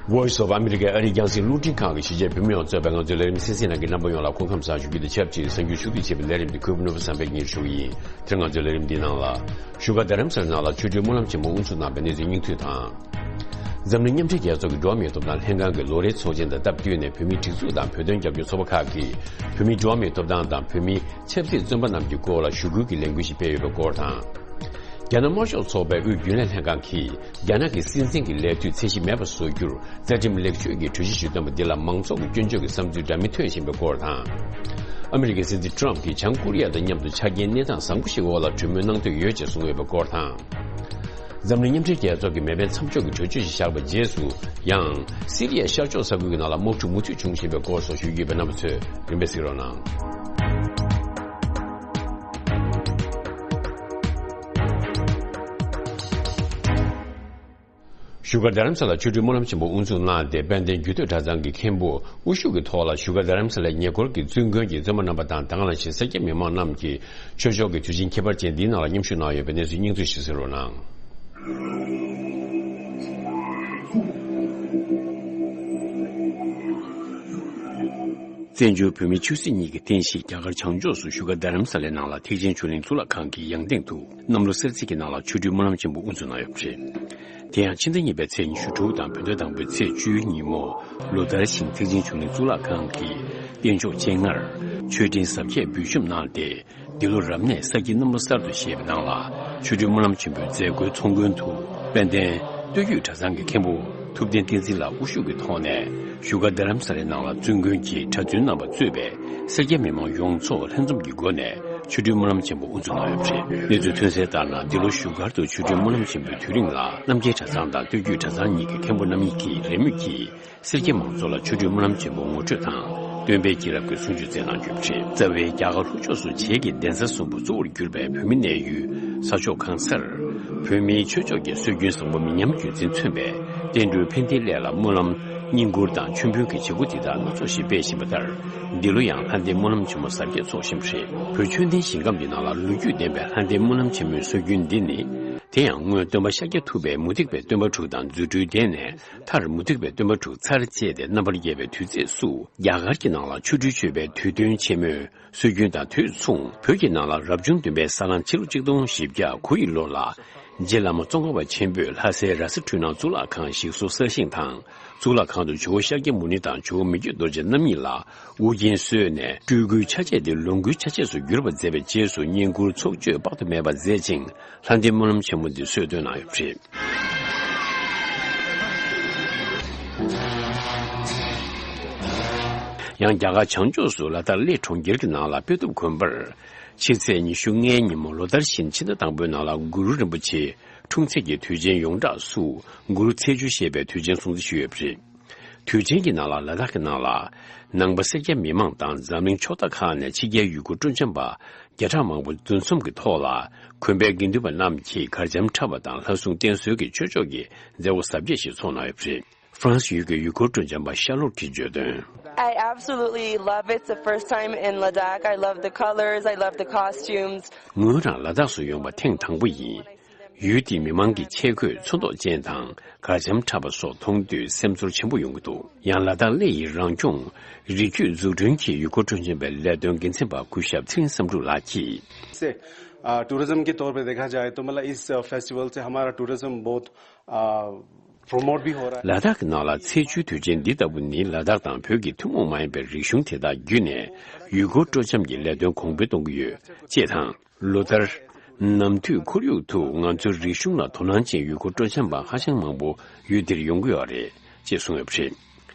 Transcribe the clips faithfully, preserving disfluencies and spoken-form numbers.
Voice of America ཨ་རིའི་རྒྱང་སྲིང་རླུང་འཕྲིན་ཁང་གི་གཞིས་བྱེས་བོད་མི་ཡོངས་གཙོས་པའི་ང་ཚོའི་ལས་རིམ་གསན་གཟིགས་གནང་མཁན་རྣམ་པ་ཡོངས་ལ་སྐུ་ཁམས་བཟང་ཞུ་རྒྱུ་དང་ཆབས་ཅིག་གསར་འགྱུར་ཕྱོགས་བསྡུས་ཆེད་པའི་ལས་རིམ་འདི་གུས་པ་ནོར་བུ་བསམ་འཕེལ་གྱིས་སྙན་སྒྲོན་ཞུ་གི་ཡིན། དེ་རིང་ང་ཚོའི་ལས་རིམ་འདིའི་ནང་ལ། བཞུགས་སྒར་རྡ་རམ་ས་ལའི་ནང་ལ་ཆོ་འཕྲུལ་སྨོན་ལམ་ཆེན་མོ་དབུ་འཛུགས་གནང་བའི་གནས་ཚུལ་སྙིང་བསྡུས་དང་། འཛམ་གླིང་མཉམ་འབྲེལ་རྒྱལ་ཚོགས་ཀྱི་འགྲོ་བ་མིའི་ཐོབ་ཐང་ལྷན་ཁང་གི་ལོ་རེའི་ཚོགས་ཆེན་དང་སྟབས་བསྟུན་ནས་བོད་མིའི་སྒྲིག་འཛུགས་དང་བོད་དོན་རྒྱབ་སྐྱོར་ཚོགས་པ་ཁག་གིས་བོད་མིའི་འགྲོ་བ་མིའི་ཐོབ་ཐང་དང་བོད་མིའི་ཆབ་སྲིད་བཙོན་པ་རྣམས་ཀྱི་སྐོར་ལ་ཞུ་སྐུལ་གྱི་ལས་འགུལ་ཞིག་སྤེལ་ཡོད་པའི་སྐོར་དང་། རྒྱ་ནག་དམར་ཤོག་ཚོགས་པའི་དབུས་རྒྱུན་ལས་ལྷན་ཁང་གིས་རྒྱ་ནག་གི་སྲིད་འཛིན་གྱི་ལས་དུས་ཚད་གཞི་མེད་པར་བཟོ་རྒྱུར་རྩ་ཁྲིམས་ལེགས་བཅོས་ཀྱི་གྲོས་གཞི་ཞིག་བཏོན་པ་འདི་ལ་མང་ཚོགས་ཀྱི་སྐྱོན་བརྗོད་ཀྱི་བསམ་ཚུལ་འདྲ་མིན་ཐོན་བཞིན་པའི་སྐོར་དང་། ཨ་མི་རི་ཀའི་སྲིད་འཛིན་ཊམ་གྱིས་བྱང་ཀོ་རི་ཡ་དང་མཉམ་དུ་ཆ་རྐྱེན་གནས་སྟངས་བཟང་པོ་ཞིག་འོག་ལ་གྲོས་མོལ་གནང་འདོད་ཡོད་ཅེས་གསུངས་ཡོད་པའི་སྐོར་དང་། འཛམ་གླིང་མཉམ་འབྲེལ་རྒྱལ་ཚོགས་ཀྱིས་མེ་འཕེན་མཚམས་འཇོག་གི་གྲོས་ཆོད་ཞིག་བཞག་པ་རྗེས་སུ་ཡང་། སི་རི་ཡའི་ཤར་ཕྱོགས་ས་ཁུལ་གྱི་ནང་ལ་དམག་འཁྲུག་མུ་མཐུད་འབྱུང་བཞིན་པའི་སྐོར་སོགས་ཞུ་རྒྱུ་ཡོད་པས་རྣམ་པ་ཚོས་རིམ་པས་གཟིགས་རོགས་གནང་། བཞུགས་སྒར་རྡ་རམ་ས་ལར་ཆོ་འཕྲུལ་སྨོན་ལམ་ཆེན་མོ་དབུ་འཛུགས་གནང་སྟེ། དཔལ་ལྡན་རྒྱུད་སྟོད་གྲྭ་ཚང་གི་མཁན་པོ་དབུ་བཞུགས་ཀྱི་ཐོག་ལ་བཞུགས་སྒར་རྡ་རམ་ས་ལའི་ཉེ་འཁོར་གྱི་བཙུན་དགོན་གྱི་བཙུན་མ་རྣམ་པ་དང་། དེ་ག་ནང་བཞིན་སེར་སྐྱ་མི་མང་རྣམས་ཀྱིས་ཆོས་ཕྱོགས་ཀྱི་དུས་ཆེན་ཁྱད་པར་ཅན་འདིའི་ནང་ལ་མཉམ་ཞུགས་གནང་ཡོད་པའི་གནས་ཚུལ་སྙིང་བསྡུས་ཤིག་གཟིགས་རོགས་གནང་། བཙན་བྱོལ་བོད་མིའི་ཆོས་སྲིད་གཉིས་ཀྱི་རྟེན་གཞི་རྒྱ་གར་བྱང་ཕྱོགས་སུ་བཞུགས་སྒར་རྡ་རམ་ས་ལའི་ནང་ལ་ཐེག་ཆེན་ཆོས་གླིང་གཙུག་ལག་ཁང་གི་ཡང་སྟེང་དུ་གནམ་ལོ་གསར་ཚེས་ཀྱི་ནང་ལ་ཆོ་འཕྲུལ་སྨོན་ལམ་ཆེན་པོ་དབུ་འཛུགས་གནང་ཡོད་པ་རེད། དེ་ཡང་ཕྱི་ཟླ་གཉིས་པའི་ཚེས་ཉི་ཤུ་དྲུག་དང་བོད་ཟླ་དང་པོའི་ཚེས་བཅུའི་ཉིན་མོ། ལོ་ལྟར་བཞིན་ཐེག་ཆེན་ཆོས་གླིང་གཙུག་ལག་ཁང་གི་རྟེན་མཆོག་སྤྱན་སྔར་མཆོད་སྤྲིན་གཟབ་རྒྱས་འབུལ་ཞུམ་གནང་སྟེ། འདི་ལོ་རབ་གནས་ས་ཁྱི་གནམ་ལོ་གསར་དུ་བཞད་པའི་ནང་ལ་ཆོ་འཕྲུལ་སྨོན་ལམ་ཆེན་མོའི་མཛད་སྒོའི་ཚོགས་མགོན་དུ་དཔལ་ལྡན་སྟོད་རྒྱུད་གྲྭ་ཚང་གི་མཁན་པོ་ཐུབ་བསྟན་བསྟན་འཛིན་ལགས་དབུ་བཞུགས་ཀྱི་ཐོག་ནས་བཞུགས་སྒར་རྡ་རམ་ས་ལའི་ནང་ལ་བཙུན་དགོན་གྱི་གྲྭ་བཙུན་རྣམ་པ་གཙོས་པའི་སེར་སྐྱ་མི་མང་ཡོངས་རྫོགས་ལྷན་འཛོམས་ཀྱི་སྒོ་ནས། ཆོ་འཕྲུལ་སྨོན་ལམ་ཆེན་པོ་དབུ་འཛུགས་གནང་ཡོད་པ་རེད། གནས་ཚུལ་ཐོན་གསལ་ལྟར་ན། འདི་ལོ་བཞུགས་སྒར་དུ་ཆོ་འཕྲུལ་སྨོན་ལམ་ཆེན་པོའི་དུས་རིང་ལ་རྣམ་རྒྱལ་གྲྭ་ཚང་དང་སྟོད་རྒྱུད་གྲྭ་ཚང་གཉིས་ཀྱི་མཁན་པོ་རྣམ་གཉིས་ཀྱིས་རེས་མོས་ཀྱིས་སེར་སྐྱ་མང་ཚོགས་ལ་ཆོ་འཕྲུལ་སྨོན་ལམ་ཆེན་པོ་ངོ་སྤྲོད་དང་། སྟོན་པའི་སྐྱེས་རབས་ཀྱི་གསུང་ཆོས་སྩལ་གནང་ཡོད་པ་རེད། རྩ་བའི་རྒྱ་གར་ལྷོ་ཕྱོགས་སུ་བྱེས་ཀྱི་གདན་ས་གསུམ་པོ་གཙོ་བོར་གྱུར་པའི་བོད་མི་གནས་ཡུལ་ས་ཕྱོགས་གང་སར་བོད་མིའི་ཆོས་ཕྱོགས་ཀྱི་སྲོལ་རྒྱུན་བཟང་པོ་མི་ཉམས་རྒྱུན་འཛིན་མཚོན་པའི་བསྟན་འགྲོའི་ཕན་བདེའི་སླད་ལ་སྨོན་ལམ། བསྙེན་བཀུར་དང་མཆོད་འབུལ་གྱི་བྱེད་སྒོ་འདི་དག་སྣ་ཚོགས་ཤིག་སྤེལ་བཞིན་པ་ལྟར། འདི་ལོ་ཡང་ལྷ་ལྡན་སྨོན་ལམ་ཆེན་མོ་གཟབ་རྒྱས་འཚོགས་བཞིན་པ་རེད། བོད་ཆོས་ལྡན་ཞིང་ཁམས་ཀྱི་ནང་ལ་ལོ་རྒྱུས་ལྡན་པའི་ལྷ་ལྡན་སྨོན་ལམ་ཆེན་མོའི་སྲོལ་རྒྱུན་འདི་ནི། དེ་ཡང་སྔོན་སྟོན་པ་ཤཱཀྱ་ཐུབ་པས་མུ་སྟེགས་པའི་སྟོན་པ་དྲུག་དང་རྫུ་འཕྲུལ་ལྡན་ནས། མཐར་མུ་སྟེགས་པའི་སྟོན་པ་དྲུག་ཚར་བཅད་དེ་རྣམ་པར་རྒྱལ་བའི་དུས་ཚེས་སུ། རྒྱ་གར་གྱི་ནང་ལ་ཆོ་འཕྲུལ་མཆོད་པའི་དུས་སྟོན་ཆེན་མོའི་སྲོལ་རྒྱུན་དང་དུས་མཚུངས། བོད་ཀྱི་ནང་ལ་རབ་བྱུང་བདུན་པའི་ས་གླང་ཕྱི་ལོ་གཅིག་སྟོང་བཞི་བརྒྱ་གོ་ཡི་ལོ་ལ། རྗེ་བླ་མ་ཙོང་ཁ་པ་ཆེན་པོས་ལྷ་སའི་ར་ས་འཕྲུལ་སྣང་གཙུག་ལག་ཁང་ཞིག་གསོ་གསར་བཞེངས་དང་། གཙུག་ལག་ཁང་དུ་ཇོ་བོ་ཤཱཀྱ་མུ་ནེ་དང་ཇོ་བོ་མི་བསྐྱོད་རྡོ་རྗེ་རྣམ་གཉིས་ལ་དབུ་རྒྱན་གསོལ་ནས། སྤྲུལ་སྐུའི་ཆ་བྱད་དེ་ལོངས་སྐུའི་ཆ་བྱད་སུ་བསྒྱུར་བར་མཛད་པའི་རྗེས་སུ། བསྙེན་བཀུར་ཚོགས་མཆོད་དཔག་ཏུ་མེད་པ་མཛད་ཅིང་། ལྷ་ལྡན་སྨོན་ལམ་ཆེན་མོ་འདི་སྲོལ་བཏོད་གནང་ཡོད་པ་རེད། ཡང་རྒྱ་གར་བྱང་ཕྱོགས་སུ་ལ་དྭགས་གླེ་གྲོང་ཁྱེར་གྱི་ནང་ལ་དཔེ་ཐུབ་དགོན་པར། ཕྱི་ཚེས་ཉི་ཤུ་ལྔའི་ཉིན་མོ་ལོ་ལྟར་བཞིན་ཕྱི་ཟླ་དང་པོའི་ནང་ལ་གུ་རུ་རིན་པོ་ཆེའི་འཁྲུངས་ཚེས་ཀྱི་དུས་ཆེན་ཡོངས་གྲགས་སུ་གུ་རུ་ཚེས་བཅུ་ཞེས་པའི་དུས་ཆེན་སྲུང་བརྩི་ཞུས་ཡོད་པ་རེད། དུས་ཆེན་གྱི་ནང་ལ་ལ་དྭགས་ཀྱི་ནང་ལ་ནང་པ་སེར་སྐྱ་མི་མང་དང་འཛམ་གླིང་ཕྱོགས་མཐའ་ཁག་ནས་ཕྱི་རྒྱལ་ཡུལ་སྐོར་སྤྲོ་འཆམ་པ་བརྒྱ་ཕྲག་མང་པོ་འདུ་འཛོམས་ཀྱི་ཐོག་ལ། དགོན་པའི་དགེ་འདུན་པ་རྣམས་ཀྱིས་གར་འཆམ་འཁྲབ་པ་དང་ལྷ་སྲུང་བསྟེན་གསོལ་གྱི་ཆོས་ཕྱོགས་ཀྱི་མཛད་སྒོ་གཟབ་རྒྱས་ཤིག་ཚོགས་གནང་ཡོད་པ་རེད། ཧྥ་རན་སི་ཡུལ་གྱི་ཡུལ་སྐོར་སྤྲོ་འཆམ་པ་ཤ་ལོར་གྱིས་བརྗོད་དོན། I absolutely love it. It's the first time in Ladakh. I love the colors. I love the costumes. ངོས་རང་ལ་དྭགས་སུ་ཡོང་བ་ཐེངས་དང་པོ་ཡིན། ཡུལ་དེའི་མི་མང་གི་ཆས་གོས་ཚོན་མདོག་ཅན་དང་གར་འཆམ་འཁྲབ་པ་སོགས་མཐོང་དུས་སེམས་ཚོར་ཆེན་པོ་ཡོང་གི་འདུག། ཡང་ལ་དྭགས་གླེ་ཡི་རང་སྐྱོང་རིགས་རྒྱུད་འཛུགས་སྐྲུན་གྱི་ཡུལ་སྐོར་སྤྲོ་འཆམ་པའི་ལས་དོན་འགན་འཛིན་པ་སྐུ་ཞབས་ཚེ་རིང་བསམ་འགྲུབ་ལགས་ཀྱིས། से टूरिज्म के तौर पे देखा जाए तो मतलब इस फेस्टिवल से हमारा टूरिज्म बहुत प्रमोट भी हो रहा है। ལ་དྭགས་ཀྱི་ནང་ལ་ཚེས་བཅུའི་དུས་ཆེན་འདི་ལྟ་བུ་ནི་ལ་དྭགས་དང་བོད་ཀྱི་ཐུན་མོང་མ་ཡིན་པའི་རིག་གཞུང་དེ་དག་བརྒྱུད་ནས་ཡུལ་སྐོར་སྤྲོ་འཆམ་གྱི་ལས་དོན་གོང་འཕེལ་གཏོང་གི་ཡོད་ཅེས་དང་། ལོ་ལྟར་ནམ་དུས་ཁོར་ཡུག་ཏུ་ང་ཚོའི་རིག་གཞུང་ལ་དོ་སྣང་ཅན་ཡུལ་སྐོར་སྤྲོ་འཆམ་པ་ཧ་ཅང་མང་པོ་ཡུལ་འདིར་ཡོང་གི་ཡོད་རེད་ཅེས་གསུངས་ཡོད་པ་རེད།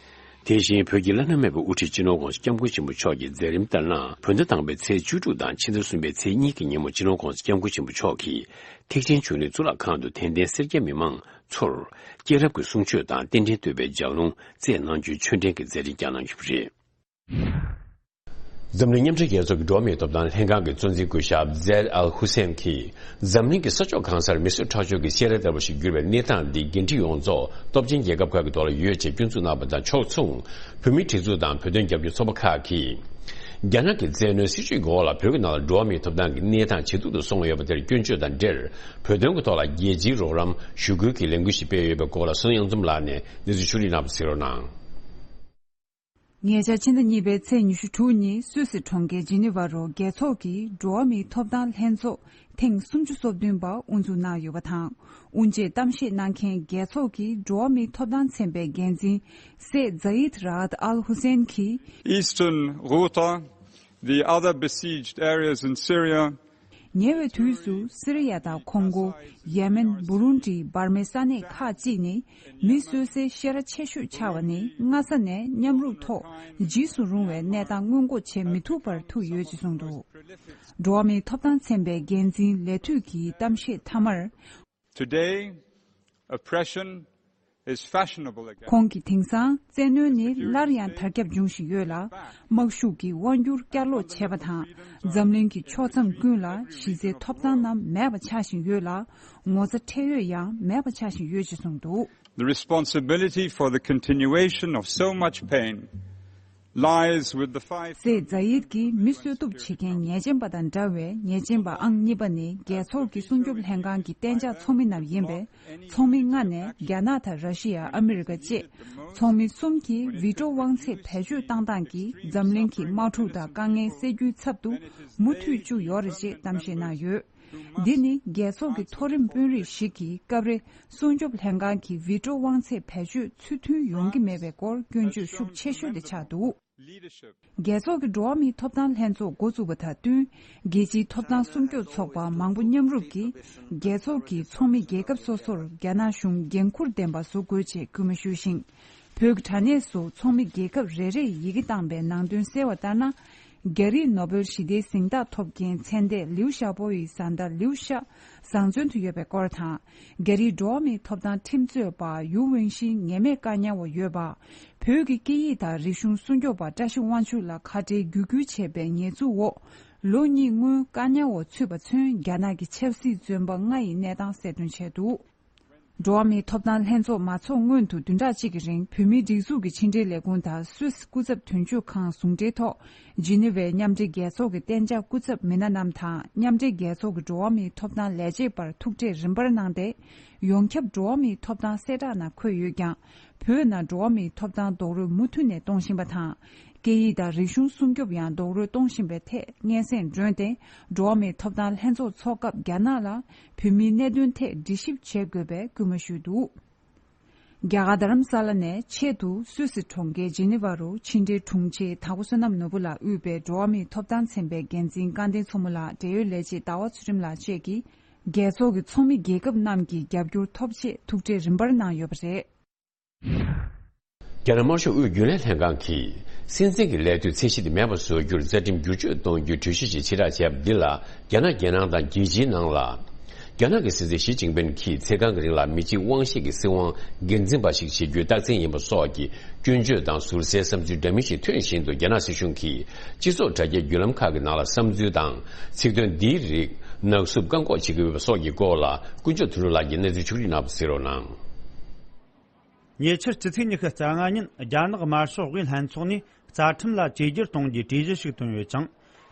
དེ་བཞིན་བོད་ཀྱི་བླ་ན་མེད་པའི་དབུ་ཁྲིད་སྤྱི་ནོར་༸གོང་ས་༸སྐྱབས་མགོན་ཆེན་པོ་མཆོག་གི་མཛད་རིམ་ལྟར་ན། བོད་ཟླ་དང་པོའི་ཚེས་བཅུ་དྲུག་དང་ཕྱི་ཟླ་གསུམ་པའི་ཚེས་གཉིས་ཀྱི་ཉིན་མོ་སྤྱི་ནོར་༸གོང་ས་༸སྐྱབས་མགོན་ཆེན་པོ་མཆོག་གིས་ཐེག་ཆེན་ཆོས་གླིང་གཙུག་ལག་ཁང་དུ་དད་ལྡན་སེར་སྐྱ་མི་མང་ཚོར་སྐྱེས་རབས་ཀྱི་གསུང་ཆོས་དང་རྟེན་འབྲེལ་བསྟོད་པའི་ལྗགས་ལུང་སྩལ་གནང་རྒྱུའི་ཆོས་འབྲེལ་གྱི་མཛད་རིམ་བསྐྱངས་གནང་ཡོད་པ་རེད། འཛམ་གླིང་མཉམ་འབྲེལ་རྒྱལ་ཚོགས་ཀྱི་འགྲོ་བ་མིའི་ཐོབ་ཐང་ལྷན་ཁང་གི་གཙོ་འཛིན་སྐུ་ཞབས་ཛེད་ཨལ་ཧུ་སེན་གྱིས། འཛམ་གླིང་གི་ས་ཕྱོགས་གང་སར་མི་གསོད་ཁྲག་སྦྱོར་གྱི་བཤས་ར་ལྟ་བུ་ཞིག་གྱུར་བའི་གནས་སྟངས་འདི་འགན་འཁྲི་ཡོངས་རྫོགས་སྟོབས་ཆེན་རྒྱལ་ཁབ་ཁག་གི་ཐོག་ལ་ཡོད་ཅེས་སྐྱོན་འཛུགས་གནང་བ་དང་ཕྱོགས་མཚུངས། བོད་མིའི་སྒྲིག་འཛུགས་དང་བོད་དོན་རྒྱབ་སྐྱོར་ཚོགས་པ་ཁག་གིས། རྒྱ་ནག་གི་བཙན་གནོན་སྲིད་བྱུས་ཀྱི་འོག་ལ་བོད་ཀྱི་ནང་ལ་འགྲོ་བ་མིའི་ཐོབ་ཐང་གི་གནས་སྟངས་ཇེ་སྡུག་ཏུ་སོང་ཡོད་པ་དེར་སྐྱོན་བརྗོད་དང་འབྲེལ། བོད་དོན་གྱི་ཐོག་ལ་རྒྱལ་སྤྱིའི་རོགས་རམ་ཞུ་སྐུལ་གྱི་ལས་འགུལ་ཞིག་སྤེལ་ཡོད་པའི་སྐོར་ལ། ཟུར་དབྱངས་འཛོམས་ལགས་ནས་གནས་ཚུལ་ཕྱོགས་སྒྲིག་གནང་བ་གཟིགས་རོགས་གནང་། ཉེ་ཆར་ཕྱི་ཟླ་གཉིས་པའི་ཚེས་ཉི་ཤུ་དྲུག་ཉིན་སུད་སི་གྲོང་ཁྱེར་ཇི་ནི་ཝ་རུ་རྒྱལ་ཚོགས་ཀྱི་འགྲོ་བ་མིའི་ཐོབ་ཐང་ལྷན་ཚོགས་ཐེངས་སུམ་ཅུ་སོ་བདུན་པ་དབུ་འཛུགས་གནང་ཡོད་པ་དང་། དབུ་འབྱེད་གཏམ་བཤད་གནང་མཁན་རྒྱལ་ཚོགས་ཀྱི་འགྲོ་བ་མིའི་ཐོབ་ཐང་ཚན་པའི་འགན་འཛིན་སེ་ཛ་ཡིད་ར་ཨད་ཨལ་ཧུ་སེན་གྱིས། Eastern Ghouta, the other besieged areas in Syria, ཉེ་བའི་དུས་སུ་སི་རི་ཡ་དང་ཁོང་གོ། ཡེ་མེན། བུ་རུན་ཌི། འབར་མའི་ས་གནས་ཁག་ཅིག་ནི་མི་གསོད་སའི་བཤས་ར་ཆེ་ཤོས་ཆགས་པ་ནི་སྔ་ས་ནས་མཉམ་རུབ་ཐོག་འཇིགས་སུ་རུང་བའི་གནས་སྟངས་སྔོན་འགོག་བྱེད་མི་ཐུབ་པར་ཐུག་ཡོད་ཅེས་གསུངས་འདུག་འགྲོ་བ་མིའི་ཐོབ་ཐང་ཚན་པའི་འགན་འཛིན་ལས་འཐུས་ཀྱི་གཏམ་བཤད་མཐའ་མར། Today, oppression is fashionable again. ཁོང་གིས་དེང་སང་བཙན་གནོན་ནི་སླར་ཡང་དར་ཁྱབ་འབྱུང་བཞིན་ཡོད་ལ། དམག་ཤུགས་ཀྱིས་དབང་སྒྱུར་བསྐྱར་ལོག་བྱས་པ་དང་། འཛམ་གླིང་གི་ཕྱོགས་མཚམས་ཀུན་ལ་གཞི་རྩའི་ཐོབ་ཐང་རྣམས་མེད་པ་ཆགས་བཞིན་ཡོད་ལ། ངོ་ཚ་ཁྲེལ་ཡོད་ཡང་མེད་པ་ཆགས་བཞིན་ཡོད་ཅེས་གསུངས་འདུག The responsibility for the continuation of so much pain lies with the five. སེ་ཛ་ཡིད་ཀྱིས་མི་གསོད་གཏུབ་བྱེད་མཁན་ཉེས་ཅན་པ་དང་འདྲ་བའི་ཉེས་ཅན་པ་ཨང་གཉིས་པ་ནི་རྒྱལ་ཚོགས་ཀྱི་སྲུང་སྐྱོབ་ལྷན་ཁང་གི་གཏན་འཇགས་ཚོགས་མི་རྣམས་ཡིན་པས། ཚོགས་མི་ལྔ་ནས་རྒྱ་ནག་དང་ར་ཤི་ཡ། ཨ་མི་རི་ཀ་བཅས་ཚོགས་མི་གསུམ་གྱིས་ཝི་ཀྲོ་དབང་ཚད་བེད་སྤྱོད་བཏང་སྟངས་ཀྱིས་འཛམ་གླིང་གི་དམག་འཁྲུག་དང་དཀའ་ངལ་སེལ་རྒྱུའི་ཚབ་ཏུ་མུ་མཐུད་བཅུག་ཡོད་རེད་ཅེས་གཏམ་བཤད་གནང་ཡོད། འདི་ནི་རྒྱལ་ཚོགས་ཀྱི་མཐོ་རིམ་དཔོན་རིགས་ཤིག་གིས་སྐབས་རེ་སྲུང་སྐྱོབ་ལྷན་ཁང་གི་ཝི་ཀྲོ་དབང་ཚད་བེད་སྤྱོད་ཚུལ་མཐུན་ཡོང་གི་མེད་པའི་སྐོར་སྐྱོན་བརྗོད་ཤུགས་ཆེ་ཤོས་དེ་ཆགས་འདུག་རྒྱལ་ཚོགས་ཀྱི་འགྲོ་བ་མིའི་ཐོབ་ཐང་ལྷན་ཚོགས་འགོ་བཙུགས་པ་དང་བསྟུན། རྒྱལ་སྤྱིའི་ཐོབ་ཐང་སྲུང་སྐྱོབ་ཚོགས་པ་མང་པོ་མཉམ་རུབ་ཀྱིས་རྒྱལ་ཚོགས་ཀྱི་ཚོགས་མི་རྒྱལ་ཁབ་སོ་སོར་རྒྱ་ནག་གཞུང་འགན་འཁུར་ལྡན་པ་བཟོ་དགོས་ཅེས་སྐུལ་མ་ཞུས་ཤིང་། བོད་ཀྱི་དྲ་གནས་སུ་ཚོགས་མི་རྒྱལ་ཁབ་རེ་རེས་ཡི་གེ་བཏང་པའི་ནང་དོན་གསལ་བ་ལྟར་ན། རྒྱ་རིགས་ནོ་བེལ་ཞི་བདེའི་གཟེངས་རྟགས་ཐོབ་མཁན་མཚན་ལྡན་ལིའུ་ཞའོ་པོ་ཡི་བཟའ་ཟླ་ལིའུ་ཤ་བཟང་བཙོན་དུ་ཡོད་པའི་སྐོར་དང་། རྒྱ་རིགས་འགྲོ་བ་མིའི་ཐོབ་ཐང་ཁྲིམས་རྩོད་པ་ཡུའུ་ཝེང་ཤིན་ཉེས་མེད་བཀག་ཉར་འོག་ཡོད་པ། བོད་ཀྱི་སྐད་ཡིག་དང་རིག་གཞུང་སྲུང་སྐྱོབ་པ་བཀྲ་ཤིས་དབང་ཕྱུག་ལ་ཁ་བྲལ་བརྒྱུད་སྐུལ་བྱས་པའི་ཉེས་འཛུགས་འོག་ལོ་གཉིས་སྔོན་བཀག་ཉར་འོག་ཚུད་པ་ཚུན་རྒྱ་ནག་གི་ཆབ་སྲིད་བཙོན་པ་ལྔ་ཡི་གནས་སྟངས་གསལ་སྟོན་བྱས་འདུག་འགྲོ་བ་མིའི་ཐོབ་ཐང་ལྷན་ཚོགས་མ་ཚོགས་སྔོན་དུ་བདུན་ཕྲག་གཅིག་གི་རིང་བོད་མིའི་སྒྲིག་འཛུགས་ཀྱི་ཕྱི་འབྲེལ་ལས་ཁུངས་དང་སུད་སི་སྐུ་ཚབ་དོན་གཅོད་ཁང་ཟུང་འབྲེལ་ཐོག་ཇི་ནི་ཝའི་མཉམ་འབྲེལ་རྒྱལ་ཚོགས་ཀྱི་གཏན་འཇགས་སྐུ་ཚབ་མི་སྣ་རྣམས་དང་མཉམ་འབྲེལ་རྒྱལ་ཚོགས་ཀྱི་འགྲོ་བ་མིའི་ཐོབ་ཐང་ལས་བྱེད་པར་ཐུག་འཕྲད་རིམ་པར་གནང་སྟེ། ཡོངས་ཁྱབ་འགྲོ་བ་མིའི་ཐོབ་ཐང་གསལ་བསྒྲགས་ནང་འཁོད་ཡོད་ཀྱང་། བོད་ནང་འགྲོ་བ་མིའི་ཐོབ་ཐང་རྡོག་རོལ་མུ་མཐུད་ནས་གཏོང་བཞིན་པ་དང་། སྐད་ཡིག་དང་རིག་གཞུང་སྲུང་སྐྱོབ་ཡང་རྡོག་རོལ་གཏོང་བཞིན་པའི་ཐད་སྙན་སེང་བསྒྲོན་ཏེ། འགྲོ་བ་མིའི་ཐོབ་ཐང་ལྷན་ཚོགས་འཚོགས་སྐབས་རྒྱ་ནག་ལ་བོད་མིའི་གནད་དོན་ཐད་འདྲི་ཞིབ་བྱེད་དགོས་པའི་སྐུལ་མ་ཞུས་འདུག་རྒྱ་གར་རྡ་རམ་ས་ལ་ནས་ཆེད་དུ་སུད་སི་གྲོང་ཁྱེར་ཇི་ནི་ཝ་རུ་ཕྱི་འབྲེལ་དྲུང་ཆེ་དྭགས་པོ་བསོད་ནམས་ནོར་བུ་ལགས་དབུས་པའི་འགྲོ་བ་མིའི་ཐོབ་ཐང་ཚན་པའི་འགན་འཛིན་སྐལ་ལྡན་མཚོ་མོ་ལགས། འབྲེལ་ཡོད་ལས་བྱེད་ཟླ་བ་ཚུལ་ཁྲིམས་ལགས་བཅས་ཀྱིས་རྒྱལ་ཚོགས་ཀྱི་ཚོགས་མི་རྒྱལ་ཁབ་རྣམས་ཀྱི་རྒྱབ་སྐྱོར་ཐོབ་ཆེད་ཐུག་འཕྲད་རིམ་པར་གནང་ཡོད་པ་རེད། རྒྱ་ནག་དམར་ཤོག་དབུས་རྒྱུན་ལས་ལྷན་ཁང་གིས་སྲིད་འཛིན་གྱི་ལས་དུས་ཚད་གཞི་དེ་མེད་པར་བཟོ་རྒྱུར་རྩ་ཁྲིམས་བསྒྱུར་བཅོས་གཏོང་རྒྱུའི་གྲོས་གཞི་ཞིག་ཕྱིར་བསྒྲགས་བྱས་པ་འདི་ལ། རྒྱ་ནག་རྒྱལ་ནང་དང་རྒྱལ་སྤྱིའི་ནང་ལ་རྒྱ་ནག་གི་སྲིད་འཛིན་ཞི་ཅིན་ཕིན་གྱིས་ཚེ་གང་གི་རིང་ལ་མི་གཅིག་དབང་ཤེད་ཀྱི་སྲིད་དབང་སྒེར་འཛིན་པ་ཞིག་བྱེད་རྒྱུའི་རྟགས་མཚན་ཡིན་པ་སོགས་ཀྱི་སྐྱོན་བརྗོད་དང་ཟུར་ཟའི་བསམ་ཚུལ་འདྲ་མིན་ཞིག་ཐོན་བཞིན་དུ། རྒྱ་ནག་སྲིད་གཞུང་གིས་སྤྱི་ཚོགས་དྲ་རྒྱའི་བརྒྱུད་ལམ་ཁག་གི་ནང་ལ་བསམ་ཚུལ་དང་ཚིག་དོན་འདིའི་རིགས་ནག་བསུབ་བཀག་འགོག་བྱེད་ཀྱི་ཡོད་པ་སོགས་ཀྱི་སྐོར་ལ་དཀོན་མཆོག་དོན་གྲུབ་ལགས་ཀྱིས་གནས་ཚུལ་ཕྱོགས་སྒྲིག་གནང་བ་གཟིགས་རོགས་གནང་། ཉེ་ཆར་སྤྱི་ཚེས་ཉི་ཤུ་རྩ་ལྔ་ཉིན་རྒྱ་ནག་དམར་ཤོག་དབུས་ལྷན་ཚོགས་ནས་རྩ་ཁྲིམས་ལ་བཅོས་བསྒྱུར་གཏོང་རྒྱུའི་གྲོས་གཞི་ཞིག་བཏོན་ཡོད་ཅིང་།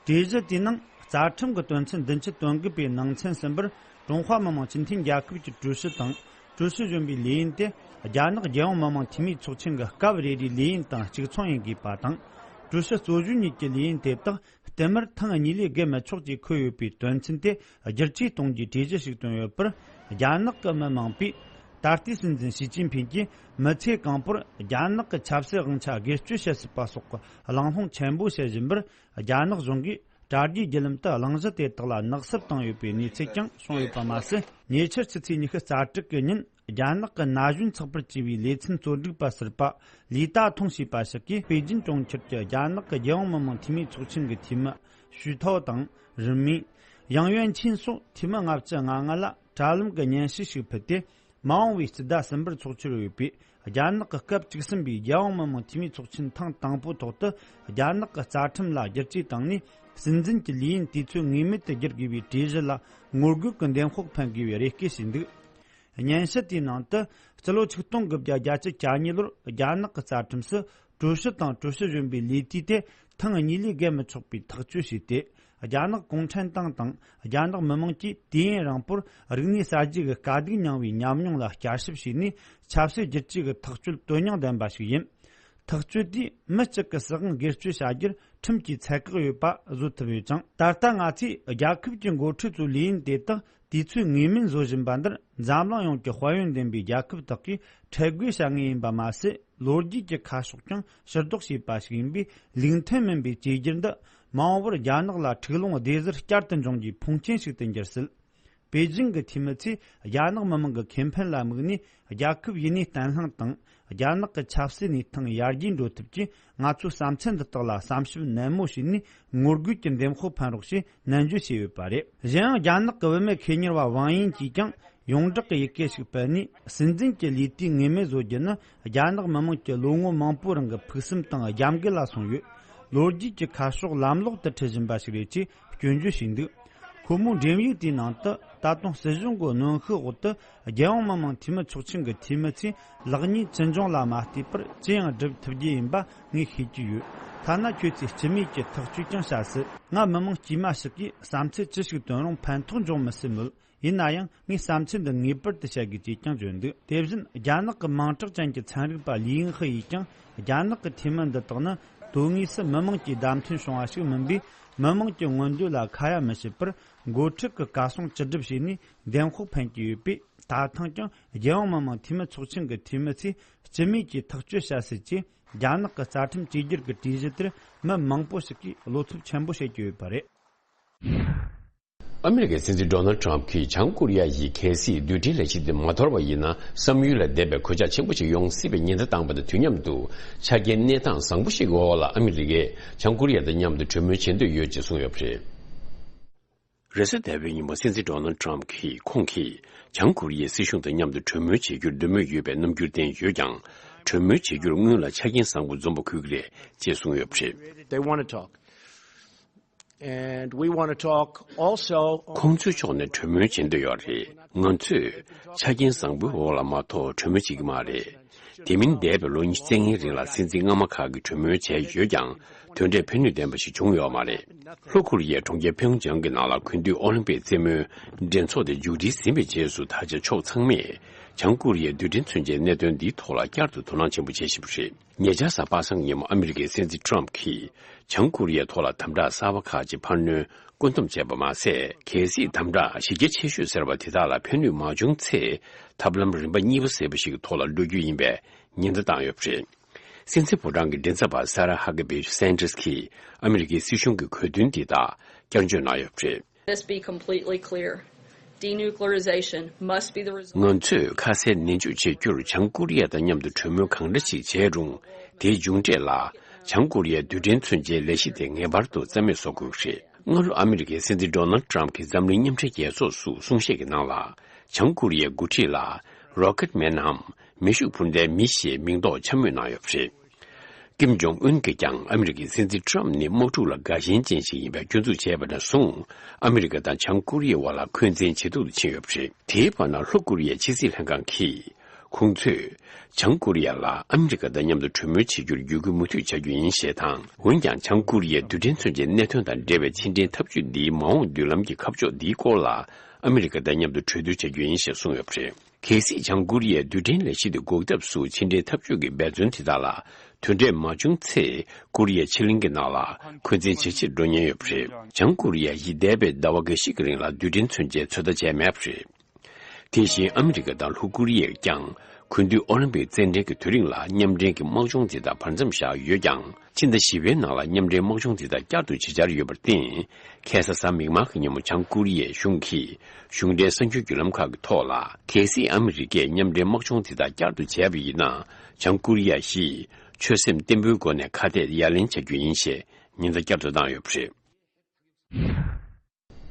གྲོས་གཞི་དེའི་ནང་རྩ་ཁྲིམས་ཀྱི་དོན་ཚན་བདུན་ཅུ་དོན་དགུ་པའི་ནང་ཚན་གསུམ་པར། ཀྲུང་ཧྭ་མི་དམངས་སྤྱི་མཐུན་རྒྱལ་ཁབ་ཀྱི་ཀྲུའུ་ཞི་དང་། ཀྲུའུ་ཞི་གཞོན་པའི་ལས་ཡུན་དེ་རྒྱ་ནག་རྒྱལ་ཡོངས་མི་དམངས་འཐུས་མིའི་ཚོགས་ཆེན་གྱི་སྐབས་རེ་རེའི་ལས་ཡུན་དང་གཅིག་མཚུངས་ཡིན་དགོས་པ་དང་། ཀྲུའུ་ཞི་གཙོ་བཞོན་གཉིས་ཀྱི་ལས་ཡུན་དེ་དག་བསྟུད་མར་ཐེངས་གཉིས་ལས་བརྒལ་མི་ཆོག་ཅེས་འཁོད་ཡོད་པའི་དོན་ཚན་དེ་བསྒྱུར་བཅོས་གཏོང་རྒྱུའི་གྲོས་གཞི་ཞིག་བཏོན་ཡོད་པར། རྒྱ་ནག་གི་མི་མང་པོས་ད་ལྟའི་སྲིད་འཛིན་ཞི་ཅིན་ཕིན་གྱིས་མི་ཚེ་གང་པོར་རྒྱ་ནག་གི་ཆབ་སྲིད་དབང་ཆ་སྒེར་གཅོད་བྱེད་སྲིད་པ་སོགས་ཀྱི་གླེང་སློང་ཆེན་པོ་བྱེད་བཞིན་པར། རྒྱ་ནག་གཞུང་གིས་དྲ་རྒྱའི་བརྒྱུད་ལམ་དུ་གླེང་གཞི་དེ་དག་ལ་ནག་བསུབ་བཏང་ཡོད་པའི་གནས་ཚུལ་ཀྱང་བྱུང་ཡོད་པ་མ་ཟད། ཉེ་ཆར་ཕྱི་ཚེས་ཉི་ཤུ་རྩ་དྲུག་གི་ཉིན། རྒྱ་ནག་གི་ན་གཞོན་ཚགས་པར་བཅས་པའི་ལེ་ཚན་གཙོ་སྒྲིག་པ་ཟུར་པ་ལི་ཏཱ་ཐུང་ཞེས་པ་ཞིག་གིས་པེ་ཅིན་གྲོང་ཁྱེར་གྱི་རྒྱ་ནག་གི་རྒྱལ་ཡོངས་མི་དམངས་འཐུས་མིའི་ཚོགས་ཆེན་གྱི་འཐུས་མི་ཞུས་ཐའོ་དང་། རིན་མིན། ཡང་ཡོན་ཆིན་སོགས་འཐུས་མི་ལྔ་བཅུ་ང་ལྔ་ལ་དྲ་ལམ་གྱི་སྙན་ཞུ་ཞིག་ཕུལ་ཏེ། མ་འོངས་པའི་སྤྱི་ཟླ་གསུམ་པར་འཚོགས་ཆོག་ཡོད་པའི་རྒྱ་ནག་གི་སྐབས་བཅུ་གསུམ་པའི་རྒྱལ་ཡོངས་མི་དམངས་འཐུས་མིའི་ཚོགས་ཆེན་ཐེངས་དང་པོའི་ཐོག་ཏུ། རྒྱ་ནག་གི་རྩ་ཁྲིམས་ལ་བསྒྱུར་བཅོས་བཏང་ནས། སྲིད་འཛིན་གྱི་ལས་ཡུན་དུས་ཚོད་ངེས་མེད་དུ་བསྒྱུར་དགོས་པའི་གྲོས་གཞི་ལ་ངོ་རྒོལ་གྱི་འདེམས་ཤོག་འཕེན་དགོས་པའི་རེ་སྐུལ་བྱས་འདུག་སྙན་ཞུ་དེའི་ནང་དུ། སྤྱི་ལོ་ཆིག་སྟོང་དགུ་བརྒྱ་བརྒྱད་ཅུ་གྱ་གཉིས་ལོར་རྒྱ་ནག་གི་རྩ་ཁྲིམས་སུ། ཀྲུའུ་ཞི་དང་ཀྲུའུ་ཞི་གཞོན་པའི་ལས་དུས་དེ་ཐེངས་གཉིས་ལས་བརྒལ་མི་ཆོག་པའི་ཐག་གཅོད་བྱས་ཏེ། རྒྱ་ནག་གུང་ཁྲན་ཏང་དང་རྒྱ་ནག་མི་དམངས་ཀྱིས་དུས་ཡུན་རིང་པོར་རིག་གནས་གསར་བརྗེ་གི་དཀའ་སྡུག་མྱངས་པའི་ཉམས་མྱོང་ལ་བསྐྱར་ཞིབ་བྱས་ནས་ཆབ་སྲིད་བསྒྱུར་བཅོས་ཀྱི་ཐག་གཅོད་དོན་སྙིང་ལྡན་པ་ཞིག་ཡིན། ཐག་གཅོད་དེས་མི་གཅིག་གི་སྲིད་དབང་སྒེར་གཅོད་བྱ་རྒྱུར་ཁྲིམས་ཀྱིས་ཚད་བཀག་ཡོད་པ་བཟོ་ཐུབ་ཡོད་ཅིང་། ད་ལྟ་ང་ཚོས་རྒྱལ་ཁབ་ཀྱི་འགོ་ཁྲིད་ཚོའི་ལས་ཡུན་དེ་དག་དུས་ཚོད་ངེས་མེད་བཟོ་བཞིན་པ་འདིར་འཛམ་གླིང་ཡོངས་ཀྱི་དཔལ་ཡོན་ལྡན་པའི་རྒྱལ་ཁབ་དག་གིས་ཁྲལ་དགོས་བྱ་ངེས་ཡིན་པ་མ་ཟད། ལོ་རྒྱུས་ཀྱི་ཁ་ཕྱོགས་ཀྱང་ཕྱིར་ལྡོག་བྱས་པ་ཞིག་ཡིན་པས། ལུགས་མཐུན་མིན་པའི་བཅོས་བསྒྱུར་འདི་མ་འོངས་པར་རྒྱ་ནག་ལ་འཁྲུག་ལོང་སྡེ་གཟར་བསྐྱར་དུ་འབྱུང་རྒྱུའི་ཕོངས་ཆེན་ཞིག་ཏུ་འགྱུར་སྲིད། པེ་ཅིང་གི་འཐུས་མི་ཚོས་རྒྱ་ནག་མི་དམངས་ཀྱི་ཁེ་ཕན་ལ་དམིགས་ནས། རྒྱལ་ཁབ་ཡུན་གནས་བརྟན་ལྷིང་དང་རྒྱ་ནག་གི་ཆབ་སྲིད་གནས་སྟངས་ཡར་རྒྱས་འགྲོ་ཐབས་ཀྱི་ང་ཚོའི་བསམ་ཚུལ་འདི་དག་ལ་བསམ་ཞིབ་ནན་མོ་བྱས་ནས། ངོ་རྒོལ་གྱི་འདེམས་དཔོག་ཕན་རོགས་ཞེས་ནན་བརྗོད་བྱས་ཡོད་པ་རེད། གཞན་ཡང་། རྒྱ་ནག་གི་བུད་མེད་ཁེ་གཉེར་བ་ཝང་ཡིན་གྱིས་ཀྱང་ཡོངས་བསྒྲགས་ཀྱི་ཡི་གེ་ཞིག་སྤེལ་ནས། སྲིད་འཛིན་གྱི་ལས་དུས་ངེས་མེད་བཟོ་རྒྱུ་ནི་རྒྱ་ནག་མི་དམངས་ཀྱི་ལོ་ངོ་མང་པོའི་རིང་གི་ཕུགས་བསམ་དང་རྒྱབ་འགལ་ལ་སོང་ཡོད། ལོ་རྒྱུས་ཀྱི་ཁ་ཕྱོགས་ལམ་ལོག་ཏུ་ཁྲིད་བཞིན་པ་ཞིག་རེད་ཅེས་སྐྱོན་བརྗོད་བྱས་འདུག། ཁོ་མོའི་འགྲེམས་ཡིག་དེའི་ནང་དུ། ད་དུང་སྲིད་གཞུང་གི་གནོན་ཤུགས་འོག་ཏུ་རྒྱལ་ཡོངས་མི་དམངས་འཐུས་མི་ཚོགས་ཆེན་གྱི་འཐུས་མི་ཚོས་ལེགས་ཉེས་ཅི་འབྱུང་ལ་མ་ལྟོས་པར་ཅི་ཡང་སྒྲུབ་ཐུབ་རྒྱུ་ཡིན་པ་ངས་ཤེས་ཀྱི་ཡོད། ཐ་ན་ཁྱོད་ཚོས་སྤྱི་མོས་ཀྱི་ཐག་གཅོད་ཀྱང་བྱ་སྲིད། ང་མི་དམངས་དཀྱུས་མ་ཞིག་གིས་བསམ་ཚུལ་ཅི་ཞིག་བཏོན་རུང་ཕན་ཐོགས་འབྱུང་མི་སྲིད་མོད། ཡིན་ན་ཡང་། ངས་བསམ་ཚུལ་འདི་ངེས་པར་དུ་བཤད་དགོས་ཅེས་ཀྱང་བརྗོད་འདུག། དེ་བཞིན། རྒྱ་ནག་གི་མིང་གྲགས་ཅན་གྱི་ཚན་རིག་པ་ལི་ཡིང་ཧི་ཡིས་ཀྱང་། རྒྱ་ནག་གི་འཐུས་མི་འདི་དག་ནི་དོན་དངོས་སུ་མི་དམངས་ཀྱིས་བདམས་ཐོན་བྱུང་བ་ཞིག་མིན་པས། མི་དམངས་ཀྱི་མངོན་འདོད་ལ་ཁ་ཡ་མི་བྱེད་པར། འགོ་ཁྲིད་ཀྱི་བཀའ་གསུང་ཅི་སྒྲུབ་བྱས་ནས་འདེམས་དཔོག་འཕེན་གྱི་ཡོད་པས། ད་ཐེངས་ཀྱང་རྒྱལ་ཡོངས་མི་དམངས་འཐུས་མི་ཚོགས་ཆེན་གྱི་འཐུས་མི་ཚོས་སྤྱི་མོས་ཀྱིས་ཐག་གཅོད་བྱ་སྲིད་ཅེས། རྒྱ་ནག་གི་རྩ་ཁྲིམས་བཅོས་བསྒྱུར་གྱི་གྲོས་གཞི་དེར་མི་མང་པོ་ཞིག་གིས་བློ་འཚབ་ཆེན་པོ་བྱེད་ཀྱི་ཡོད་པ་རེད། ཨ་མི་རི་ཀའི་སྲིད་འཛིན་ཌོ་ནལ་ཊམ་གྱིས་བྱང་ཀོ་རི་ཡ་ཡིས་གལ་སྲིད་རྡུལ་ཕྲན་ལས་གཞི་དེ་མ་དོར་བ་ཡིན་ན། བསམ་ཡུལ་ལས་འདས་པའི་གོད་ཆག་ཆེན་པོ་ཞིག་ཡོང་སྲིད་པའི་ཉེན་བརྡ་བཏང་བ་དང་དུས་མཉམ་དུ། ཆ་རྐྱེན་གནས་སྟངས་བཟང་པོ་ཞིག་གི་འོག་ལ་ཨ་མི་རི་ཀས་བྱང་ཀོ་རི་ཡ་དང་མཉམ་དུ་གྲོས་མོལ་བྱེད་འདོད་ཡོད་ཅེས་གསུངས་ཡོད་པ་རེད། རེས་གཟའ་ཟླ་བའི་ཉིན་མོ་སྲིད་འཛིན་ཌོ་ནལ་ཊམ་གྱིས། ཁོང་གིས་བྱང་ཀོ་རི་ཡའི་སྲིད་གཞུང་དང་མཉམ་དུ་གྲོས་མོལ་བྱེད་རྒྱུར་འདོད་མོས་ཡོད་པའི་རྣམ་འགྱུར་བསྟན་ཡོད་ཀྱང་། གྲོས་མོལ་བྱེད་རྒྱུར་སྔོན་ལ་ཆ་རྐྱེན་བཟང་པོ་འཛོམས་པ་དགོས་ཀྱི་རེད་ཅེས་གསུངས་ཡོད་པ་རེད། They want to talk. And we want to talk also on ཁོང་ཚོའི་ཕྱོགས་ནས་གྲོས་མོལ་བྱེད་འདོད་ཡོད་རེད། ང་ཚོས་ཆ་རྐྱེན་བཟང་པོའི་འོག་ལ་མ་གཏོགས་གྲོས་མོལ་བྱེད་ཀྱི་མ་རེད། དེ་མིན་འདས་པའི་ལོ་ཉི་ཤུ་རྩ་ལྔའི་རིང་ལ་སྲིད་འཛིན་སྔ་མ་ཁག་གིས་གྲོས་མོལ་བྱས་ཡོད་ཀྱང་། དོན་འབྲས་ཕན་ནུས་ལྡན་པ་ཞིག་བྱུང་ཡོད་མ་རེད། ལྷོ་ཀོ་རི་ཡའི་གྲོང་ཁྱེར་ཕེའུ་ཅང་གི་ནང་ལ་གུས་འདུད་ཨོ་ལིམ་པིག་རྩེད་མོའི་འགྲན་ཚོགས་དེ་མཇུག་སྒྲིལ་ཟིན་པའི་རྗེས་སུ། ད་ཆ་ཕྱོགས་ཚང་མས་བྱང་ཀོ་རི་ཡའི་རྡུལ་ཕྲན་མཚོན་ཆའི་གནད་དོན་འདིའི་ཐོག་ལ་བསྐྱར་དུ་དོ་སྣང་ཆེན་པོ་བྱེད་བཞིན་པ་རེད། ཉེ་ཆར་གཟའ་པ་སངས་ཉིན་མོ་ཨ་མི་རི་ཀའི་སྲིད་འཛིན་ཊམ་གྱིས་བྱང་ཀོ་རི་ཡའི་ཐོག་ལ་དམ་དྲག་གསར་པ་ཁག་ཅིག་འཕར་སྣོན་བཀོད་འདོམས་བྱས་པ་མ་ཟད། གལ་སྲིད་དམ་དྲག་གཞི་རྒྱ་ཆེ་ཤོས་ཟེར་བ་དེ་དག་ལ་ཕན་ནུས་མ་བྱུང་ཚེ། ཐབས་ལམ་རིམ་པ་གཉིས་པ་ཟེར་བ་ཞིག་གི་ཐོག་ལ་འགྲོ་རྒྱུ་ཡིན་པའི་ཉེན་བརྡ་བཏང་ཡོད་པ་རེད། སྲིད་འཛིན་ཕོ་བྲང་གི་མགྲིན་ཚབ་པ་ས་ར་ཧ་ཀེ་བི་སན་ཏྲེས་ཀྱིས་ཨ་མི་རི་ཀའི་སྲིད་གཞུང་གི་གོ་དོན་འདི་དག་བསྐྱར་བརྗོད་གནང་ཡོད་པ་རེད། Let's be completely clear. Denuclearization must be the result. ང་ཚོས་ཁ་གསལ་ནན་བརྗོད་བྱེད་རྒྱུར། བྱང་ཀོ་རི་ཡ་དང་མཉམ་དུ་གྲོས་མོལ་གང་འདྲ་ཞིག་བྱས་རུང་། དེའི་མཇུག་འབྲས་ལ་བྱང་ཀོ་རི་ཡའི་རྡུལ་ཕྲན་མཚོན་ཆའི་ལས་གཞི་དེ་ངེས་པར་དུ་རྩ་མེད་བཟོ་དགོས་ཀྱི་རེད། སྔ་ལོ་ཨ་མི་རི་ཀའི་སྲིད་འཛིན་ཌོ་ནལ་ཊམ་གྱིས་འཛམ་གླིང་མཉམ་འབྲེལ་རྒྱལ་ཚོགས་སུ་གསུང་བཤད་ཀྱི་ནང་ལ། བྱང་ཀོ་རི་ཡའི་འགོ་ཁྲིད་ལ་རོ་ཀེད་མེན་ནམ་མེ་ཤུགས་འཕུར་མདའི་མི་ཞེས་མིང་འདོགས་འཕྱ་སྨོད་གནང་ཡོད་པ་རེད། ཀིམ་ཇོང་ཨུན་གྱིས་ཀྱང་ཨ་མི་རི་ཀའི་སྲིད་འཛིན་ཊམ་ནི་དམག་འཁྲུག་ལ་དགའ་ཞེན་ཅན་ཞིག་ཡིན་པའི་སྐྱོན་འཛུགས་བྱས་པ་ནས་བཟུང་། ཨ་མི་རི་ཀ་དང་བྱང་ཀོ་རི་ཡའི་དབར་ལ་འཁོན་འཛིན་ཇེ་སྡུག་ཏུ་ཕྱིན་ཡོད་པ་རེད། དེའི་བར་ན། ལྷོ་ཀོ་རི་ཡའི་ཕྱི་སྲིད་ལྷན་ཁང་གིས། ཁོང་ཚོས་བྱང་ཀོ་རི་ཡ་ལ་ཨ་མི་རི་ཀ་དང་མཉམ་དུ་གྲོས་མོལ་བྱེད་རྒྱུར་བརྒྱུད་སྐུལ་མུ་མཐུད་བྱ་རྒྱུ་ཡིན་ཞེས་དང་། འོན་ཀྱང་། བྱང་ཀོ་རི་ཡའི་རྡུལ་ཕྲན་མཚོན་ཆའི་གནད་དོན་དང་འབྲེལ་བའི་ཕྱི་འབྲེལ་འཐབ་ཇུས་འདིའི་མ་འོངས་མདུན་ལམ་གྱི་ཁ་ཕྱོགས་འདིའི་སྐོར་ལ། ཨ་མི་རི་ཀ་དང་མཉམ་དུ་གྲོས་བསྡུར་བྱ་རྒྱུ་ཡིན་ཞེས་གསུངས་ཡོད་པ་རེད། གལ་སྲིད་བྱང་ཀོ་རི་ཡས་རྡུལ་ཕྲན་ལས་གཞི་དེ་འགོག་ཐབས་སུ་ཕྱི་འབྲེལ་འཐབ་ཇུས་ཀྱི་འབད་བརྩོན་དེ་དག་ལ་དོན་འབྲས་མ་བྱུང་ཚེ། ཀོ་རི་ཡའི་ཕྱེད་གླིང་གི་ནང་ལ་འཁོན་འཛིན་ཇེ་ཆེར་འགྲོ་ཉེན་ཡོད་པ་རེད། བྱང་ཀོ་རི་ཡ་ཡིས་འདས་པའི་ཟླ་བ་འགའ་ཞིག་གི་རིང་ལ་རྡུལ་ཕྲན་མཚོན་ཆའི་ཚོད་ལྟ་བྱས་མེད་པ་རེད། དེ་བཞིན་ཨ་མི་རི་ཀ་དང་ལྷོ་ཀོ་རི་ཡས་ཀྱང་གུས་འདུད་ཨོ་ལིམ་པིག་རྩེད་འགྲན་གྱི་དུས་རིང་ལ་མཉམ་འབྲེལ་གྱི་དམག་སྦྱོང་དེ་དག་བར་མཚམས་བཞག་ཡོད་ཀྱང་། ཕྱི་ཟླ་བཞི་པའི་ནང་ལ་མཉམ་འབྲེལ་དམག་སྦྱོང་དེ་དག་བསྐྱར་དུ་ཇི་བྱར་ཡོད་པར་བརྟེན། ཁ་སང་གཟའ་མིག་དམར་གྱི་ཉིན་མོ་བྱང་ཀོ་རི་ཡའི་གཞུང་གིས་གཞུང་འབྲེལ་གསར་འགྱུར་བརྒྱུད་ལམ་ཁག་གི་ཐོག་ལ། གལ་སྲིད་ཨ་མི་རི་ཀས་མཉམ་འབྲེལ་དམག་སྦྱོང་དེ་དག་བསྐྱར་དུ་བྱས་པ་ཡིན་ན། བྱང་ཀོ་རི་ཡ་ཞིག་ཆོད་སེམས་བརྟན་པོའི་སྒོ་ནས་ཁ་གཏད་ཡ་ལན་བྱ་རྒྱུ་ཡིན་ཞེས་ཉེན་བརྡ་བསྐྱར་དུ་བཏང་ཡོད་པ་རེད།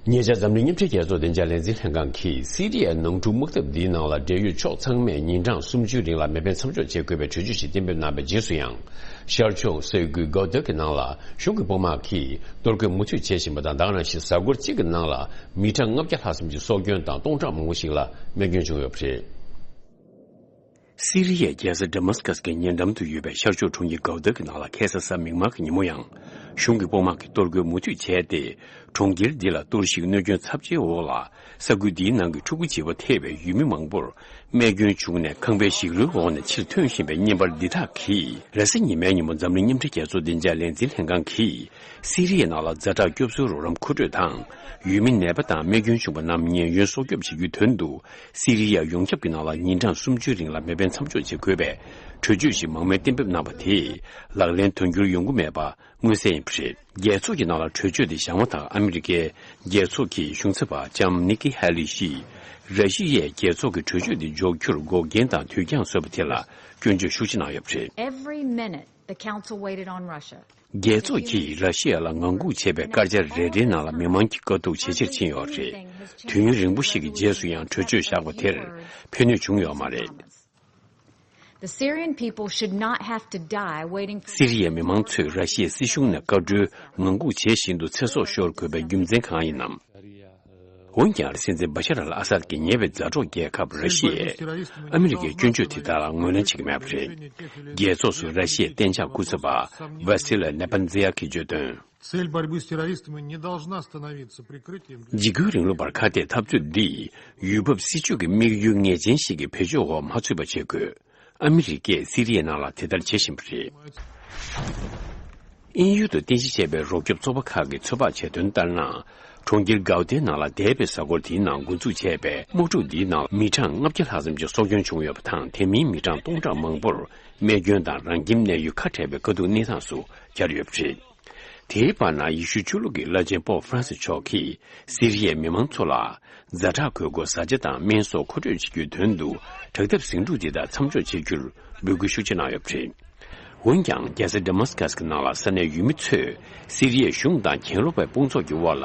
ཉེ་ཆར་འཛམ་གླིང་མཉམ་འབྲེལ་རྒྱལ་ཚོགས་བདེ་འཇགས་ལས་འཛིན་ལྷན་ཁང་གིས་སི་རི་ཡའི་ནང་འཁྲུག་དམག་འཐབ་འདིའི་ནང་ལ་འབྲེལ་ཡོད་ཕྱོགས་ཚང་མས་ཉིན་གྲངས་སུམ་ཅུའི་རིང་ལ་མེ་འཕེན་མཚམས་འཇོག་བྱེད་དགོས་པའི་གྲོས་ཆོད་ཞིག་གཏན་འབེབས་གནང་བའི་རྗེས་སུ་ཡང་། ཤར་ཕྱོགས་ས་ཁུལ་གོ་ཏོ་གི་ནང་ལ་གཞུང་གི་དཔུང་དམག་གིས་གཏོར་རྒོལ་མུ་མཐུད་བྱེད་བཞིན་པ་དང་། ད་ག་ནང་བཞིན་གཟའ་འཁོར་གཅིག་གི་ནང་ལ་མི་གྲངས་ལྔ་བརྒྱ་ལྷག་ཙམ་གྱི་སྲོག་སྐྱོན་དང་། སྟོང་ཕྲག་མང་པོ་ཞིག་ལ་རྨས་སྐྱོན་བྱུང་ཡོད་པ་རེད། སི་རི་ཡའི་རྒྱལ་ས་ཌ་མཱ་སི་ཀཱས་ཀྱི་ཉེ་འགྲམ་དུ་ཡོད་པའི་ཤར་ཕྱོགས་གྲོང་ཁྱེར་གའུ་ཏཱ་གི་ནང་ལ་ཁ་སང་གཟའ་མིག་དམར་གྱི་ཉིན་མོ་ཡང་གཞུང་གི་དཔུང་དམག་གིས་གཏོར་རྒོལ་མུ་མཐུད་བྱས་ཏེ། གྲོང་ཁྱེར་འདི་ལ་གཏོར་བཤིག་གནོད་སྐྱོན་ཚབས་ཆེའི་འོག་ལ། ས་ཁུལ་འདིའི་ནང་གི་ཕྲུ་གུ་བྱིས་པ་ཐེ་བའི་ཡུལ་མི་མང་པོར་རྨས་སྐྱོན་བྱུང་ནས་ཁང་པའི་ཞིག་རོའི་འོག་ནས་ཕྱིར་ཐོན་བཞིན་པའི་བརྙན་པར་འདི་དག་གིས། རེས་གཟའ་ཉི་མའི་ཉིན་མོ་འཛམ་གླིང་མཉམ་འབྲེལ་རྒྱལ་ཚོགས་བདེ་འཇགས་ལས་འཛིན་ལྷན་ཁང་གིས། སི་རི་ཡའི་ནང་ལ་ཛ་དྲག་སྐྱོབ་གསོའི་རོགས་རམ་མཁོ་སྤྲོད་དང་། ཡུལ་མི་ནད་པ་དང་རྨས་སྐྱོན་བྱུང་པ་རྣམས་ཉེན་གཡོལ་སྲོག་སྐྱོབ་བྱེད་རྒྱུའི་དོན་དུ། སི་རི་ཡ་ཡོངས་ཁྱབ་ཀྱི་ནང་ལ་ཉིན་གྲངས་སུམ་ཅུའི་རིང་ལ་མེ་འཕེན་མཚམས་འཇོག་བྱེད་དགོས་པའི་གྲོས་ཆོད་ཞིག་མང་མོས་གཏན་འབེབས་གནང་བ་དེས། ལག་ལེན་དོན་འཁྱོལ་ཡོང་གི་མེད་པ་མངོན་གསལ་ཡིན་པ་རེད། རྒྱལ་ཚོགས་ཀྱི་ནང་ལ་གྲོས་ཆོད་དེ་བཞག་མ་ཐག་ཨ་མི་རི་ཀའི་རྒྱལ་ཚོགས་ཀྱི་གཞུང་ཚབ་པ་ལྕམ་ནིག་ཀི་ཧེ་ལི་ཡིས། ར་ཤི་ཡས་རྒྱལ་ཚོགས་ཀྱི་གྲོས་ཆོད་དེ་འཇོག་རྒྱུར་འགོག་རྐྱེན་དང་དུས་འགྱངས་བཟོས་པ་དེ་ལ་སྐྱོན་བརྗོད་ཤུགས་ཆེ་གནང་ཡོད་པ་རེད། Every minute the council waited on Russia. རྒྱལ་ཚོགས་ཀྱིས་ར་ཤི་ཡ་ལ་ངང་སྒུག་བྱས་པའི་སྐར་ཆ་རེ་རེའི་ནང་ལ་མི་མང་གི་དཀའ་སྡུག་ཇེ་ཆེར་ཕྱིན་ཡོད་རེད། དུས་ཡུན་རིང་པོ་ཞིག་གི་རྗེས་སུ་ཡང་གྲོས་ཆོད་བཞག་པ་དེར་ཕན་ནུས་བྱུང་ཡོད་མ་རེད། The Syrian people should not have to die waiting for སི་རི་ཡའི་མི་མང་ཚོས་ར་ཤི་ཡའི་སྲིད་གཞུང་ནས་བཀའ་འཁྲོལ་ངང་སྒུག་བྱེད་བཞིན་དུ་ཚེ་སྲོག་ཤོར་དགོས་པའི་རྒྱུ་མཚན་གང་ཡིན་ནམ། འོན་ཀྱང་། སྲིད་འཛིན་བ་ཤར་ཨལ་ཨ་སཱད་ཀྱི་ཉེ་བའི་མཛའ་གྲོགས་རྒྱལ་ཁབ་ར་ཤི་ཡས་ཨ་མི་རི་ཀའི་སྐྱོན་བརྗོད་དེ་དག་ལ་ངོས་ལེན་བྱེད་ཀྱི་མེད་པ་རེད། རྒྱལ་ཚོགས་སུ་ར་ཤི་ཡའི་གཏན་འཇགས་སྐུ་ཚབ་པ་ཝ་སི་ལི་ནེ་པན་ཛི་ཡ་གིས་བརྗོད་དོན། Цель борьбы с террористами не должна становиться прикрытием для འཇིགས་སྐུལ་རིང་ལུགས་པར་ཁ་གཏད་འཐབ་རྩོད་འདི་ཡུལ་བབ་སྲིད་ཇུས་ཀྱི་དམིགས་ཡུལ་ངེས་ཅན་ཞིག་གི་བེད་སྤྱོད་འོག་མ་ཚུད་པ་བྱེད་དགོས། ཨ་མི་རི་ཀས་སི་རི་ཡའི་ནང་ལ་དེ་ལྟར་བྱེད་བཞིན་པ་རེད། དབྱིན་ཡུལ་དུ་རྟེན་གཞི་བྱས་པའི་རོགས་སྐྱོབ་གཙོ་བོ་ཁག་གིས་ཚོད་དཔག་བྱས་དོན་ལྟར་ན། གྲོང་ཁྱེར་གའུ་ཏའི་ནང་ལ་འདས་པའི་གཟའ་འཁོར་དེའི་ནང་འགོ་འཛུགས་བྱས་པའི་དམག་འཁྲུག་འདིའི་ནང་མི་གྲངས་ལྔ་བརྒྱ་ལྷག་ཙམ་གྱི་སྲོག་སྐྱོན་བྱུང་ཡོད་པ་དང་། དེ་མིན་མི་གྲངས་སྟོང་ཕྲག་མང་པོར་རྨས་སྐྱོན་དང་རང་ཁྱིམ་གནས་ཡུལ་ཁ་བྲལ་བའི་དཀའ་སྡུག་གནས་སྟངས་སུ་གྱར་ཡོད་པ་རེད། དེའི་བར་ན་ཡེ་ཤུ་ཆོས་ལུགས་ཀྱི་བླ་ཆེན་པོབ་ཧྥ་རན་སི་མཆོག་གིས་སི་རི་ཡའི་མི་མང་ཚོ་ལ། ཛ་དྲག་དགོས་མཁོ་བཟའ་བཅའ་དང་སྨན་སོགས་མཁོ་སྤྲོད་བྱེད་རྒྱུའི་དོན་དུ། དྲག་འཐབ་ཟིང་འཁྲུག་འདི་དག་མཚམས་འཇོག་བྱེད་རྒྱུར་འབོད་སྐུལ་ཤུགས་ཆེ་གནང་ཡོད་པ་རེད། འོན་ཀྱང་། རྒྱལ་ས་ཌ་མཱ་སི་ཀཱས་ཀྱི་ནང་ལ་ས་གནས་ཡུལ་མི་ཚོས་སི་རི་ཡའི་གཞུང་དང་གྱེན་ལོག་པའི་དཔུང་ཚོགས་ཀྱི་དབར་ལ་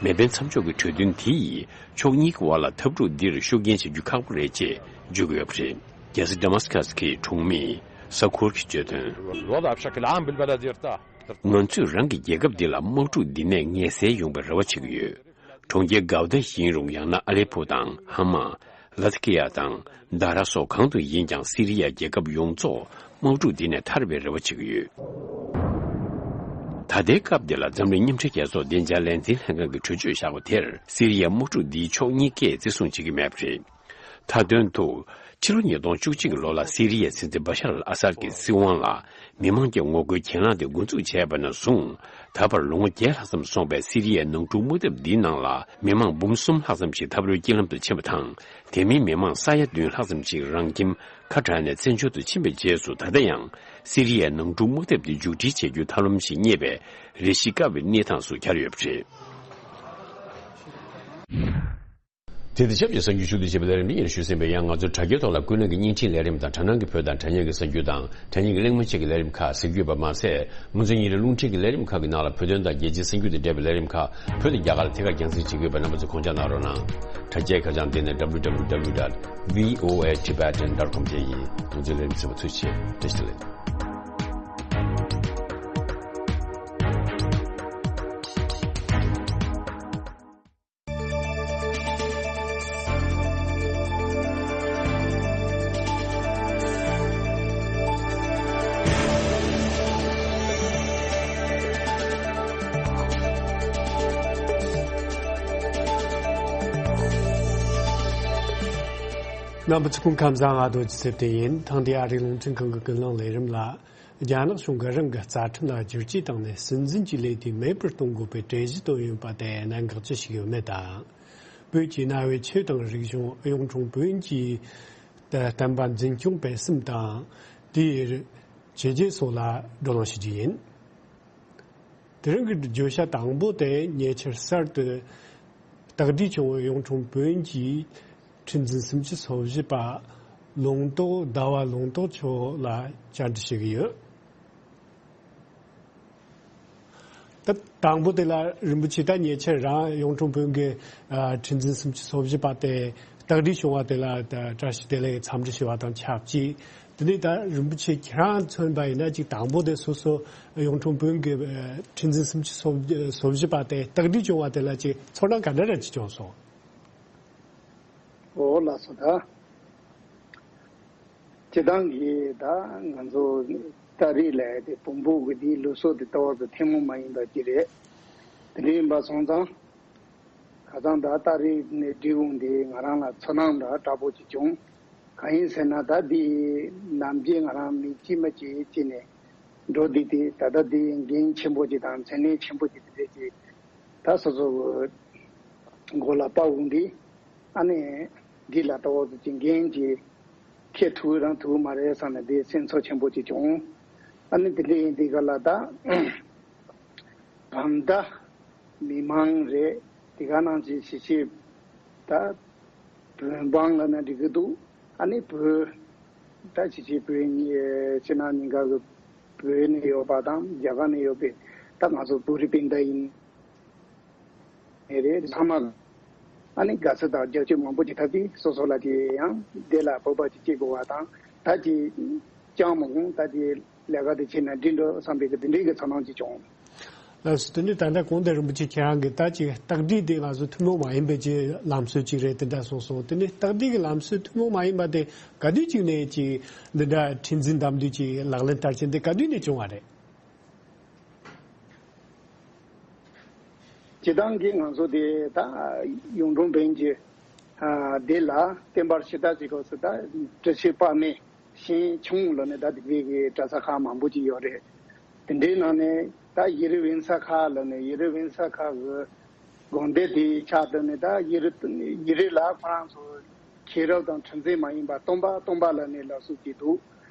མེ་འཕེན་མཚམས་འཇོག་གི་གྲོས་མཐུན་དེ་ཡིས་ཕྱོགས་གཉིས་ཀྱི་དབར་ལ་འཐབ་འཁྲུག་འདིར་ཤུགས་རྐྱེན་བྱེད་རྒྱུ་ཁག་པོ་རེད་ཅེས་བརྗོད་ཀྱི་ཡོད་པ་རེད། རྒྱལ་ས་ཌ་མཱ་སི་ཀཱས་ཀྱི་གྲོང་མི་ས་ཁུར་གྱིས་བརྗོད་དོན། الوضع بشكل عام بالبلد يرتاح. ང་ཚོས་རང་གི་རྒྱལ་ཁབ་འདི་ལ་དམག་འཁྲུག་འདི་ནས་ངལ་སེལ་ཡོང་བའི་རེ་བ་བྱེད་ཀྱི་ཡོད། གྲོང་ཁྱེར་གའུ་ཏཱ་ཡིན་རུང་། ཡང་ན་ཨ་ལེ་པོ་དང་ཧ་མ། ལ་ཐི་ཀི་ཡ་དང་དཱ་ར་སོགས་གང་དུ་ཡིན་ཀྱང་། སི་རི་ཡ་རྒྱལ་ཁབ་ཡོངས་རྫོགས་དམག་འཁྲུག་འདི་ནས་ཐར་བའི་རེ་བ་བྱེད་ཀྱི་ཡོད། ད་ལྟའི་སྐབས་འདི་ལ་འཛམ་གླིང་མཉམ་འབྲེལ་རྒྱལ་ཚོགས་བདེ་འཇགས་ལས་འཛིན་ལྷན་ཁང་གིས་གྲོས་ཆོད་བཞག་པ་དེར། སི་རི་ཡའི་དམག་འཁྲུག་འདིའི་ཕྱོགས་གཉིས་ཀས་བརྩི་སྲུང་བྱེད་ཀྱི་མེད་པ་རེད། མཐའ་དོན་དུ། ཕྱི་ལོ་ཉིས་སྟོང་བཅུ་གཅིག་གི་ལོ་ལ་སི་རི་ཡའི་སྲིད་འཛིན་བ་ཤར་ཨལ་ཨ་སཱད་ཀྱི་སྲིད་དབང་ལ་མི་མང་གི་ངོ་རྒོལ་གྱེན་ལངས་དེ་འགོ་འཛུགས་བྱས་པ་ནས་བཟུང་། ད་བར་ལོ་ངོ་བརྒྱད་ལྷག་ཙམ་སོང་བའི་སི་རི་ཡའི་ནང་འཁྲུག་དམག་འཐབ་འདིའི་ནང་ལ་མི་མང་འབུམ་གསུམ་ལྷག་ཙམ་ཞིག་འཐབ་རོའི་དཀྱིལ་ལམ་དུ་ཕྱིན་པ་དང་། དེ་མིན་མི་མང་ས་ཡ་བདུན་ལྷག་ཙམ་ཞིག་རང་ཁྱིམ་ཁ་བྲལ་ནས་བཙན་བྱོལ་དུ་ཕྱིན་པའི་རྗེས་སུ། ད་ལྟ་ཡང་སི་རི་ཡའི་ནང་འཁྲུག་དམག་འཐབ་འདི་མཇུག་སྒྲིལ་བྱེད་རྒྱུའི་ཐབས་ལམ་ཞིག་རྙེད་པའི་རེ་ཞིག་དཀའ་བའི་གནས་སྟངས་སུ་གྱར་ཡོད་པ་རེད། དེ་དང་ཆབས་ཅིག་གསར་འགྱུར་ཕྱོགས་བསྡུས་བྱས་པའི་ལས་རིམ་འདི་ཡིན། ཞུ་གསན་པའི་ཡང་ང་ཚོའི་དྲ་རྒྱའི་ཐོག་ལ་ཀུན་གླེང་གི་བརྙན་འཕྲིན་ལས་རིམ་དང་། དྲ་སྣང་གི་བོད་དང་དྲ་བརྙན་གྱི་གསར་འགྱུར་དང་། དྲ་བརྙན་གྱི་གླེང་མོལ་བཅས་ཀྱི་ལས་རིམ་ཁག་གཟིགས་རྒྱུ་ཡོད་པ་མ་ཟད། ང་ཚོའི་ཉིན་རེའི་རླུང་འཕྲིན་གྱི་ལས་རིམ་ཁག་གི་ནང་ལ་བོད་དོན་དང་རྒྱལ་སྤྱིའི་གསར་འགྱུར་དང་འབྲེལ་བའི་ལས་རིམ་ཁག་བོད་དང་རྒྱ་གར་ལ་ཐད་ཀར་རྒྱང་སྲིང་བྱེད་ཀྱི་ཡོད་པས། རྣམ་པ་ཚོས་གོང་བརྗོད་གནང་རོགས་གནང་། དྲ་རྒྱའི་ཁ་བྱང་དེ་ནི་W W W dot V O A Tibetan dot com དེ་ཡིན། ང་ཚོའི་ལས་རིམ་གསན་པ་ཚོས་ཆེད་བཀྲ་ཤིས་བདེ་ལེགས། རྣམ་པ་ཚོ་སྐུ་ཁམས་བཟང་། ང་རྡོ་རྗེ་ཚེ་བརྟན་ཡིན། ཐེངས་འདིའི་ཨ་རིའི་རླུང་འཕྲིན་ཁང་གི་ཀུན་གླེང་ལས་རིམ་ལ། རྒྱ་ནག་གཞུང་གིས་རང་གི་རྩ་ཁྲིམས་ལ་བསྒྱུར་བཅོས་བཏང་ནས། སྲིད་འཛིན་གྱི་ལས་དུས་མེད་པར་གཏོང་དགོས་པའི་གྲོས་གཞི་བཏོན་ཡོད་པ་དེ་གནད་འགག་ཅི་ཞིག་ཡོད་མེད་དང་། བོད་ཀྱི་གནའ་བོའི་ཆོས་དང་རིག་གཞུང་། གཡུང་དྲུང་བོན་གྱི་བསྟན་པ་འཛིན་སྐྱོང་སྤེལ་གསུམ་དང་། དེའི་བྱས་རྗེས་སོགས་ལ་བགྲོ་གླེང་ཞུ་རྒྱུ་ཡིན། དེ་རིང་གི་བརྗོད་བྱ་དང་པོ་དེ། ཉེ་ཆར་གསར་དུ་རྟ་མགྲིན་སྐྱོང་བའི་གཡུང་དྲུང་བོན་གྱི་ཁྲི་འཛིན་སུམ་ཅུ་སོ་བཞི་པ་ལུང་རྟོགས། ཟླ་བ་ལུང་རྟོགས་མཆོག་ལ་བཅར་འདྲི་ཞུ་གི་ཡོད། ད་དང་པོ་དེ་ལ་རིན་པོ་ཆེ། ད་ཉེ་ཆར་རང་གཡུང་དྲུང་བོན་གྱི་ཨ་ཁྲི་འཛིན་སུམ་ཅུ་སོ་བཞི་པ་དེ་རྟ་མགྲིན་སྐྱོང་བ་དེ་ལ་ད་བཀྲ་ཤིས་བདེ་ལེགས་འཚམས་འདྲི་ཞུ་བ་དང་ཆབས་ཅིག་དེ་ནས་ད་རིན་པོ་ཆེ་ཁྱེད་རང་མཚོན་པ་ཡིན་ན། ཅིག་དང་པོ་དེ་སོ་སོ་གཡུང་དྲུང་བོན་གྱི་ཨ་ཁྲི་འཛིན་སུམ་ཅུ་སོ་སོ་བཞི་པ་དེ་རྟ་མགྲིན་སྐྱོང་བ་དེ་ལ་ཅིག་ཚོར་སྣང་ག་འདྲ་རེ་ཅིག་བྱུང་སོང་། འོ་ལགས་སོ། ད་ སྤྱིར་བཏང་གི་ད་ང་ཚོ་ཏ་རིག་ལབ་ཡ་དེ་བོན་པོ་གི་དེའི་ལུགས་སྲོལ་དེ་ལྟ་བུ་དེ་ཐུན་མོང་མ་ཡིན་པ་ཅིག་རེད། དེ་འདྲ་ཡིན་པ་སོང་ཙང་ཁ་སང་ད་ཏ་རིག་ནས་འབྲི་འོང་དེ་ང་རང་ལ་ཚོར་སྣང་འདྲ་དྲག་པོ་ཅིག་བྱུང་། གང་ཡིན་ཟེར་ན་ད་དེ་ནམ་རྒྱུན་ང་རང་མི་གཅིག་མ་གཅིག་བྱས་ནས་འགྲོ་བསྡད་དེ། ད་ལྟ་དེ་འགན་ཆེན་པོ་ཅིག་དང་མཚན་གནས་ཆེན་པོ་ཅིག་དེ་འདྲ་ཅིག་ད་སོ་སོ་གི་མགོ་ལ་དཔའ་འོང་དུས། ཨ་ནི་འདི་ལ་ལྟ་བུ་ཅིག་འགན་ཅིག་འཁྱེར་ཐུབ་རང་ཐུབ་མ་རེད་བསམ་ནས་དེ་སེམས་ཚོར་ཆེན་པོ་ཅིག་བྱུང་། ཨ་ནི་དེ་འདྲ་ཡིན་དུས་ག་ལ་ད་བོད་ཟླ་མི་མང་རེད། དེ་ག་ནང་བཞིན་གཞིས་བྱེས་ད་བོད་འབངས་ལབ་ན་འགྲིག་གི་འདུག་ཨ་ནི་བོད་ད་གཞིས་བྱེས་བོད་གཉིས་ཕྱི་ནང་གཉིས་ཀ་གི་བོད་ནས་ཡོད་པ་དང་རྒྱ་གར་ནས་ཡོད་པའི་ད་ང་ཚོ་བོད་རིགས་སྤུན་ཟླ་ཡིན། ནས་རེད། ཚང་མ་ཨ་ནི་དགའ་བསུ་དང་རྒྱབ་སྐྱོར་མང་པོ་ཅིག་ཐོབ་དུས་སོ་སོ་ལ་དེ་ཡང་དེ་ལ་སྤོབས་པ་ཅིག་སྐྱེ་དགོས་པ་དང་། ད་ཅིག་ཅང་མ་འོང་། ད་ཅིག་ལས་ཀ་དེ་བྱས་ན་འགྲིག་འགྲོ་བསམ་པའི་གི་དེ་འདྲའི་གི་ཚོར་སྣང་ཅིག་བྱུང་། ལགས་སོ། དེ་ནི་ད་ལྟ་གོང་དུ་རིན་པོ་ཆེ་ཁྱེད་རང་གིས་ད་ཅིག་རྟགས་སྒྲིག་དེ་ང་ཚོ་ཐུན་མོང་མ་ཡིན་པའི་ཅིག་ལམ་སྲོལ་ཅིག་རེད་དེ་འདྲ་གསུངས་སོང་། དེ་ནི་རྟགས་སྒྲིག་གི་ལམ་སྲོལ་ཐུན་མོང་མ་ཡིན་པ་དེ་ག་དུས་ཅིག་ནས་ཅིག་འདི་འདྲ་ཁྲིམས་འཛིན་དམ་འདུས་ཅིག་ལག་ལེན་བསྟར་བྱེད་འདི་ག་དུས་ནས་བྱུང་བ་རེད། སྤྱིར་བཏང་གི་ང་ཚོ་དེ་ད་གཡུང་དྲུང་བོན་གྱི་ཨ་སྡེ་ལ་བསྟན་པར་ཕྱི་དར་བྱེད་སྐབས་སུ་ད་སྤྲུལ་ཆེན་དཔག་མེད་ཤིང་ཆུང་ལ་ནི་ད་དེ་བས་གི་གྲྭ་ས་ཁག་མང་པོ་ཅིག་ཡོད་རེད། དེ་འདྲའི་ནང་ནས་ད་ཡེ་རུ་བན་ས་ཁག་ལ་ནི་ཡེ་རུ་བན་ས་ཁག་གི་དགོན་སྡེ་དེའི་ཕྱག་ཏུ་ནི་ད་ཡེ་རུ་ཡེ་རུ་ལ་ཁོ་རང་ཚོ་མཁྱེན་རབ་དང་ཁྲིམས་འཛིན་མ་ཡིན་པ་སྟོན་པ་སྟོན་པ་ལ་ནི་ལབ་སྲོལ་ཅིག་འདུག་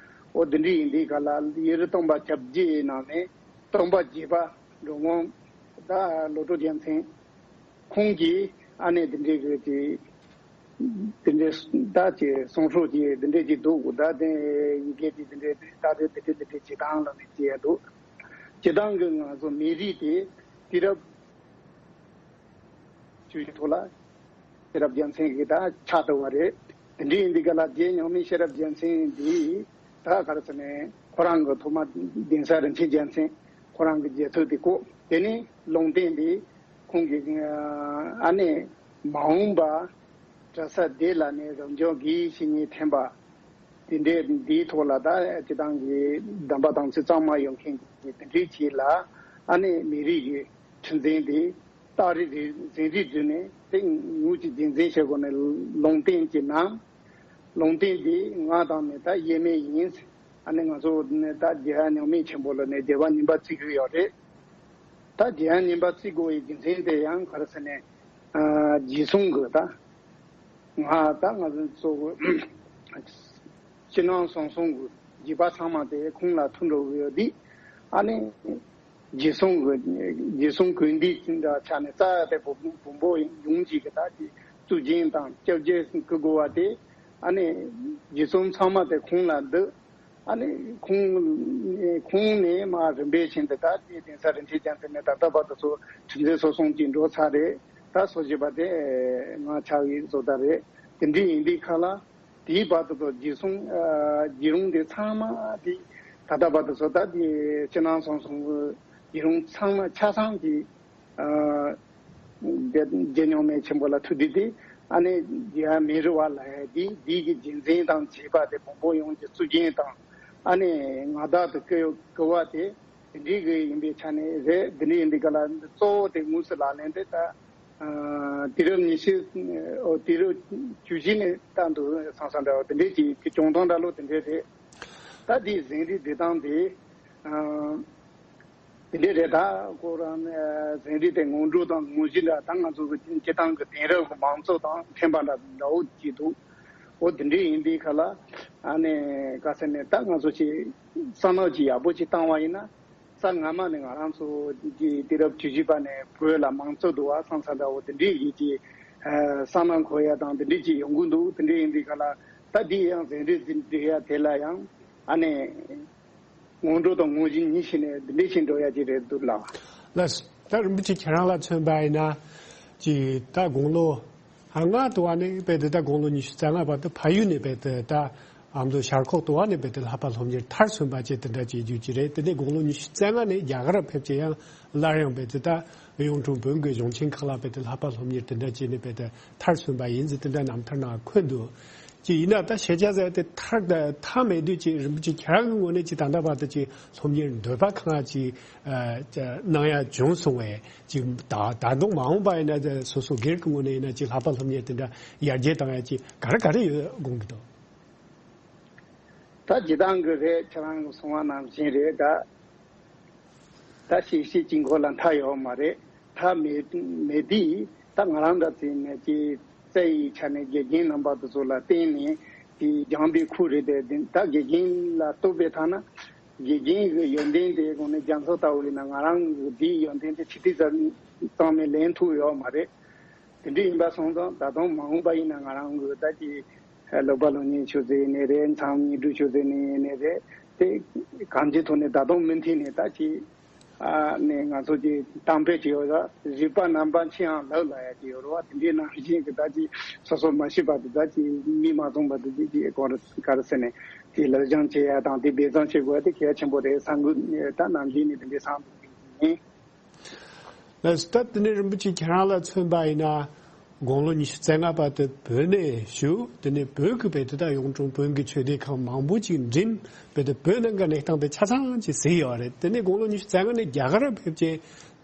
འོ་དེ་འདྲ་ཡིན་དུས་ག་ལ་ཡེ་རུ་སྟོན་པ་བརྒྱད་ཀྱི་ནང་ནས་སྟོན་པ་བརྒྱད་པ་འགྲོ་མགོན་ད་བློ་གྲོས་རྒྱལ་མཚན་ཁོང་གིས་ཨ་ནེ་དེ་འདྲའི་གི་དེ་དེ་འདྲའི་ད་ཅིག་གསུང་སྲོལ་གྱི་དེ་འདྲའི་ཅིག་འདུག་ད་དེ་ཡི་གེ་དེ་དེ་འདྲའི་ད་དེ་དེ་འདྲའི་དེ་འདྲའི་བྱེད་སྟངས་ལ་ནི་བྱེད་ཡ་འདུག་སྤྱིར་བཏང་གི་ང་ཚོ་མི་རིགས་དེ་དུས་རབས་བཅུ་བཞི་ཐོག་ལ་ཤེས་རབ་རྒྱལ་མཚན་གྱི་ད་ཕྱག་ཏུ་བ་རེད། དེ་འདྲ་ཡིན་དུས་ག་ལ་རྗེ་མྱོང་མེད་ཤེས་རབ་རྒྱལ་མཚན་འདི་ད་ག་རེ་ཟེར་ནས་ཁོ་རང་གི་ཐོག་མ་གདན་ས་རིན་ཆེན་རྒྱལ་མཚན་ཁོ་རང་གི་རྗེས་ཐོབ་དེ་བསྐོ། དེ་ནས་ལུང་བསྟན་འདི་ཁོང་གི་ཨ་ནེ་མ་འོངས་པ་གྲྭ་ས་སྡེ་ལ་ནས་རབ་འབྱམས་དགེ་བའི་བཤེས་གཉེན་ཐེམ་པ་དེ་འདྲའི་འདིའི་ཐོག་ལ་ད་སྤྱིར་བཏང་གི་གདམས་པ་དམ་ཚིག་གཙང་མ་ཡོད་མཁན་གྱི་དེ་འདྲའི་ཅིག་ལ་ཨ་ནེ་མི་རིགས་ཀྱི་ཁྲིམས་འཛིན་དེ། སྟག་རི་རི་འཛིན་རིས་བརྒྱུད་ནས་དེ་ངུ་ཅིག་རྒྱུན་འཛིན་བྱེད་དགོས་ནས་ལུང་བསྟན་གྱི་ནང་། ལུང་བསྟན་འདི་ང་དང་ནི་ད་དབྱེར་མེད་ཡིན། ཨ་ནི་ང་ཚོ་ནི་ད་རྒྱལ་བ་མྱོང་མེད་ཆེན་པོ་ལ་ནི་རྒྱལ་བ་ཉིན་པ་བརྩི་གི་ཡོད་རེད། ད་རྒྱལ་བ་ཉིན་པ་བརྩི་དགོས་པའི་རྒྱུ་མཚན་དེ་ཡང་ག་རེ་ཟེར་ནས་ཨ་རྗེས་གསུང་གི་ད་ང་ད་ང་ཚོ་གཙོ་བོ་ཕྱི་ནང་གསང་གསུམ་གྱི་རྒྱུད་པ་ཚང་མ་དེ་ཁོང་ལ་ཐུག་འགྲོ་གི་ཡོད་དུས། ཨ་ནི་རྗེས་གསུང་གི་རྗེས་གསུང་གུས་འདུད་ཅི་འདྲ་ཆགས་ནས་རྩ་བའི་བུ་བུ་བོན་པོ་ཡོངས་ཀྱི་གི་ད་དེ་གཙུག་རྒྱན་དང་སྐྱབས་རྗེ་བསྐུལ་དགོས་པ་དེ། ཨ་ནི་རྗེས་གསུང་ཚང་མ་དེ་ཁོང་ལ་འདུད། ཨ་ནི་ཁོང་ཁོང་ནས་མར་རིམ་པས་བྱས་ཏེ་ད་དེ་གདན་ས་རིན་ཆེན་རྒྱལ་མཚན་ནས་ད་ལྟ་བར་དུ་ཚོ་ཁྲིམས་འཛིན་སོ་སོང་གི་འགྲོ་ཚར་རེད། ད་སོ་བཞི་པ་དེ་ང་ཆགས་ཡིན་བཟོ་ལྟ་རེད། དེ་འདྲ་ཡིན་དུས་ཁ་ལ། དེའི་བར་དུ་དུ་རྗེས་གསུང་ཨ་རྒྱུད་རིང་དེ་ཚང་མ་དེ་ད་ལྟ་བར་དུ་བཟོ་ལྟ་དེ་ཕྱི་ནང་གསང་གསུམ་གྱི་རྒྱུད་རིང་ཚང་མ་ཆ་ཚང་གི་ཨ་རྒྱལ་རྒྱལ་མྱོང་མེད་ཆེན་པོ་ལ་ཐུག་དུས་དེ་ཨ་ནི་རྒྱལ་བ་མེ་རི་བ་ལ་ཡ་དེ་དེའི་གི་རྒྱུན་འཛིན་དང་བྱེད་པ་དེ་བོན་པོ་ཡོངས་ཀྱི་གཙུག་རྒྱན་དང་། ཨ་ནི་མངའ་བདག་ཏུ་བསྐོ་བསྐོ་བ་དེ་དེ་འདྲའི་གི་ཡིན་པའི་ཆ་ནས་རེད། དེ་འདྲ་ཡིན་དུས་ག་ལ་གཙོ་བོ་དེ་དངོས་སུ་ལག་ལེན་དེ་ད། ཨ་དུས་རབས་ཉི་ཤུ། ཨོ་དུས་རབས་བཅུ་བཞི་ནས་ད་འདུག་བསམ་བསམ་འདྲ་བོ་དེ་འདྲས་ཀྱི་གི་བྱུང་སྟངས་འདྲ་ལོ་དེ་འདྲས་རེད། ད་དེའི་འཛིན་རིས་འབྲི་སྟངས་དེ་ཨ་དེ་འདྲས་རེད། ད་ཁོ་རང་ཨ་འཛིན་རིས་དེ་སྔོན་འགྲོ་དང་དངོས་གཞི་འདྲ་ད་ང་ཚོ་གི་སྤྱིར་བཏང་གི་དེང་རབས་ཀྱི་མང་གཙོ་དང་འཕྲད་པ་འདྲ་འདྲ་བོ་ཅིག་འདུག་འོ་དེ་འདྲས་ཡིན་དུས་ཁ་ལ་ཨ་ནི་ག་ཟེར་ནས་ད་ང་ཚོ་ཅིག་བསམ་བློ་ཅིག་ཡག་པོ་ཅིག་བཏང་བ་ཡིན་ན། ས་སྔ་མ་ནས་ང་རང་ཚོ་གི་དུས་རབས་བཅུ་བཞི་པ་ནས་བོད་ལ་མང་གཙོ་འདུག་བ་བསམ་ས་འདྲ་བོ་དེ་འདྲའི་ཡིད་ཀྱི་ཨ་བསམ་བློ་འཁོར་ཡ་དང་དེ་འདྲའི་ཅིག་ཡོང་གི་འདུག་དེ་འདྲའི་ཡིན་དུས་ག་ལ་ད་འདི་ཡང་ཟིན་བྲིས་འཛིན་འབྲི་ཡ་དེ་ལ་ཡང་ཨ་ནི་སྔོན་འགྲོ་དང་དངོས་གཞི་གཉིས་ཤིག་ནས་དེ་འདྲའི་ཞིག་འགྲོ་ཡ་ཅིག་རེད་འདུག་ལགས། ལགས། ད་རིན་པོ་ཆེ་ཁྱེད་རང་ལ་མཚོན་པ་ཡིན་ན་ཅིག་ད་དགུང་ལོ། ཧ་ང་དུ་བ་ནས་བལ་ཏེ་ད་དགུང་ལོ་ཉི་ཤུ་རྩ་ལྔ་བར་དུ་ཕ་ཡུལ་ནས་བལ་ཏེ་ད་ཨ་མདོ་ཤར་ཁོག་དུ་བ་ནས་བལ་ཏེ་ལྷག་པ་སློབ་གཉེར་མཐར་སོན་པ་བཅས་དེ་འདྲ་བྱེད་རྒྱུ་ཅི་རེད། དེ་ནས་དགུང་ལོ་ཉི་ཤུ་རྩ་ལྔ་ནས་རྒྱ་གར་ཕེབས་ཀྱི་ཡང་སླར་ཡང་བལ་ཏེ་ད་གཡུང་དྲུང་བོན་གྱི་གཞུང་ཆེན་ཁག་ལ་བལ་ཏེ་ལྷག་པ་སློབ་གཉེར་དེ་འདྲ་བྱས་ནས་བལ་ཏེ་མཐར་སོན་པ་ཡིན་ཟེར་དེ་འདྲ་རྣམ་ཐར་ནང་འཁོད་འདུག་ཅིག་ཡིན་ན་ད་ཤེས་བྱ་ཟེར་དེ་མཐར་མཐའ་མེད་དུས་ཅིག་རིན་པོ་ཆེ་ཁྱེད་རང་གི་ངོས་ནས་ཅིག་ད་ལྟ་བར་དུ་ཅིག་སློབ་གཉེར་འདོད་པ་གང་ཅིག་གནང་ཡ་བྱུང་སོང་བས་ཅིག་ད་ད་དུང་མ་འོངས་པ་ཡིན་ན་སོ་སོ་སྒེར་གྱི་ངོས་ནས་ཡིན་ན་ཅིག་ལྷག་པར་སློབ་གཉེར་དེ་འདྲ་ཡར་རྒྱས་བཏང་ཡ་ཅིག་ག་རེ་ག་རེ་ཡོད་དགོངས་ཀྱི་འདུག་ད་ཇི་ལྟར་གྱི་རེད། ཁྱེད་རང་གསུང་བ་ནང་བཞིན་རེད་ད། ད་ཤེས་བྱའི་དཀྱིལ་འཁོར་ལ་མཐའ་ཡོད་མ་རེད། མཐའ་མེད་མེད་དུས་ད་ང་རང་འདྲ་ཚོས་ནས་ཀྱི་རྩ་ཡི་ཆ་ནས་དགེ་རྒན་རྣམ་པ་དེ་ཚོ་ལ་བརྟེན་ནས་དེ་སྦྱངས་པའི་ཁུལ་རེད་དེ། ད་དགེ་རྒན་ལ་གཏུགས་པའི་ཐ་ན་དགེ་རྒན་གྱི་ཡོན་ཏན་དེ་དགོངས་ནས་རྒྱ་མཚོ་ལྟ་བུ་ཡིན་ན་ང་རང་གི་དེའི་ཡོན་ཏན་དེ་ཆེ་ཏིག་ཙམ་ཙང་ནས་ལེན་ཐུབ་ཡོད་མ་རེད། དེ་འདྲ་ཡིན་པ་སོང་ཙང་ད་དུང་མ་འོངས་པ་ཡིན་ན་ང་རང་གི་ད་ཀྱི་ཀློག་པ་སློབ་གཉེར་ཆུ་ཚད་ཡིན་ནའི་རེད། མཚམས་བསྙེན་སྒྲུབ་ཆུ་ཚད་ནས་ཡིན་ནའི་རེད། དེ་གང་ཅིའི་ཐོག་ནས་ད་དུང་མུ་མཐུད་ནས་ད་ཀྱི་ཨ་ནས་ང་ཚོ་ཀྱི་གཏམ་དཔེ་ཅིག་ཡོད་ལ། རིག་པ་རྣམ་པ་མཁྱེན་ཡང་ལག་ལ་ཡ་ཅིག་ཡོད་རེད་བ། དེ་འདྲའི་ནང་བཞིན་གྱི་ད་ཀྱི་སོ་སོ་མ་ཤེས་པ་དེ་ད་ཀྱི་མིས་མ་བཟུང་བ་དེ་ཀྱི་གོ་ར་ག་རེ་ཟེར་ནས་དེ་ལག་སྦྱང་བྱེད་ཡ་དང་དེ་འབད་བརྩོན་བྱེད་དགོས་ཡ་དེ་གལ་ཆེན་པོ་རེད་བསམ་གི། ད་ནམ་རྒྱུན་ནས་དེ་འདྲའི་བསམ་གི་ཡིན། ལགས་སོ། ད་དེ་ནས་རིན་པོ་ཆེ་ཁྱེད་རང་ལ་མཚོན་པ་ཡིན་ན། དགུང་ལོ་ཉི་ཤུ་རྩ་ལྔ་བར་དུ་བོད་ནས་བཞུགས། དེ་ནས་བོད་ཀྱི་བོད་དུ་ད་གཡུང་དྲུང་བོན་གྱི་ཆོས་སྡེ་ཁག་མང་པོ་ཅིག་འགྲིམས། བོད་དུ་བོད་ནང་གི་གནས་སྟངས་དེ་ཆ་ཚང་ཅིག་གཟིགས་ཡོད་རེད། དེ་ནས་དགུང་ལོ་ཉི་ཤུ་རྩ་ལྔ་ནས་རྒྱ་གར་ཕེབས་རྗེས་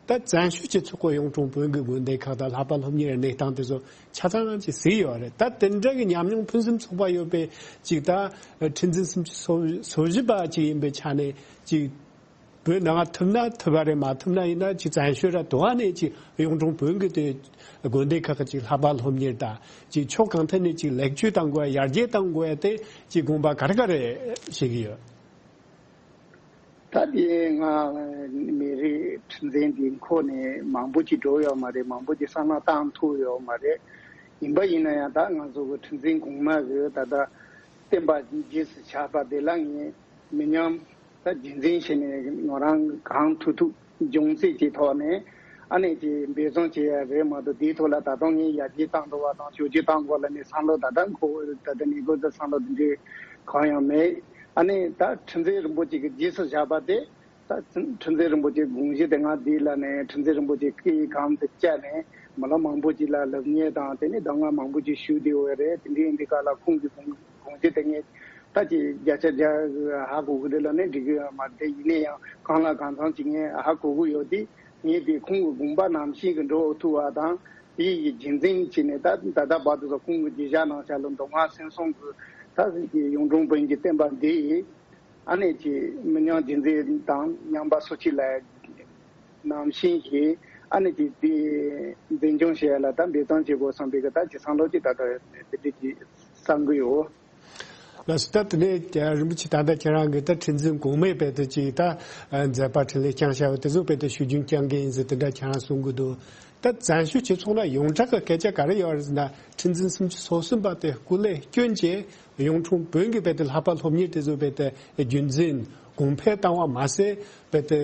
ད་བཙན་བྱོལ་སྤྱི་ཚོགས་ཀྱི་གཡུང་དྲུང་བོན་གྱི་དགོན་སྡེ་ཁག་དང་ལྷག་པར་སློབ་གཉེར་གནས་སྟངས་དེ་ཚོ་ཆ་ཚང་ཅིག་གཟིགས་ཡོད་རེད། ད་དེ་འདྲ་གི་ཉམས་མྱོང་ཕུན་སུམ་ཚོགས་པ་ཡོད་པའི་ཅིག་ད་ཁྲི་འཛིན་སུམ་ཅུ་སོ་བཞི་པ་ཅིག་ཡིན་པའི་ཆ་ནས་ཅིག་བོད་ནང་ཐུབ་ན་ཐུབ་པ་རེད། མ་ཐུབ་ན་ཡིན་ན་ཅིག་བཙན་བྱོལ་ར་དུ་བ་ནས་ཅིག་གཡུང་དྲུང་བོན་གྱི་དེ་དགོན་སྡེ་ཁག་གི་ཅིག་ལྷག་པར་སློབ་གཉེར་དང་ཅིག་ཕྱོགས་གང་ཐད་ནས་ཅིག་ལེགས་བཅོས་གཏང་དགོས་ཡ། ཡར་རྒྱས་གཏང་དགོས་ཡ་དེ་ཅིག་དགོངས་པ་ག་རེ་ག་རེ་བཞེས་ཀྱི་ཡོད། ད་དེ་ང་མི་རིགས་ཁྲི་འཛིན་འདི་འཁོར་ནས་མང་པོ་ཅིག་འགྲོ་ཡོད་མ་རེད། མང་པོ་ཅིག་བསམ་བློ་བཏང་ཐུབ་ཡོད་མ་རེད། ཡིན་པ་ཡིན་ན་ཡང་ད་ང་ཚོ་གི་ཁྲི་འཛིན་གོང་མ་གི་ད་ལྟ་བསྟན་པ་རྗེས་སུ་ཆགས་པ་དེ་ལ་ངས་མི་ཉམས། ད་རྒྱུན་འཛིན་བྱས་ནས་ང་རང་གང་ཐུབ་ཐུབ་སྦྱོང་ཚད་ཀྱི་ཐོག་ནས་ཨ་ནེ་ཀྱི་འབད་བརྩོན་བྱེད་ཡ་རེད་མ་གཏོགས་དེའི་ཐོག་ལ་ད་དུང་ངས་ཡར་རྒྱས་བཏང་འགྲོ་བ་དང་ཞོད་རྒྱས་བཏང་དགོས་ལ་ནི་བསམ་བློ་ད་ལྟ་འཁོར་ད་ལྟ་ནས་འགོ་ཚུགས་བསམ་བློ་དེ་འདྲའི་གང་ཡང་མེད། ཨ་ནེ་ད་ཁྲི་འཛིན་རིན་པོ་ཆེ་གི་རྗེས་སུ་བཞག་པ་དེ་ད་ཁྲི་འཛིན་རིན་པོ་ཆེ་དགོངས་གཞི་དེ་སྔ་འདི་ལ་ནས་ཁྲི་འཛིན་རིན་པོ་ཆེ་སྐུའི་གམ་དུ་བཅར་ནས་མི་ལོ་མང་པོ་ཅིག་ལ་སློབ་གཉེར་དང་དེ་ནས་གདམས་ངག་མང་པོ་ཅིག་ཞུས་བསྡད་ཡོད་རེད། དེ་འདྲའི་འདི་ག་ལ་ཁོང་གི་དགོངས་དགོངས་གཞི་དེ་ངས་ད་ཅི་བརྒྱ་ཆ་བརྒྱ་ཧ་གོ་གི་རེད་ལབ་ནས་འགྲིག་གི་ཡོད་མ་རེད། ཡིན་ན་ཡང་གང་ལ་གང་འཚམ་ཅིག་ངས་ཧ་གོ་གི་ཡོད་དེ། ངས་དེ་ཁོང་གི་དགོངས་པ་ནང་བཞིན་གི་འགྲོ་ཐུབ་པ་དང་དེ་ཡི་རྒྱུན་འཛིན་བྱས་ནས་ད་ད་ལྟ་བར་དུ་ཁོང་གི་བརྗོད་བྱ་ནང་བཞིན་ལ་མདོ་སྔགས་སེམས་གསུམ་གི་ད་གཡུང་དྲུང་བོན་གྱི་བསྟན་པ་འདི་ཨ་ནེ་ཀྱི་མི་ཉམས་རྒྱུན་འཛིན་དང་ཉམས་པ་སོར་ཆུད་ལ་ནང་བཞིན་གྱི་ཨ་ནེ་ཀྱི་དེ་འཛིན་སྐྱོང་བྱེད་ཡ་ལ་ད་འབད་བརྩོན་བྱེད་དགོས་བསམ་པའི་གི་ད་ཀྱི་བསམ་བློ་ཅིག་ད་ལྟ་དེ་འདྲ་ཅིག་བསམ་གི་ཡོད། ལགས་སོ། ད་དེ་ནས་རིན་པོ་ཆེ་ད་ལྟ་ཁྱེད་རང་གི་ད་ཁྲི་འཛིན་གོང་མའི་བོད་དུ་ཅིག་ད་མཛད་པ་འཕྲིན་ལས་བསྐྱངས་བཞག་པ་དེ་ཚོ་བོད་དུ་ཤུལ་རྒྱུན་བསྐྱངས་མཁན་ཡིན་ཟེར་དེ་འདྲ་ཁྱེད་རང་གསུང་གི་འདུག་ད་བཙན་བྱོལ་སྤྱི་ཚོགས་ན་ཡོངས་གྲགས་ཀྱི་སྐད་ཆ་ག་རེ་ཡོད་རེད་ཟེར་ན། ཁྲི་འཛིན་སུམ་ཅུ་སོ་གསུམ་པ་དེ་སྐུ་ལས་བསྐྱོན་རྗེས་གཡུང་དྲུང་བོན་གྱི་བོད་དུ་ལྷག་པར་སློབ་གཉེར་དེ་ཚོ་བོད་དུ་རྒྱུན་འཛིན་གོང་འཕེལ་བཏང་བ་མ་ཟད་བོད་དུ་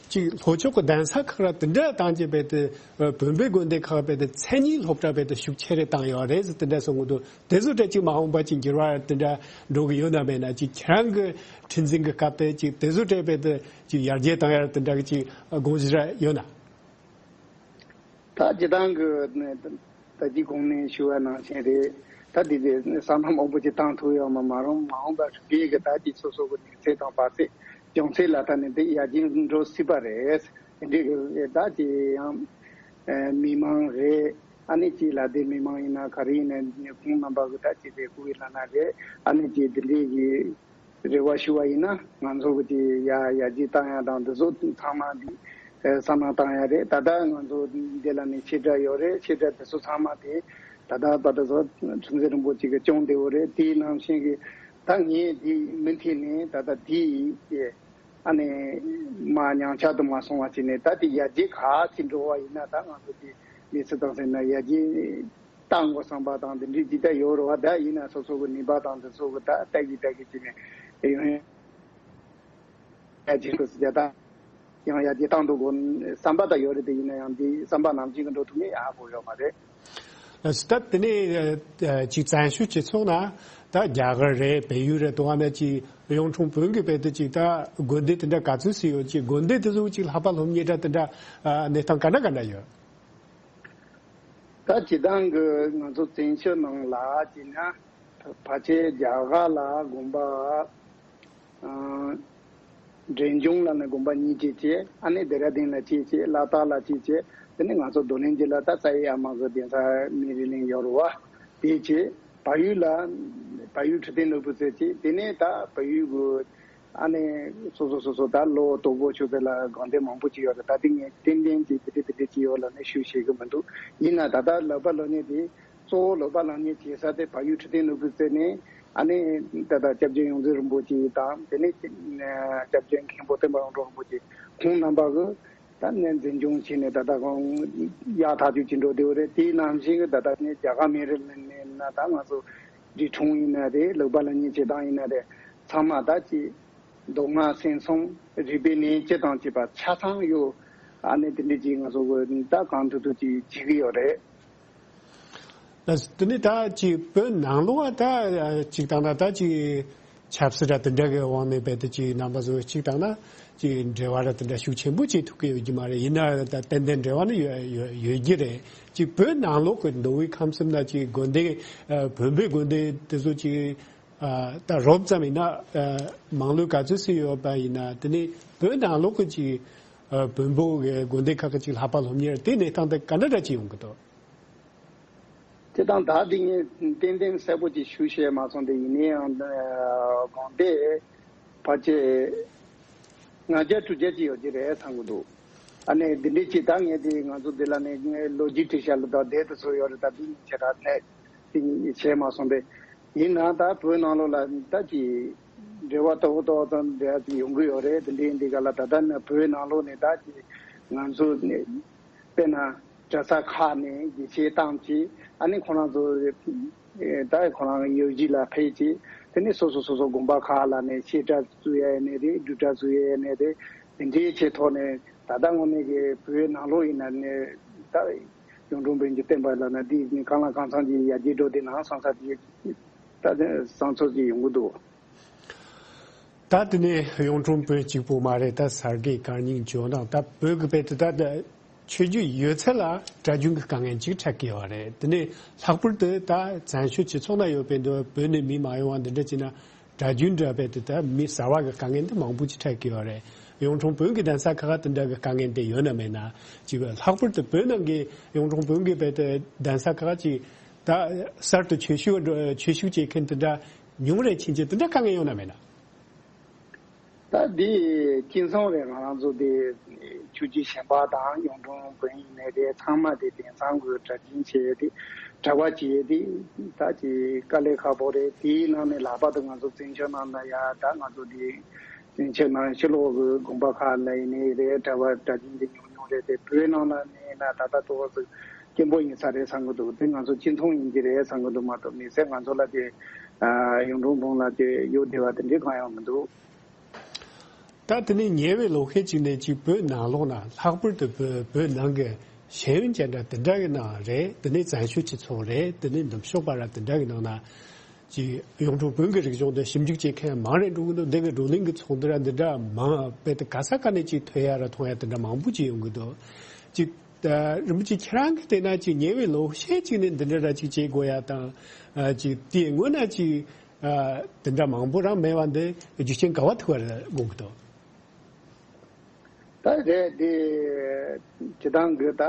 ཅིག་ལྷོ་ཕྱོགས་ཀྱི་གདན་ས་ཁག་ར་དེ་འདྲ་བཏང་རྗེས་བོད་དུ་བོན་པོའི་དགོན་སྡེ་ཁག་བོད་དུ་མཚན་ཉིད་སློབ་གྲྭ་བོད་དུ་ཤུགས་ཆེ་རུ་བཏང་ཡོད་རེད་ཟེར་དེ་འདྲ་གསུང་གི་འདུག་དེ་ཚོ་གྲས་ཅིག་མ་འོངས་པ་ཅིག་འགྱུར་བ་དེ་འདྲ་འགྲོ་གི་ཡོད་ན་མེད་ན། ཅིག་ཁྱེད་རང་གི་ཁྲི་འཛིན་གྱི་སྐབས་དེ་ཅིག་དེ་ཚོ་གྲས་བོད་དུ་ཅིག་ཡར་རྒྱས་བཏང་ཡ་དེ་འདྲ་གི་ཅིག་དགོངས་གཞི་ར་ཡོད་ན། ད་སྤྱིར་བཏང་གི་ད་ཅི་གོང་ནས་ཞུ་བ་ནང་བཞིན་རེད། ད་འདི་དེ་བསམ་བློ་མང་པོ་ཅིག་བཏང་ཐུབ་ཡོད་མ་མ་རུང་མ་འོངས་པར་རིགས་ཀྱི་ད་ཅི་སོ་སོ་གི་གནས་ཚད་དང་བར་ཚད་སྦྱོང་ཚད་ལ་ད་ནི་འདི་ཡར་རྒྱས་འགྲོ་སྲིད་པ་རེད། དེ་འདྲའི་གི་ད་ཅི་ཡང་མི་མང་རེད། ཨ་ནི་ཅི་ལ་དེ་མི་མང་ཡིན་ན་ག་རེ་ཡིན་ན་ཁོང་རྣམ་པ་གི་ད་ཅི་དེ་སྐུ་ཡི་ལ་ན་རེད། ཨ་ནི་ཅི་དེ་འདྲའི་གི་རེ་བ་ཞུ་བ་ཡིན་ན་ང་ཚོ་གི་དེ་ཡ་ཡར་རྒྱས་བཏང་ཡ་དང་འདི་ཚོ་ཚང་མ་འདི་ཨེ་བསམ་བློ་བཏང་ཡ་རེད། ད་ལྟ་ང་ཚོ་འདི་ལ་ནི་ཆེ་དགྲ་ཡོད་རེད། ཆེ་དགྲ་དེ་ཚོ་ཚང་མ་དེ་ད་ལྟ་བར་དུ་ཚོ་ཁྲི་འཛིན་རིན་པོ་ཆེ་གི་སྐྱོང་བདེ་བོ་རེད། དེའི་ནང་བཞིན་གི་ད་ངས་འདི་མུ་མཐུད་ནས་ད་ལྟ་དེའི་ཨ་ནི་མ་ཉམས་ཆག་ཏུ་མ་སོང་བ་བྱས་ནས་ད་དེ་ཡར་རྒྱས་ག་ཚོད་འགྲོ་བ་ཡིན་ན་ད་ང་ཚོ་དེ་མི་ཚེ་དང་ཟེར་ན་ཡར་རྒྱས། བཏང་དགོས་བསམ་པ་དང་འདི་འདྲའི་ཇི་ལྟར་ཡོད་རེད་བ། ད་ཡིན་ན་སོ་སོ་གི་ནུས་པ་དང་འདི་ཚོ་གི་ད་ལྟ་གི་ལྟ་གི་ཅི་ནས་ཡོང་ཡ་ཇི་སྐོར་སུ་ཇ་ད་ཡང་ཡ་ཇི་བཏང་འདུག་གོ་བསམ་པ་ད་ཡོད་རེད། དེ་ཡིན་ན་ཡང་འདི་བསམ་པ་ནང་བཞིན་གི་འགྲོ་ཐུབ་མེད་ཡག་པོ་ཡོད་མ་རེད། ད་དེ་ནས་ཅིག་བཙན་བྱོལ་སྤྱི་ཚོགས་ན་ད་རྒྱ་གར་རེད། བལ་ཡུལ་རེད། དུ་བ་ན་ཅིག་གཡུང་དྲུང་བོན་གྱི་བོད་དུ་ཅིག་ད་དགོན་སྡེ་དེ་འདྲ་ག་ཚོད་ཅིག་ཡོད། ཅིག་དགོན་སྡེ་དེ་ཚོ་ཅིག་ལྷག་པར་སློབ་གཉེར་གྲྭ་དེ་འདྲ་གནས་སྟངས་ག་འདྲ་ག་འདྲ་ཡོད། ད་སྤྱིར་བཏང་གི་ང་ཚོ་བཙན་བྱོལ་ནང་ལ་བྱས་ན་ ཕལ་ཆེར་རྒྱ་གར་ལ་དགོན་པ། ཨ། འབྲས་ལྗོངས་ལ་ནི་དགོན་པ་གཉིས་བཅས་བྱས། ཨ་ནི་སྡེ་ར་ལྡུན་ལ་གཅིག་བྱས། ལ་དྭགས་ལ་གཅིག་བྱས། དེ་ནས་ང་ཚོ་རྡོར་གླིང་རྗེ་ལ་ད་རྩ་བའི་ཨ་མ་གི་གདན་ས་སྨན་རི་གླིང་ཡོད་རེད་བ། དེ་བྱས། བལ་ཡུལ་ལ་བལ་ཡུལ་ཁྲི་བརྟན་ནོར་བུ་རྩེ་བྱས། དེ་ནས་ད་བལ་ཡུལ་གི་ཨ་ནི་སོ་སོ་སོ་སོ་ད་ལོ་དོ་པོ་ཆོད་པའི་ལ་དགོན་སྡེ་མང་པོ་ཅིག་ཡོད་རེད། ད་དེ་ངས་ཏན་ཏན་གྱིས་དེ་འདྲ་དེ་འདྲ་ཅིག་ཡོད་ལབ་ནས་ཞུ་ཤེས་ཀྱི་མི་འདུག་ཡིན་ན་ད་ལྟ་ལག་པ་ལག་གཉིས་དེ། གཙོ་བོ་ལག་པ་ལག་གཉིས་བྱེད་ས་དེ་བལ་ཡུལ་ཁྲི་བརྟན་ནོར་བུ་རྩེ་ནས། ཨ་ནི་ད་ལྟ་སྐྱབས་རྗེ་ཡོངས་འཛིན་རིན་པོ་ཆེ་དང་། དེ་ནས་སྐྱབས་རྗེ་མཁན་པོ་བསྟན་པ་ཡོངས་གྲགས་རིན་པོ་ཆེ། ཁོང་རྣམ་པ་གིས་ད་ནས་འཛིན་སྐྱོང་བྱས་ནས། ད་ལྟ་ཁོང་ཡག་ཐག་ཆོད་ཅིག་འགྲོ་བསྡད་ཡོད་རེད། དེ་ནང་བཞིན་གྱི་ད་ལྟ་ནས་རྒྱ་གར་སྨན་རི་གླིང་ནས་ན། ད་ང་ཚོ་འབྲི་ཁྲུང་ཡིན་ན་རེད། ལག་པ་ལག་གཉིས་བྱེད་སྟངས་ཡིན་ན་རེད། ཚང་མ་ད་ཅིག་མདོ་སྔགས་སེམས་གསུམ་རིག་པའི་གནས་སྤྱི་དང་བཅས་པ་ཆ་ཚང་ཡོད། ཨ་ནི་དེ་འདྲ་ཅིག་ང་ཚོ་གི་ད་གང་ཐུབ་ཐུབ་ཅིག་བྱེད་ཀྱི་ཡོད་རེད། ལགས་སོ། དེ་ནས་ད་ཅིག་བོད་ནང་ལོགས་ད་ཅིག་བཏང་ན། ད་ཅིག་ཆབ་སྲིད་ར་དེ་འདྲ་གི་དབང་ནས་རྦད་དེ་ཅིག་རྣམ་པ་ཚོ་ཅིག་བཏང་ན། ཅིག་འབྲེལ་བ་ར་དེ་འདྲ་ཤུགས་ཆེན་པོ་ཅིག་ཐུག་གི་ཡོད་ཀྱི་མ་རེད། ཡིན་ན་ད་ཏན་ཏན་འབྲེལ་བ་ནི་ཡོད་ཡོད་ཡོད་ཀྱི་རེད། ཅིག་བོད་ནང་ལོགས་ཀྱི་མདོ་དབུས་ཁམས་གསུམ་ན་ཅིག་དགོན་སྡེ། ཨ། བོན་པོའི་དགོན་སྡེ་དེ་ཚོ་ཅིག་ཨ། ད་རོབ་ཙམ་ཡིན་ན། ཨ། མང་ལོས་ག་ཚོད་ཙམ་ཡོད་པ་ཡིན་ན། དེ་ནས་བོད་ནང་ལོགས་ཀྱི་ཅིག་ཨ། བོན་པོ་གི་དགོན་སྡེ་ཁག་གི་ཅིག་ལྷག་པ་སློབ་གཉེར་དེ་གནས་སྟངས་དེ་ག་འདྲ་འདྲ་ཅིག་ཡོང་གི་འདུག་སྤྱིར་བཏང་ད་འདི་ངས་ཏན་ཏན་གསལ་པོ་ཅིག་ཞུ་ཤེས་མ་སོང་སྟེ། ཡིན་ན་ཡང་དགོན་སྡེ་ཕལ་ཆེར་ལྔ་བརྒྱ་དྲུག་བརྒྱ་ཅིག་ཡོད་ཀྱི་རེད་བསམ་གྱི་འདུག་ཨ་ནི་འདི་འདྲའི་ཅིག་ད་ངས་དེ་ང་ཚོ་འདི་ལ་ནས་ལོ་རྒྱུས་བྲིས་བཞག་ལ་ད་བསྡད་དུ་ཚོ་ཡོད་རེད། ད་འདི་ངས་ཆེ་དྲགས་ནས་དེ་བྱས་མ་སོང་པས། ཡིན་ན་ད་བོད་ནང་ལོགས་ལ་ད་ཅིག་འབྲེལ་བ་ཏོག་ཏོག་ཙམ་འབྲེལ་བ་ཅིག་ཡོང་གི་ཡོད་རེད། དེ་འདྲའི་འདི་ག་ལ་ད་ལྟ་ནས་བོད་ནང་ལོགས་ནས་ད་ཅིག་ང་ཚོ་ནས་དཔེར་ན་གྲྭ་ས་ཁག་ནས་དགེ་བཤེས་བཏང་བྱས། ཨ་ནི་ཁོ་རང་ཚོ་ད་ཁོ་རང་ཡོད་གཞི་ལ་ཕེབས་བྱས། དེ་ནས་སོ་སོ་སོ་སོ་དགོན་པ་ཁག་ལ་ནས་བཤད་གྲྭ་བཙུགས་ཡ་ཡིན་ནའི་རེད། སྒྲུབ་གྲྭ་བཙུགས་ཡ་ཡིན་ནའི་རེད། དེ་འདྲའི་ཆེད་ཐོག་ནས་ད་ལྟ་དངོས་གནས་ཀྱི་བོད་ནང་ལོགས་ཡིན་ན་ནས་ད་གཡུང་དྲུང་བོན་གྱི་བསྟན་པ་ལ་ན་འདི་ནི་གང་ལ་གང་འཚམ་གྱི་ཡར་རྒྱས་འགྲོ་བསྡད་ན་བསམ་ས་དེ་ད་བསམ་ཚོར་ཅིག་ཡོང་གི་འདུག་ད་དེ་ནས་གཡུང་དྲུང་བོན་གཅིག་པོ་མ་རེད། ད་གསར་བསྐལ་གར་རྙིང་ཇོ་ནང་ད་བོད་ཀྱི་བོད་དུ་ད་ཆོས་བརྒྱུད་ཡོད་ཚད་ལ་གྲྭ་རྒྱུན་གྱི་དཀའ་ངལ་ཅིག་འཕྲད་ཀྱི་ཡོད་རེད། དེ་ནས་ལྷག་པར་དུ་ད་བཙན་བྱོལ་སྤྱི་ཚོགས་ན་ཡོད་པའི་འདི་བོད་ནས་མི་མ་ཡོང་བ་འདི་འདྲ་བྱས་ན། གྲྭ་རྒྱུན་འདྲ་བས་དེ་ལྟར་མི་གསར་བ་གི་དཀའ་ངལ་འདི་མང་པོ་ཅིག་འཕྲད་ཀྱི་ཡོད་རེད། གཡུང་དྲུང་བོན་གྱི་གདན་ས་ཁག་དེ་འདྲ་གི་དཀའ་ངལ་འདི་ཡོད་ན་མེད་ན། ཅིག་ལྷག་པར་དུ་བོད་ནང་གི་གཡུང་དྲུང་བོན་གྱི་བས་དེ་གདན་ས་ཁག་ཅིག་ད་གསར་དུ་ཆོས་ཞུགས་ཆོས་ཞུགས་བྱེད་མཁན་དེ་འདྲ་ཉུང་རེ་ཕྱིན་ཆད་དེ་འདྲ་དཀའ་ངལ་ཡོད་ན་མེད་ན། ད་འདི་སྤྱི་ཚོགས་རེད། ང་རང་ཚོ་འདི་ཆོས་བརྒྱུད་གཞན་པ་དང་གཡུང་དྲུང་བོན་ཡིན་ནའི་རེད། ཚང་མ་དེ་དེང་སང་གི་གྲྭ་རྒྱུན་བྱས་ཏེ་གྲྭ་པ་བྱས་ཏེ་ད་ཅིག་དཀའ་ལས་ཁག་པོ་རེད། དེའི་ནང་ནས་ལྷག་པར་དུ་ང་ཚོ་བཙན་བྱོལ་ནང་ན་ཡ། ད་ང་ཚོ་འདི་བཙན་བྱོལ་ནང་ཕྱི་ལོགས་ཀྱི་དགོན་པ་ཁག་ལ་ཡིན་ནའི་རེད། གྲྭ་པ་གྲྭ་རྒྱུན་འདི་ཉུང་ཉུང་རེད་དེ། བོད་ནང་ལ་ནས་ན་ད་ལྟ་ཏོག་ཙམ་སྐྱེན་པོ་ཡིན་ས་རེད་བསམ་གི་འདུག་དེ་ང་ཚོ་སྤྱི་མཐོང་ཡིན་གྱི་རེད་བསམ་གི་འདུག་མ་གཏོགས་མི་སེར་ང་ཚོ་ལ་དེ་གཡུང་དྲུང་བོན་ལ་དེ་གཡོ་བདེ་བ་དེ་འདྲའི་གང་ཡང་མི་འདུག་ད་དེ་ནས་ཉེ་བའི་ལོ་ཤས་ཅིག་ནས་ཅིག་བོད་ནང་ལོགས་ན། ལྷག་པར་དུ་བོད་བོད་ནང་གི་ཤེས་ཡོན་ཅན་འདྲ་དེ་འདྲ་གི་ནང་རེད། དེ་ནས་བཙན་བྱོལ་སྤྱི་ཚོགས་རེད། དེ་ནས་ནུབ་ཕྱོགས་པ་ར་དེ་འདྲ་གི་ནང་ན་ཅིག་གཡུང་དྲུང་བོན་གྱི་རིག་གཞུང་དེ་ཞིབ་འཇུག་བྱེད་མཁན་མང་རེ་འགྲོ་གི་འདུག་འདི་གི་བགྲོ་གླེང་གི་ཚོགས་འདུ་ར་འདི་འདྲ་མང་བས་དེ་ག་ས་ག་ནས་ཅིག་ཐོས་ཡ་ར་མཐོང་ཡ་དེ་འདྲ་མང་པོ་ཅིག་ཡོང་གི་འདུག་ཅིག་ད་རིན་པོ་ཆེ་ཁྱེད་རང་གིས་བལྟས་ན་ཅིག་ཉེ་བའི་ལོ་ཤས་ཅིག་ནས་འདི་འདྲ་ར་ཅིག་བྱེད་དགོས་ཡ་དང་། ཨ། ཅིག་དེའི་སྔོན་ན་ཅིག་ཨ། དེ་འདྲ་མང་པོ་རང་མེད་པ་འདི་རྒྱུ་རྐྱེན་ག་བ་ཐུག་པ་རེད་དགོངས་ཀྱི་འདུག་ད་རེད་དེ། སྤྱིར་བཏང་གི་ད་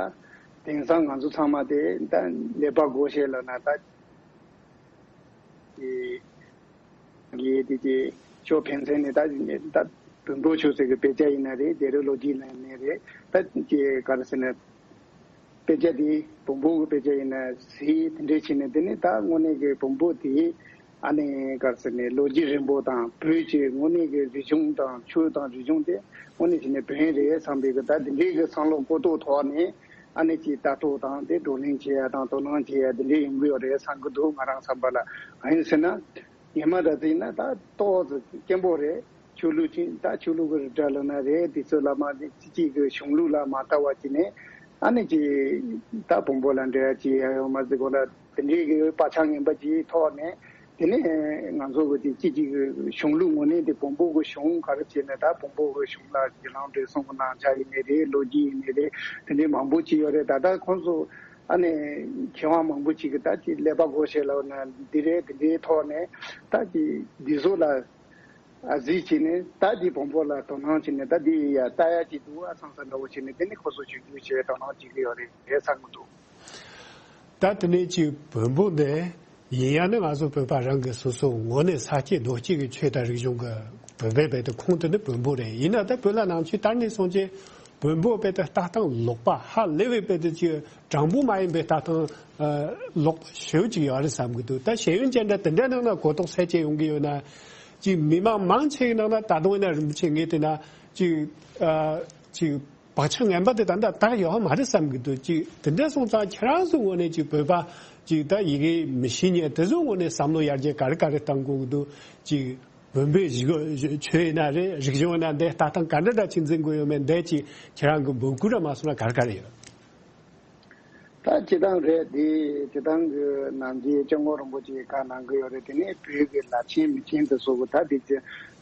དེང་སང་ང་ཚོ་ཚང་མ་དེ་ད་ཀླད་པ་སྒོ་ཕྱེ་ལབ་ན་ད་དེ་གི་དེ་དེ་ཕྱོགས་ཕན་ཚུན་ནས་ད་ད་བོན་པོ་ཆོས་ཟེར་གི་དཔེ་ཆ་ཡིན་ན་རེད། དེ་རེད་ལོ་རྒྱུས་ཡིན་ན་རེད། ད་ཅི་ག་རེ་ཟེར་ན། དཔེ་ཆ་དེ་བོན་པོ་གི་དཔེ་ཆ་ཡིན་ན་ཟེར་དེ་འདྲས་བྱས་ནས། དེ་ནས་ད་དངོས་གནས་ཀྱི་བོན་པོ་དེ་ཨ་ནི་ག་རེ་ཟེར་ནས་ལོ་རྒྱུས་རིང་པོ་དང་བོད་ཀྱི་དངོས་གནས་ཀྱི་རིག་གཞུང་དང་ཆོས་དང་རིག་གཞུང་དེ་དངོས་གནས་བྱས་ནས་བོན་རེད་བསམ་པའི་གི་ད་དེ་འདྲས་ཀྱི་བསམ་བློ་གོ་རྟོགས་ཐོག་ནས་ཨ་ནི་ཅིག་ལྟ་རྟོག་དང་དེ་བགྲོ་གླེང་བྱེད་ཡ་དང་དོ་སྣང་བྱེད་ཡ་དེ་འདྲས་ཡོང་གི་ཡོད་རེད་བསམ་གི་འདུག་ང་རང་བསམ་པ་ལ། གང་ཡིན་ཟེར་ན། ཉི་མ་ར་ཟིན་ན་ད་ཏོག་ཙམ་སྐྱེན་པོ་རེད། ཆོས་ལུགས་ཅིག་ད་ཆོས་ལུགས་ཀྱི་རིགས་འདྲ་ལ་ན་རེད། དེ་ཚོ་ལ་མ་གཅིག་གཅིག་གི་གཞུང་ལུགས་ལ་མ་ལྟ་བ་བྱས་ནས་ཨ་ནི་ཅིག་ད་བོན་པོ་ལ་འབྲེལ་བ་བྱེད་ཡ་ཡོད་མ་ཟེར་གོ་ལ། དེ་འདྲའི་གི་བག་ཆགས་ངན་པ་ཅིག་ཐོག་ནས། དེ་ནས་ང་ཚོ་གི་དེ་གཅིག་གཅིག་གི་གཞུང་ལུགས་ངོས་ནས་དེ་བོན་པོ་གི་གཞུང་ག་རེ་བྱས་ནས་ད་བོན་པོ་གི་གཞུང་ལ་རྒྱུད་ལམ་འབྲས་གསུམ་གི་གནང་ཆ་ཡིན་ནའི་རེད། ལོ་རྒྱུས་ཡིན་ནའི་རེད། དེ་འདྲའི་མང་པོ་ཅིག་ཡོད་རེད། ད་ལྟ་ཁོང་ཚོ། ཨ་ནི་མཁས་དབང་མང་པོ་ཅིག་གིས་ད་ཅིག་ཀླད་པ་སྒོར་གཞས་ལབ་ན་འདི་རེད། འདི་འདྲའི་ཐོག་ནས་ད་ཅིག་འདི་ཚོ་ལ་ཨ་གཟིགས་བྱས་ནས་ད་ཅིག་བོན་པོ་ལ་དོ་སྣང་བྱས་ནས་ད་འདི་ཡ་ལྟ་ཡ་ཅིག་འདུག་ཨ་བསམ་ས་འདྲ་བོ་བྱས་ནས། དེ་ནི་ཁོ་ཚོ་ཞིབ་འཇུག་བྱས་དོ་སྣང་བྱེད་ཀྱི་ཡོད་རེད་བསམ་གྱི་འདུག། ད་དེ་ནས་ཅིག་བོན་པོ་འདི་ཡིན་ཡང་ནི་ང་ཚོ་བོད་པ་རང་གི་སོ་སོ་ངོས་ནས་ས་སྐྱེས་རྡོ་སྐྱེས་ཀྱི་ཆོས་དང་རིག་གཞུང་གི་བོད་པའི་བོད་དུ་ཁོངས་དེ་ནི་བོན་པོ་རེད། ཡིན་ན་ད་བོད་ལ་ནང་ཆོས་དར་ནས་སོང་རྗེས་བོན་པོ་བོད་དུ་ལྟ་སྟངས་ལོག་པ་ཧ་ལས་པའི་བོད་དུ་ཅིག་དྲང་པོ་མ་ཡིན་པའི་ལྟ་སྟངས་ལོག་པ་ཞེ་པོ་ཅིག་ཡོད་རེད་བསམ་གྱི་འདུག། ད་ཤེས་ཡོན་ཅན་འདྲ་དེ་འདྲ་ནང་ན་གོ་རྟོགས་ཚད་ཅིག་ཡོང་གི་ཡོད་ན། ཅིག་མི་མང་མང་ཆེ་གི་ནང་ན་ད་དུང་ཡིན་ན་རིན་པོ་ཆེ་ངས་བལྟས་ན་ཅིག་ཅིག་བག་ཆགས་ངན་པ་དེ་ད་ལྟ་དར་ཡོད་མ་རེད་བསམ་གྱི་འདུག། ཅིག་དེ་འདྲ་སོང་ཙང་ཁྱེད་རང་ཚོའི་ངོས་ནས་ཅིག་བོད་པ་ཅིག་ད་ཡི་གེ་མི་ཤེས་མཁན་དེ་ཚོའི་ངོས་ནས་བསམ་བློ་ཡར་རྒྱས་ག་རེ་ག་རེ་གཏང་དགོས་ཀྱི་འདུག། ཅིག་བོན་པོའི་གཞི་ག་ཆོས་ཡིན་ན་རེད། རིག་གཞུང་ཡིན་ན་འདི་ལྟ་སྟངས་ག་འདྲ་འདྲ་ཅིག་འཛིན་དགོས་ཡོད་མེད་འདི་ཅིག་ཁྱེད་རང་གི་འབོད་སྐུལ་ར་མ་སོང་ན་ག་རེ་ག་རེ་ཡོད། ད་སྤྱི་བཏང་རེད། དེ་སྤྱི་བཏང་གི་ནམ་རྒྱུན་སྐྱབས་མགོན་རིན་པོ་ཆེས་བཀའ་གནང་གི་ཡོད་རེད། དེ་ནས་བོད་ཀྱི་ལ་ཆེན་མི་ཆེན་དེ་ཚོ་གི་ད་དེ་ཚེ་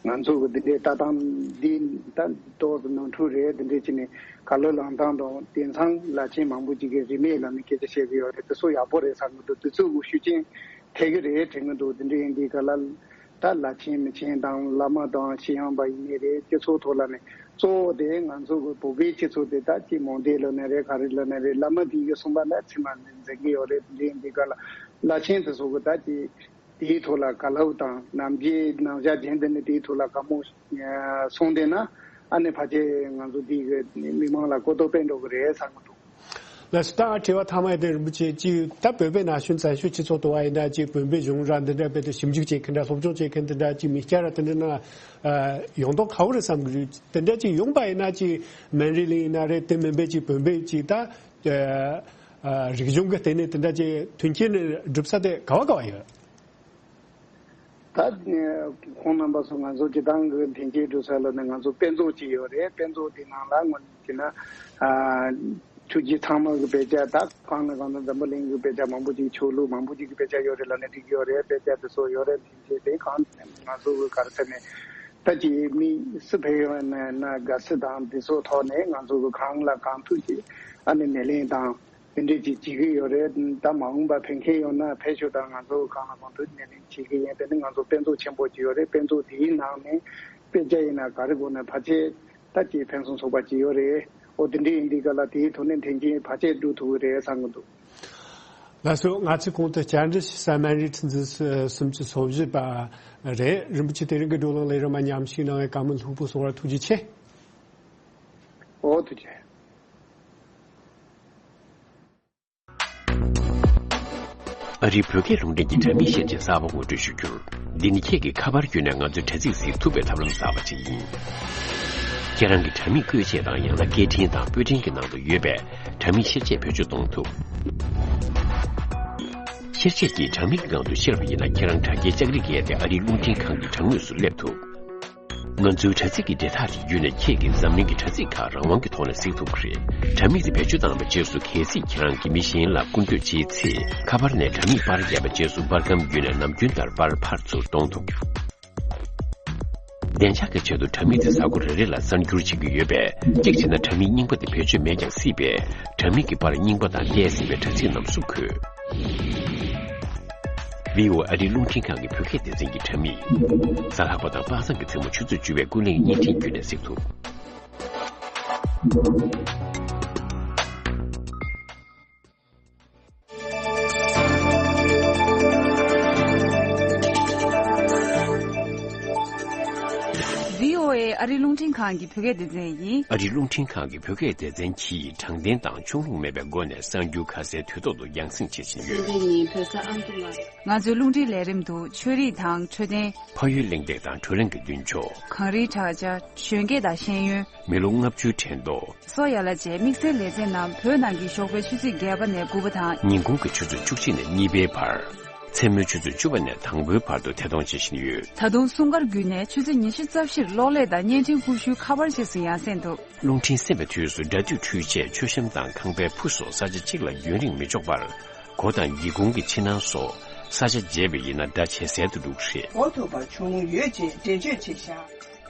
ང་ཚོ་གི་འདི་འདྲའི་ལྟ་སྟངས་འདི་ད་ཏོག་ཙམ་ནོར་འཁྲུལ་རེད། འདི་འདྲའི་ཅི་ནས་ག་ལོ་ལངས་སྟངས་དང་དེང་སང་ལ་ཆེན་མང་པོ་ཅིག་གིས་རིས་མེད་ལ་ནི་སྐད་ཆ་བཤད་གི་ཡོད་རེད། དེ་ཚོ་ཡག་པོ་རེད་བསམ་གི་འདུག། དེ་ཚོ་གི་ཤུགས་རྐྱེན་ཐེབས་གི་རེད་དྲན་གི་འདུག། དེ་འདྲ་ཡིན་དུས་ག་ལ་ད་ལ་ཆེན་མི་ཆེན་དང་བླ་མ་དང་ཤེས་ཡོན་པ་ཡིན་ནི་རེད། སྤྱི་ཚོགས་ཐོག་ལ་ནི་གཙོ་བོ་དེ་ང་ཚོ་གི་བོད་པའི་སྤྱི་ཚོགས་དེ་ད་ཅི་མོན་དྷེ་ལབ་ན་རེད། ག་རེ་ལབ་ན་རེད། བླ་མ་དེ་གི་གསུངས་པ་ལ་ཚད་མ་འཛིན་གི་ཡོད་རེད། དེ་འདྲ་ཡིན་དུས་ག་ལ་ལ་ཆེན་དེ་ཚོ་གི་ད་ཅི་དེའི་ཐོག་ལ་ག་ལབ་དང་ནམ་རྒྱུན་ནམ་ཞག་རྒྱུན་དུ་ནི་དེའི་ཐོག་ལ་དགའ་མོ་སོང་བསྡད་ན་ཨ་ནི་ཕལ་ཆེར་ང་ཚོ་འདི་གི་མི་མང་ལ་གོ་རྟོགས་སྤེལ་འགྲོ་གི་རེད་བསམ་གི་འདུག། ལགས་སོ། ད་དྲི་བ་མཐའ་མ་དེ་རིན་པོ་ཆེ་ཅིག་ད་བོད་པའི་ན་གཞོན་བཙན་བྱོལ་སྤྱི་ཚོགས་དུ་བ་ཡིན་ན་ཅིག་བོན་པོའི་གཞུང་ར་འདི་འདྲ་བོད་དུ་ཞིབ་འཇུག་བྱེད་མཁན་འདྲ་སློབ་སྦྱོང་བྱེད་མཁན་འདི་འདྲ་ཅིག་མི་སྐྱ་ར་དེ་འདྲ་ན་ཡོང་མདོག་ཁ་པོ་རེད་བསམ་གི་རེད། དེ་འདྲ་ཅིག་ཡོང་པ་ཡིན་ན་ཅིག་སྨན་རི་གླིང་ཡིན་ན་རེད། དེ་མིན་པའི་ཅིག་བོན་པོའི་ཅིག་ད་རིག་གཞུང་གི་སྟེང་ནས་དེ་འདྲ་ཅིག་མཐུན་རྐྱེན་སྒྲུབ་ས་དེ་ག་བ་ག་བ་ཡོད། ད་ཁོང་རྣམ་པ་ཚོ་ང་ཚོ་སྤྱི་བཏང་གི་མཐུན་རྐྱེན་སྒྲུབ་ས་ལ་ནི་ང་ཚོ་དཔེ་མཛོད་ཅིག་ཡོད་རེད། དཔེ་མཛོད་དེ་ནང་ལ་དངོས་གནས་བྱས་ན་ཨ་ཆོས་བརྒྱུད་ཚང་མ་གི་དཔེ་ཆ། ད་གང་ན་གང་ན་འཛམ་བུ་གླིང་གི་དཔེ་ཆ་མང་པོ་ཅིག་ཆོས་ལུགས་མང་པོ་ཅིག་གི་དཔེ་ཆ་ཡོད་རེད་ལབ་ན་འགྲིག་གི་ཡོད་རེད། དཔེ་ཆ་དེ་ཚོ་ཡོད་རེད། མཐུན་རྐྱེན་དེ་གང་ང་ཚོ་གི་ག་རེ་ཟེར་ནས་ད་ཅིག་མི་སུ་ཕེབས་ཡོང་ན་ན་དགའ་བསུ་དང་དེ་ཚོ་ཐོག་ནས་ང་ཚོ་གི་གང་ལ་གང་ཐུབ་ཅིག་ཨ་ནི་སྣེ་ལེན་དང་། དེ་འདྲས་ཅིག་བྱེད་ཀྱི་ཡོད་རེད། ད་མ་འོངས་པ་ཕན་ཁེ་ཡོང་ན་ཕེབས་ཤོག་དང་ང་ཚོ་གང་ལ་གང་འདུལ་སྣེ་ལེན་བྱེད་ཀྱི་ཡིན། དེ་ནི་ང་ཚོ་དཔེ་མཛོད་ཆེན་པོ་ཅིག་ཡོད་རེད། དཔེ་མཛོད་དེའི་ནང་ནས་དཔེ་ཆ་ཡིན་ན་ག་རེ་དགོས་ན་ཕལ་ཆེར་ད་ཅིག་ཕན་སུམ་ཚོགས་པ་ཅིག་ཡོད་རེད། འོ་དེ་འདྲས་ཡིན་དུས་ག་ལ་དེའི་ཐོག་ནས་མཐུན་རྐྱེན་ཕལ་ཆེར་སྒྲུབ་ཐུབ་ཀྱི་རེད་བསམ་གྱི་འདུག། ལགས་སོ། ང་ཚོའི་གོང་དུ་བཅར་འདྲི་ཞུ་ས་སྨན་རིའི་ཁྲི་འཛིན་སུམ་ཅུ་སོ་བཞི་པ་རེད། རིན་པོ་ཆེ་དེ་རིང་གི་བགྲོ་གླེང་ལས་རིམ་མ་མཉམ་ཞུགས་གནང་བའི་བཀའ་མོལ་ལྷུག་པོ་གསུང་བར་ཐུགས་རྗེ་ཆེ། འོ་ཐུགས་རྗེ་ཆེ། ཨ་རིའི་བོད་སྐད་རླུང་འཕྲིན་གྱི་དྲ་མིག་བཤད་བྱའི་གསར་པ་ངོ་སྤྲོད་ཞུ་རྒྱུར། འདི་ནི་ཁྱེད་ཀྱིས་ཁ་པར་བརྒྱུད་ནས་ང་ཚོའི་དྲ་ཚིགས་གཟིགས་ཐུབ་པའི་ཐབས་ལམ་གསར་པ་ཅིག་ཡིན། ཁྱེད་རང་གི་དྲ་མིག་བཀོལ་ཆས་དང་ཡང་ན་སྐད་འཕྲིན་དང་པོད་འཕྲིན་གྱི་ནང་དུ་ཡོད་པའི་དྲ་མིག་བཤེར་ཆས་བེད་སྤྱོད་གཏོང་ཐུབ། བཤེར་ཆས་ཀྱིས་དྲ་མིག་གི་སྒང་དུ་བཤེར་བ་ཡིན་ན་ཁྱེད་རང་དྲ་རྒྱའི་ལྕགས་རི་བརྒལ་ཏེ་ཨ་རིའི་རླུང་འཕྲིན་ཁང་གི་དྲ་ངོས་སུ་སླེབས་ཐུབ། ང་ཚོའི་དྲ་ཚིགས་ཀྱི་འབྲེལ་ཐག་དེ་བརྒྱུད་ནས་ཁྱེད་ཀྱིས་འཛམ་གླིང་གི་དྲ་ཚིགས་ཁག་རང་དབང་གི་ཐོག་ནས་གཟིགས་ཐུབ་ཀྱི་རེད། དྲ་མིག་དེ་བེད་སྤྱོད་བཏང་བའི་རྗེས་སུ་གལ་སྲིད་ཁྱེད་རང་གིས་མི་གཞན་ལ་སྐུར་འདེབས་བྱས་ཚེ། ཁ་པར་ནས་དྲ་མིག་པར་བརྒྱབ་པའི་རྗེས་སུ་པར་སྒམ་བརྒྱུད་ནས་ནམ་རྒྱུན་ལྟར་པར་ཕར་ཚུར་གཏོང་ཐུབ། བདེ་འཇགས་ཀྱི་ཆེད་དུ་དྲ་མིག་དེ་གཟའ་འཁོར་རེ་རེ་ལ་གསར་འགྱུར་བྱེད་ཀྱི་ཡོད་པས། གཅིག་བྱས་ན་དྲ་མིག་རྙིང་པ་དེ་བེད་སྤྱོད་མེད་ཀྱང་སྲིད་པས། དྲ་མིག་གི་པར་རྙིང་པ་དང་བལྟས་ཟིན་པའི་དྲ་ཚིགས་རྣམས་སུ་འཁོད། བྷི་ཨོ་ཨེ་ཨ་རིའི་རླུང་འཕྲིན་ཁང་གི་བོད་སྐད་སྡེ་ཚན་གྱི་དྲ་མིག། གཟའ་ལྷག་པ་དང་པ་སངས་ཀྱི་མཚན་མོ་ཆུ་ཚོད་བཅུ་པའི་ཀུན་གླེང་བརྙན་འཕྲིན་བརྒྱུད་ནས་གཟིགས་ཐུབ། བྷི་ཨོ་ཨེ་ཨ་རིའི་རླུང་འཕྲིན་ཁང་གི་བོད་སྐད་སྡེ་ཚན་ཡིན། ཨ་རིའི་རླུང་འཕྲིན་ཁང་གི་བོད་སྐད་སྡེ་ཚན་གྱིས་དྲང་བདེན་དང་ཕྱོགས་ལྷུང་མེད་པའི་སྒོ་ནས་གསར་འགྱུར་ཁ་གསལ་དུས་ཐོག་ཏུ་རྒྱང་སྲིང་བྱེད་བཞིན་ཡོད། ང་ཚོའི་རླུང་འཕྲིན་ལས་རིམ་དུ་ཆོས་རིག་དང་འཕྲོད་བསྟེན། ཕ་ཡུལ་གླེང་སྟེགས་དང་བགྲོ་གླེང་གི་མདུན་ཕྱོགས། གངས་རིའི་བྲག་ཅ། གཞོན་སྐྱེས་དང་ཤེས་ཡོན། མི་ལོ་ལྔ་བཅུའི་དྲན་ཐོ། སོགས་ཡ་ལ་བཅས་དམིགས་བསལ་ལེ་ཚན་རྣམས་བོད་ནང་གི་ཞོགས་པའི་ཆུ་ཚོད་བརྒྱད་པ་ནས་དགུ་པ་དང་། ཉིན་གུང་གི་ཆུ་ཚོད་བཅུ་གཅིག་ནས་གཉིས་པའི་བར། མཚན་མོའི་ཆུ་ཚོད་བཅུ་པ་ནས་དང་པོའི་བར་དུ་ཐད་གཏོང་བྱེད་བཞིན་ཡོད། ད་དུང་སྲུང་སྐར་བརྒྱུད་ནས་ཆུ་ཚོད་ཉི་ཤུ་རྩ་བཞིར་གློག་ཀླད་དང་བརྙན་འཕྲིན་ཀུ་ཤུའི་ཁ་པར་རྗེས་སུ་ཡང་གསན་ཐུབ། རླུང་འཕྲིན་གསན་པའི་དུས་སུ་སྒྲ་སྡུད་འཕྲུལ་ཆས། མཆོད་བཤམས་དང་ཁང་པའི་ཕུ་སོགས་ས་ཆ་གཅིག་ལ་རྒྱུན་རིང་མི་འཇོག་པར། སྒོ་དང་སྒེའུ་ཁུང་གི་ཕྱི་ནང་སོགས་ས་ཆ་བརྗེ་བ་ཡིན་ན་སྒྲ་ཇེ་གསལ་དུ་འགྲོ་གི་རེད། གོ་ཐུབ་པ་བྱུང་ཡོད་ཅེས་འགྲེལ་བརྗོད་བྱས་བཞག།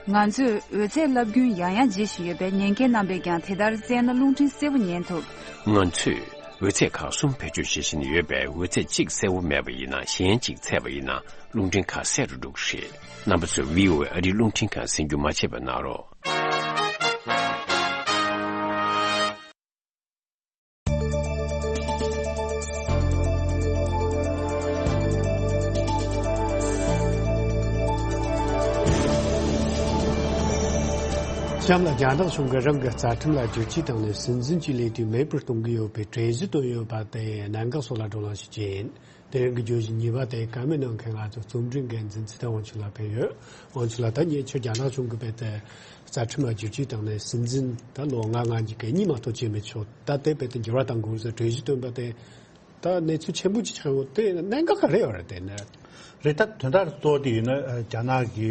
ང་ཚོས་འོད་ཚད་རླབས་རྒྱུན་ཡང་ཡང་བརྗེ་བཞིན་ཡོད་པས་ཉན་མཁན་རྣམ་པས་ཀྱང་དེ་ལྟར་བཙལ་ན་རླུང་འཕྲིན་གསལ་པོ་ཉན་ཐུབ། ང་ཚོས་ འོད་ཚད་ཁག་གསུམ་བེད་སྤྱོད་བྱེད་བཞིན་ཡོད་པས། འོད་ཚད་གཅིག་གསལ་བོ་མེད་པ་ཡིན་ན། གཞན་གཅིག་ཚད་པ་ཡིན་ན། རླུང་འཕྲིན་ཁག་གསལ་རུ་འགྲོ་གི་རེད། རྣམ་པ་ཚོས་བྷི་ཨོ་ཨེ་ཨ་རིའི་རླུང་འཕྲིན་ཁང་གསན་རྒྱུ་མ་བརྗེད་པ་གནང་རོགས། གཤམ་ལ་རྒྱ་ནག་གཞུང་གིས་རང་གི་རྩ་ཁྲིམས་ལ་བསྒྱུར་བཅོས་བཏང་ནས། སྲིད་འཛིན་གྱི་ལས་དུས་མེད་པར་གཏོང་གི་ཡོད་པའི་གྲོས་གཞི་བཏོན་ཡོད་པ་དེ་གནད་འགག་སོགས་ལ་བགྲོ་གླེང་ཞིག་བྱས་ཡིན། དེ་རིང་གི་བརྗོད་གཞི་གཉིས་པ་དེ་བཀའ་མོལ་གནང་མཁན་ང་ཚོ་རྩོམ་སྒྲིག་འགན་འཛིན་ཚེ་བརྟན་དབང་ཕྱུག་ལགས་ཕེབས་ཡོད། དབང་ཕྱུག་ལགས། ད་ཉེ་ཆར་རྒྱ་ནག་གཞུང་གིས་རྦད་དེ་རྩ་ཁྲིམས་ལ་བསྒྱུར་བཅོས་བཏང་ནས། སྲིད་འཛིན་ད་ལོ་ལྔ་ལྔ་གཉིས་ཀ་གཉིས་མ་གཏོགས་བྱེད་མི་ཆོག་ད་དེ་རྦད་དེ་འགྱུར་བ་གཏང་དགོས་ཟེར་གྲོས་གཞི་བཏོན་པ་དེ། ད་གནས་ཚུལ་ཆེན་པོ་ཅིག་ཆགས་ཡོད། དེ་གནད་འགག་ག་རེ་ཡོད་རེད། དེ་ནི། རེད། ད་དོན་དག་གཙོ་བོ་དེ་ཡིན་ན་རྒྱ་ནག་གི་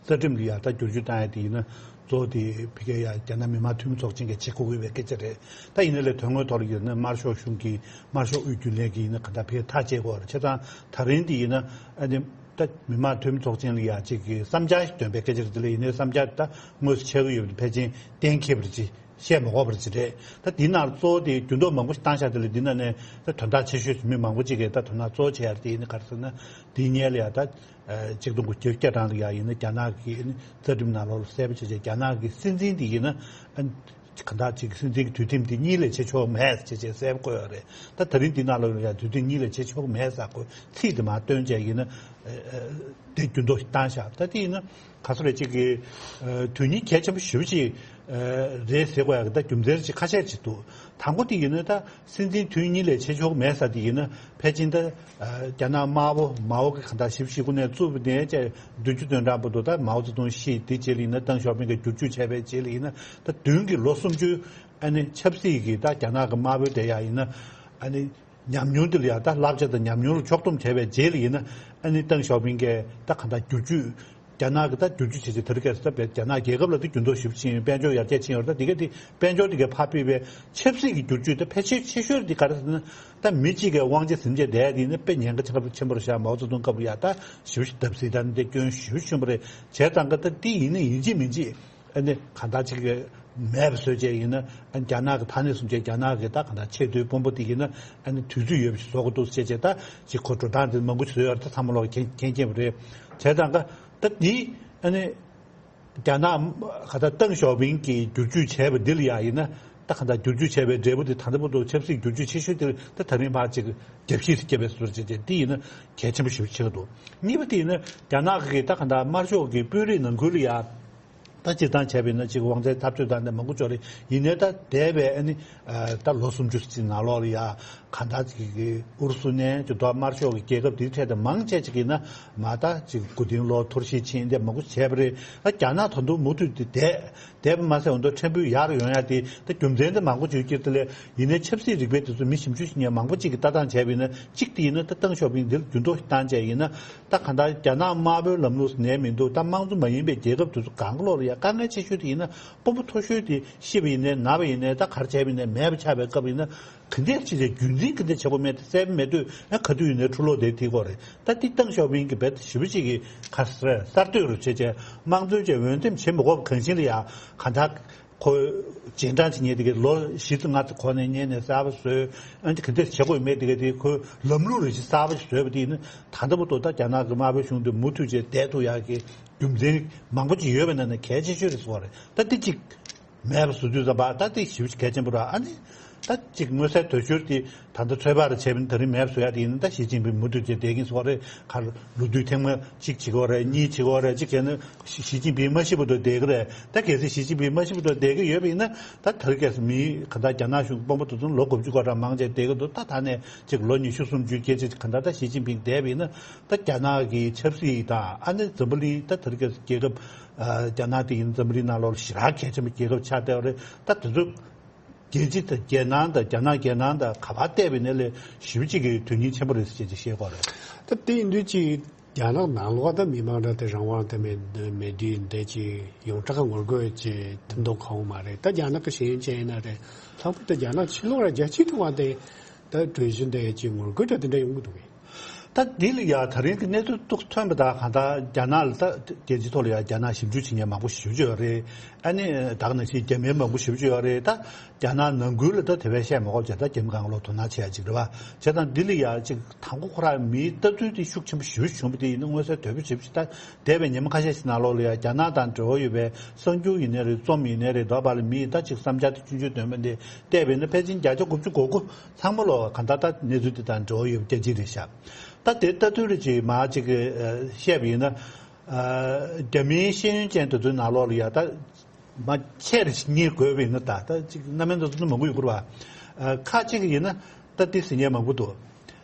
རྩ་ཁྲིམས་ལ་ཡ་ད་བསྒྱུར་བཅོས་བཏང་ཡ་དེ་ཡིན་ན། གཙོ་བོ་དེ་ཕ་གིར་ཡ་རྒྱ་ནག་མི་དམངས་འཐུས་མི་ཚོགས་ཆེན་གྱིས་བྱེད་དགོས་ཀྱི་ཡོད་པའི་སྐད་ཆ་རེད། ད་ཡིན་ནའི་ལས་དོན་དངོས་ཐོག་ལ་ཡིན་ན་དམར་ཤོག་གཞུང་གིས། དམར་ཤོག་དབུས་རྒྱུན་ལས་ཀྱིས་ཡིན་ན་ག་འདྲ་ཕ་གིར་ཐག་བཅད་དགོས་རེད། བྱས་ཙང་ད་རིང་དེ་ཡིན་ན་ཨ་ནི་ད་མི་དམངས་འཐུས་མི་ཚོགས་ཆེན་ལ་ཡ་གཅིག་གི་བསམ་འཆར་ཞིག་འདོན་པའི་སྐད་ཆ་རེད། དེ་ལ་ཡིན་ནའི་བསམ་འཆར་ད་དངོས་སུ་ཆགས་ཀྱི་ཡོད་པ་དེ་ཕལ་ཆེར་གཏན་འཁེལ་བ་རེད། བཤད་མ་དགོས་པ་རེད་ཟེར་རེད། ད་འདི་ནང་གཙོ་བོ་དེ་འགྱུར་ལྡོག་མང་པོ་ཞིག་བཏང་བཞག་དེ་ལ་འདི་ནང་ནས་ད་དོན་དག་ཆེ་ཤོས་སུ་མི་མང་པོ་ཅིག་གིས་ད་དོ་སྣང་གཙོ་བོ་བྱེད་ཡ་དེ་ཡིན་ན་ག་རེ་ཟེར་ན། འདི་སྔོན་ལ་ཡ་ད་ཆིག་སྟོང་དགུ་བརྒྱ་བརྒྱད་ཅུ་གྱ་གྲངས་ལ་ཡ་ཡིན་ན་རྒྱ་ནག་གི་རྩ་ཁྲིམས་ནང་ལོགས་ལ་གསལ་པོ་བྱས་བྱས། རྒྱ་ནག་གི་སྲིད་འཛིན་དེ་ཡིན་ན་གང་ལྟར་ཅིག་སྲིད་འཛིན་གྱི་དུས་ཐེངས་དེ་གཉིས་ལས་བྱེད་ཆོག་མེད་ཟེར་བྱས་བྱས་གསལ་པོ་བཀོད་ཡོད་རེད། ད་ད་རིང་འདི་ནང་ལོགས་ལ་ཡ་དུས་ཐེངས་གཉིས་ལས་བྱེད་ཆོག་མེད་ཟེར་ཁོ་ཚིག་དེ་མར་བཏོན་བྱས་ཡིན་ན་དེ་འགྱུར་ལྡོག་ཞིག་བཏང་བཞག་ད་དེ་ཡིན་ན། ག་ཚོད་རེད། ཅིག་གི་ཨ་དོན་སྙིང་གལ་ཆེན་པོ་ཞེ་པོ་ཅིག་ཨ་རེད་ཟེར་དགོས་ཡག་གི་ད་རྒྱུ་མཚན་ཅིག་ཁ་ཤས་ཅིག་འདུག་དང་པོ་དེ་ཡིན་ན་ད་སྲིད་འཛིན་དུས་གཉིས་ལས་བྱེད་ཆོག་མེད་ཟེར་དེ་ཡིན་ན། ཕལ་ཆེར་ད་ཨ་རྒྱ་ནག་དམར་པོ་མའོ་གི་གང་ལྟར་བཞི་བཅུ་ཞེ་དགུ་ནས་བཙུགས་པ་ནས་བྱས་བདུན་ཅུ་དོན་གྲངས་བར་དུ། ད་མའོ་ཙེ་ཏུང་ཤི་དེ་རྗེས་ལ་ཡིན་ན་ཏེང་ཞའོ་ཕིང་གིས་བསྒྱུར་བཅོས་བྱས་པའི་རྗེས་ལ་ཡིན་ན། ད་མདུན་གྱི་ལོ་སུམ་ཅུ་ཨ་ནི་ཆབ་སྲིད་ཀྱི་ད་རྒྱ་ནག་གི་དམར་པོའི་དེ་ཡ་ཡིན་ན་ཨ་ནི། ཉམས་མྱོང་དེ་ལ་ཡང་ད་བསླབ་བྱ་དང་ཉམས་མྱོང་ལ་ཕྱོགས་སྡོམ་བྱས་པའི་རྗེས་ལ་ཡིན་ན། ཨ་ནི་ཏེང་ཞའོ་ཕིང་གིས་ད་གང་ལྟར་བསྒྱུར་བཅོས། རྒྱ་ནག་གི་ད་བསྒྱུར་བཅོས་བྱས་རྗེས་དེ་རིང་ཁ་སང་ད་རྒྱ་ནག་རྒྱལ་ཁབ་ལ་ད་འགྱུར་ལྡོག་ཞེ་པོ་ཕྱིན་ཡོད། དཔལ་འབྱོར་ཡར་རྒྱས་ཕྱིན་ཡོད་རེད། ད་དེ་ག་དེ་དཔལ་འབྱོར་དེ་གའི་ཕར་ཕུད་པའི་ཆབ་སྲིད་ཀྱི་བསྒྱུར་བཅོས་ད་ཕལ་ཆེར་ཆེ་ཤོས་དེ་ག་རེ་ཟེར་ན། ད་མི་གཅིག་གིས་དབང་ཆ་ཟིན་བྱས་བསྡད་དེ་ཡིན་ན་དཔེ་ཉེན་ཁ་ཆེན་པོ་ཆེན་པོ་རེད་ཤག་མའོ་ཙེ་ཏུང་སྐབས་ལ་ཡ་ད་ཞེ་པོ་ཞིག་བརྡབ་གསིག་ད་ནི་དེ་སྐྱོན་ཞེ་པོ་ཆེན་པོ་རེད། བྱས་ཙང་ག་ད་དེ་ཡིན་ན་ཡིན་གཅིག་མིན་གཅིག་ཨ་ནི་གང་ལྟར་ཅིག་མེད་པ་བཟོས་བྱས་ཡིན་ན། ཨ་རྒྱ་ནག་གི་ད་ནས་བཟུང་བྱས་རྒྱ་ནག་གི་ད་གང་ལྟར་ཆེས་མཐོའི་དཔོན་པོ་དེ་ཡིན་ན་ཨ་ནི་དུས་ཚོད་ཡོད་པ་ཞིག་བཟོ་དགོས་འདུག་ཟེར་བྱས་བྱས། ད་ཅིག་ཁོ་འགྲོ་སྟངས་དེ་མང་པོ་ཞིག་བཟོས་ཡོད་རེད། ད་ཚང་མ་ལོག་མཁྱེན་མཁྱེན་མཁྱེན་པ་རེད། བྱས་ཙང་ག་ད་འདི་ཨ་ནི་རྒྱ་ནག་ག་ད་ཏེང་ཞའོ་ཕིང་གིས་བསྒྱུར་བཅོས་བྱས་པ་འདི་ལ་ཡ་ཡིན་ན། ད་ག་ད་བསྒྱུར་བཅོས་བྱས་པའི་འབྲས་བུ་དེ་ད་ལྟ་བར་དུ་ཆབ་སྲིད་བསྒྱུར་བཅོས་ཆེ་ཤོས་དེ་ད་ད་རིང་བར་ཅིག་རྒྱབ་བཤིག་རྒྱབ་པའི་བཟོ་འདྲ་བྱས་བྱས། འདི་ཡིན་ན་གལ་ཆེན་པོ་ཞེ་པོ་ཆགས་འདུག་གཉིས་པ་དེ་ཡིན་ན་རྒྱ་ནག་གི་ད་ག་ད་དམར་ཤོག་གི་དཔོན་རིགས་ནང་ཁུལ་ལ་ཡ། ད་སྤྱིར་བཏང་བྱས་པ་ཡིན་ན་ཅིག་དབང་ཆ་འཐབ་རྩོད་དང་དེ་མང་པོ་ཅིག་རེད། ཡིན་ནའི་ད་འདས་པའི་ཨ་ནི་ཨ་ད་ལོ་སུམ་ཅུ་ཙམ་ནང་ལོགས་ལ་ཡ་གང་ལྟར་ཅིག་གི་ཨུ་རུ་སུ་ནས་ཅིག་ད་དམར་ཤོག་གི་རྒྱལ་ཁབ་དེའི་གྲས་དེ་མང་ཆེ་ཅིག་ཡིན་ན་མ་ད་ཅིག་མགོ་རྟིང་སློག་ཐོར་ཞིག་ཕྱིན་དེ་མང་པོ་བྱས་པ་རེད། ཨ་རྒྱ་ནག་ད་དུང་མུ་མཐུད་དེ་བསྡད་བསྡད་པ་མ་ཟད། འོ་ད་ཕྲན་བུ་ཡར་ཡོང་ཡ་དེ་ད་རྒྱུ་མཚན་དེ་མང་པོ་ཅིག་ཡོད་ཀྱི་རེད། དེ་ལས་ཡིན་ནའི་ཆབ་སྲིད་རིག་པའི་དེ་ཚོ་མི་ཞིབ་འཇུག་བྱེད་མཁན་མང་པོ་ཅིག་གིས་ལྟ་སྟངས་བྱས་པ་ཡིན་ན། གཅིག་དེ་ཡིན་ན་ད་ཏེང་ཞའོ་ཕིང་འདིར་འགྱུར་ལྡོག་ཞིག་བཏང་བྱས་ཡིན་ན། ད་གང་ལྟར་རྒྱ་ནག་དམར་པོའི་ལམ་ལུགས་སུ་ནས་མི་འདུག་ད་དམངས་གཙོ་མ་ཡིན་པའི་རྒྱལ་ཁབ་དེ་ཚོ་གང་ག་ལོག་ལ་ཡ་དཀའ་ངལ་ཆེ་ཤོས་དེ་ཡིན་ན། དཔོན་པོ་མཐོ་ཤོས་དེ་ཤི་བ་ཡིན་ནའི་ན་བ་ཡིན་ནའི་ད་ག་རེ་བྱས་པ་ཡིན་ནའི་མེད་པ་ཆགས་པའི་སྐབས་ཡིན་ན། ག་འདྲས་བྱས་ཏེ་རྒྱུན་འཛིན་ག་འདྲས་བྱེད་དགོས་མེད་དེ་གསལ་པོ་མེད་དུས་ན། ག་དུས་ཡིན་ནའི་འཁྲུག་ལོག་དེ་ཐིག་གོ་རེད། ད་འདི་ཏེང་ཞའོ་ཕིང་གི་རྦད་ཞེ་པོ་ཅིག་གི་ག་རེ་ཟེར། གསར་གཏོད་རུ་བྱས་བྱས་དམངས་གཙོའི་བྱས་འོས་འདེམས་བྱེད་མི་དགོས་པ་གང་ཞིག་ལ་ཡ་གང་ལྟར་ཁོ་རྗེས་འབྲང་བྱེད་མཁན་དེ་གའི་ལོ་བཞི་ཙམ་ལྔ་ཙམ་གོང་ནས་སྔོན་ནས་གསར་པ་བཟོས། ཨ་ནི་ག་འདྲས་བྱེད་དགོས་མེད་དེ་གའི་དེ་ཁོའི་ལམ་ལུགས་རེ་ཞིག་གསར་པ་ཞིག་བཟོས་པ་དེ་ཡིན་ན། ད་ལྟ་བར་དུ་ད་རྒྱ་ནག་གི་དམར་པོའི་གཞུང་དེ་མུ་མཐུད་བྱས་བསྡད་ཐུབ་ཡག་གི་རྒྱུ་མཚན་མང་པོ་ཅིག་ཡོད་པ་ན་ནི་གལ་ཆེ་ཤོས་རེད་ཟེར་བ་རེད། ད་འདི་གཅིག་མེད་པ་བཟོ་དུས་ཙམ་པ་ད་དེ་ཞེ་པོ་ཅིག་གལ་ཆེན་པོ་རེད། ཨ་ནི་ད་ཅིག་མངོན་གསལ་དོད་ཤོས་དེ་ད་ལྟ་ཚོད་དཔག་རེ་བྱས་པ་ཡིན་ན། ད་རིང་མེད་པ་བཟོ་ཡ་དེ་ཡིན་ན་ད་ཞི་ཅིན་ཕིང་མུ་མཐུད་བྱས་བསྡད་ཀྱིན་ཟེར་བ་རེད། ག་ལོ་དུས་ཐེངས་མ་གཅིག་བྱེད་ཀྱི་ཡོད་རེད། གཉིས་བྱེད་ཀྱི་ཡོད་རེད། གཅིག་བྱས་ན་ཞི་ཞི་ཅིན་ཕིང་མ་ཤི་བར་དུ་བསྡད་ཀྱི་རེད། ད་གལ་སྲིད་ཞི་ཅིན་ཕིང་མ་ཤི་བར་དུ་བསྡད་ཀྱི་ཡོད་པ་ཡིན་ན། ད་ད་རེས་ཀྱི་མི་ག་ད་རྒྱ་ནག་གཞུང་དཔོན་པོ་དེ་ཚོ་ལོ་དགུ་བཅུ་གོ་གྲངས་མང་ཆེ་བསྡད་ཀྱི་འདུག་ད་ད་ནས་ཅིག་ལོ་ཉི་ཤུ་སུམ་ཅུ་སྐད་ཅིག་ག་ད་ད་ཞི་ཅིན་ཕིང་བསྡད་པ་ཡིན་ན། ད་རྒྱ་ནག་གི་ཆབ་སྲིད་དང་ཨ་ནི་འཛམ་བུ་གླིང་ད་ད་རེས་ཀྱི་རྒྱལ་ཁབ་ཨ་རྒྱ་ནག་དེ་ཡིན་འཛམ་བུ་གླིང་ནང་ལོགས་ལ་ཞེ་དྲག་གལ་ཆེན་པོ་རྒྱལ་ཁབ་ཆགས་བསྡད་པ་རེད། ད་དེ་ཚོ་རྒྱལ་སྤྱི་དང་རྒྱལ་ནང་དང་རྒྱ་ནག་རྒྱལ་ནང་དང་ག་པར་བལྟས་པ་ཡིན་ནའི་ལས་ཞེ་པོ་ཅིག་གི་དོན་སྙིང་ཆེན་པོ་རེད་ཟེར་བྱས་ཅིག་བཤད་ཀྱི་ཡོད་རེད། ད་དེ་ཡིན་དུས་ཅིག་རྒྱ་ནག་ནང་ལོགས་ད་མི་མང་འདྲ་དེ་རང་དབང་དང་མེད་མེད་དུས་འདི་ཅིག་ཡོངས་གྲགས་ངོ་རྒོལ་གྱི་ཐུབ་མདོག་ཁ་པོ་མ་རེད། ད་རྒྱ་ནག་གི་ཤེས་ཡོན་ཅན་ཡིན་ན་རེད། ལྷག་པར་དུ་རྒྱ་ནག་ཕྱི་ལོགས་ལ་རྒྱལ་སྤྱིའི་ཐོག་ལ་དེ་ད་གྲོས་གཞི་འདི་ཅིག་ངོ་རྒོལ་འདྲ་དེ་འདྲ་ཡོང་གི་འདུག་གས། ད་འདི་ལ་ཡ་ད་རིང་གི་གནས་ཚུལ་ཏོག་ཐོན་པ་དང་གང་ལྟར་རྒྱ་ནག་ལ་ད་རྒྱལ་སྤྱིའི་ཐོག་ལ་ཡ་རྒྱ་ནག་ཞིབ་འཇུག་བྱེད་མཁན་མང་པོ་ཞེ་པོ་ཅིག་ཡོད་རེད། ཨ་ནི་ད་ག་ནང་བཞིན་རྒྱ་མིའི་མང་པོ་ཞེ་པོ་ཅིག་ཡོད་རེད། ད་རྒྱ་ནག་ནང་ཁུལ་ལ་ད་དེ་བས་བཤད་མ་དགོས་བྱས། ད་རྒྱ་མི་གང་ལོག་དོ་སྣང་བྱེད་ཡ་ཅིག་རེད་བ། བྱས་ཙང་འདི་ལ་ཡ་ཅིག་དང་པོ་ཁོ་རང་མིའི་ལྟ་ཚུལ་དེ་ཤུགས་ཆེན་པོ་ཞེ་པོ་ཅིག་བྱུང་བ་དེ་ཡིན་ན། མངོན་གསལ་དོད་པོ་ཞེ་པོ་ཅིག་ད་འདས་པའི་ཉི་མ་ཁ་ཤས་ཤིག་ནང་ལོགས་ལ་ཡ་རྒྱ་ནག་དང་འབྲེལ་བ་ཡོད་པའི་གསར་འགྱུར་ཡིན་ནའི་རེད། རྩོམ་ཡིན་ནའི་རེད། འདོད་པ་ལ་མིའི་ད་ཅིག་བསམ་འཆར་དེ་ཆུང་ཆུང་འདོན་པ་འདི་བལྟས་པ་ཡིན་ན། ཕལ་ཆེར་བརྒྱ་ཆ་དགུ་བཅུ་གོ་དགུ་ཚང་མ་ལོག་གང་ལྟར་ད་གནས་ཚུལ་དེ་དང་འབྲེལ་བ་ཡོད་པ་རྒྱལ་སྤྱི་རེད་ཤག་ད་དེ་ལྟ་དུས་རེ་ཅིག་མར་ཅིག་གི་ཨ་བཤད་པ་ཡིན་ན། ཨ་རྒྱ་མིའི་ཤེས་ཡོན་ཅན་དེ་ཚོའི་ནང་ལོགས་ལ་ཡ་ད་མར་ཆེ་རེ་ཞིག་རྙེད་དགོས་པ་ཡིན་ན། ད་ད་ཅིག་རྣམ་སྨིན་དེ་ཚོ་ནི་མང་པོ་ཡོད་ཀྱི་རེད་བ། ཨ་ཁ་ཅིག་ཡིན་ན་ད་དེ་ཟེར་མཁན་མང་པོ་འདུག་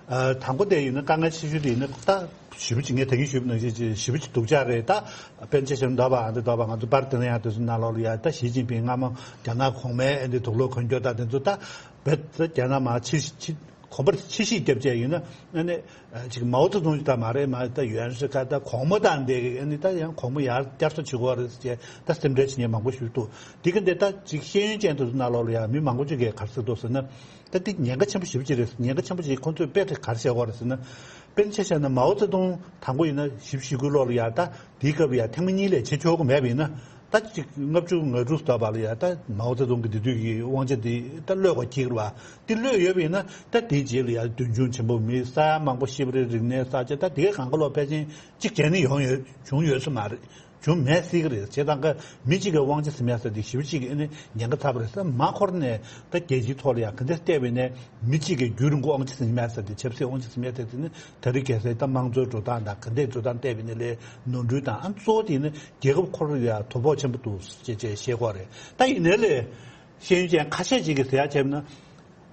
ཨ་དང་པོ་དེ་ཡིན་ན་དཀའ་ངལ་ཆེ་ཤོས་དེ་ཡིན་ན། ད་ཞེ་པོ་ཅིག་ངས་ད་གིན་ཞུས་པ་ནང་བཞིན་ཅིག་ཞེ་པོ་ཅིག་སྡུག་ཅག་རེད། ད་དཔེར་ན་ཆ་བཞག་ན་འདོད་པ་ཨ་འདི་འདོད་པ་ང་ཚོ་པར་དེ་ན་ཡང་དེ་ཚོ་ནང་ལོགས་ལ་ཡ་ད་ཞི་ཅིན་ཕིང་སྔ་མོ་རྒྱ་ནག་གོང་མའི་ཨ་འདི་དུག་ལོག་གོན་རྒྱུ་དང་དེ་ཚོ། ད་བེད་རྒྱ་ནག་མར་ཕྱིར་ཕྱིར་གོམ་པ་ཕྱིར་བཤིག་བརྒྱབ་བྱས་ཡིན་ན། ཨ་ནི་ཅིག་མའོ་ཙེ་ཏུང་ཅིག་ད་མ་རེད། མ་ད་ཡོན་སི་ཁ་ད་གོང་མ་དང་འདི་ཨ་ནི་ད་ཡང་གོང་མ་ཡར་བསྐྱར་གསོ་བྱེད་དགོས་རེད་ཅེས་ད་སེམས་ཁྲལ་བྱེད་མཁན་མང་པོ་ཞིག་འདུག་དེ་ག་འདི་ད་ཅིག་ཤེས་ཡོན་ཅན་དེ་ཚོ་ནང་ལོགས་ལ་ཡང་མི་མང་པོ་ཅིག་གིས་ག་རེ་ཟེར་འདུག་ཟེར་ན། ད་འདི་ཉེན་ཁ་ཆེན་པོ་ཞེ་པོ་ཅིག་རེད། ཉེན་ཁ་ཆེན་པོ་ཅིག་ཁོང་ཚོས་དཔེ་དེ་ག་རེ་བྱེད་དགོས་རེད་ཟེར་ན། དཔེར་ན་ཆ་བཞག་ན་མའོ་ཙེ་ཏུང་དང་པོ་ཡིན་ན་བཞི་བཅུ་ཞེ་དགུའི་ལོ་ལ་ཡ་ད་དེའི་སྐབས་ཡ་ཐེངས་མ་གཉིས་ལས་བྱེད་ཆོག་གི་མེད་པ་ཡིན་ན། ད་ཅིག་ལྔ་བཅུ་ང་དྲུག་ཙམ་བར་ལ་ཡ་ད་མའོ་ཙེ་ཏུང་གི་དེ་དུས་ཀྱི་དབང་ཆ་དེ་ད་གློད་པ་འཁེལ་རེད་བ། དེ་གློད་ཡོད་པ་ཡིན་ན། ད་དེའི་རྗེས་ལ་ཡ་མདུན་མཆོང་ཆེན་པོ་མི་ས་ཡ་མང་པོ་ཤི་བ་རེད། རིག་གནས་གསར་བརྗེ། ད་དེ་ག་གང་ག་ལོག་ཕལ་ཆེར་གཅིག་བྱས་ནས་ཡོང་ཡོད་བྱུང་ཡོད་ས་མ་རེད། བྱུང་མེད་སྲིད་ཀྱི་རེད། བྱས་ཙང་ཀ་མི་གཅིག་གི་དབང་ཆ་ཟིན་ཡ་ས་དེ་ཞེ་པོ་ཅིག་གི་ཨ་ནི་ཉེན་ཁ་ཚ་པོ་རེད་ཟེར། མ་འཁོར་ནས་ད་རྒྱལ་སྤྱིའི་ཐོག་ལ་ཡ་ག་འདྲ་བལྟས་པ་ཡིན་ནའི་མི་གཅིག་གིས་རྒྱུན་རིང་པོ་དབང་ཆ་ཟིན་མེད་ས་དེ། ཆབ་སྲིད་དབང་ཆ་ཟིན་མེད་ས་དེ་ནི། ད་རེས་གལ་སྲིད་ད་དམངས་གཙོའི་འགྲོ་སྟངས་དང་ག་འདྲའི་འགྲོ་སྟངས་བལྟས་པ་ཡིན་ན་ལས་ནོར་འཁྲུལ་དང་། ཨ་གཙོ་བོ་དེ་ནི་རྒྱལ་ཁབ་ཁོ་རང་ལ་ཡ་དོ་ཕོག་ཆེན་པོ་འདུག་ཅེས་ཅེས་བཤད་ཀྱི་ཡོད་རེད། ད་ཡིན་ནའི་ལས་ཤེས་ཡོན་ཅན་ཁ་ཤས་ཅིག་གིས་ཟེར་ཡ་བྱས་ན།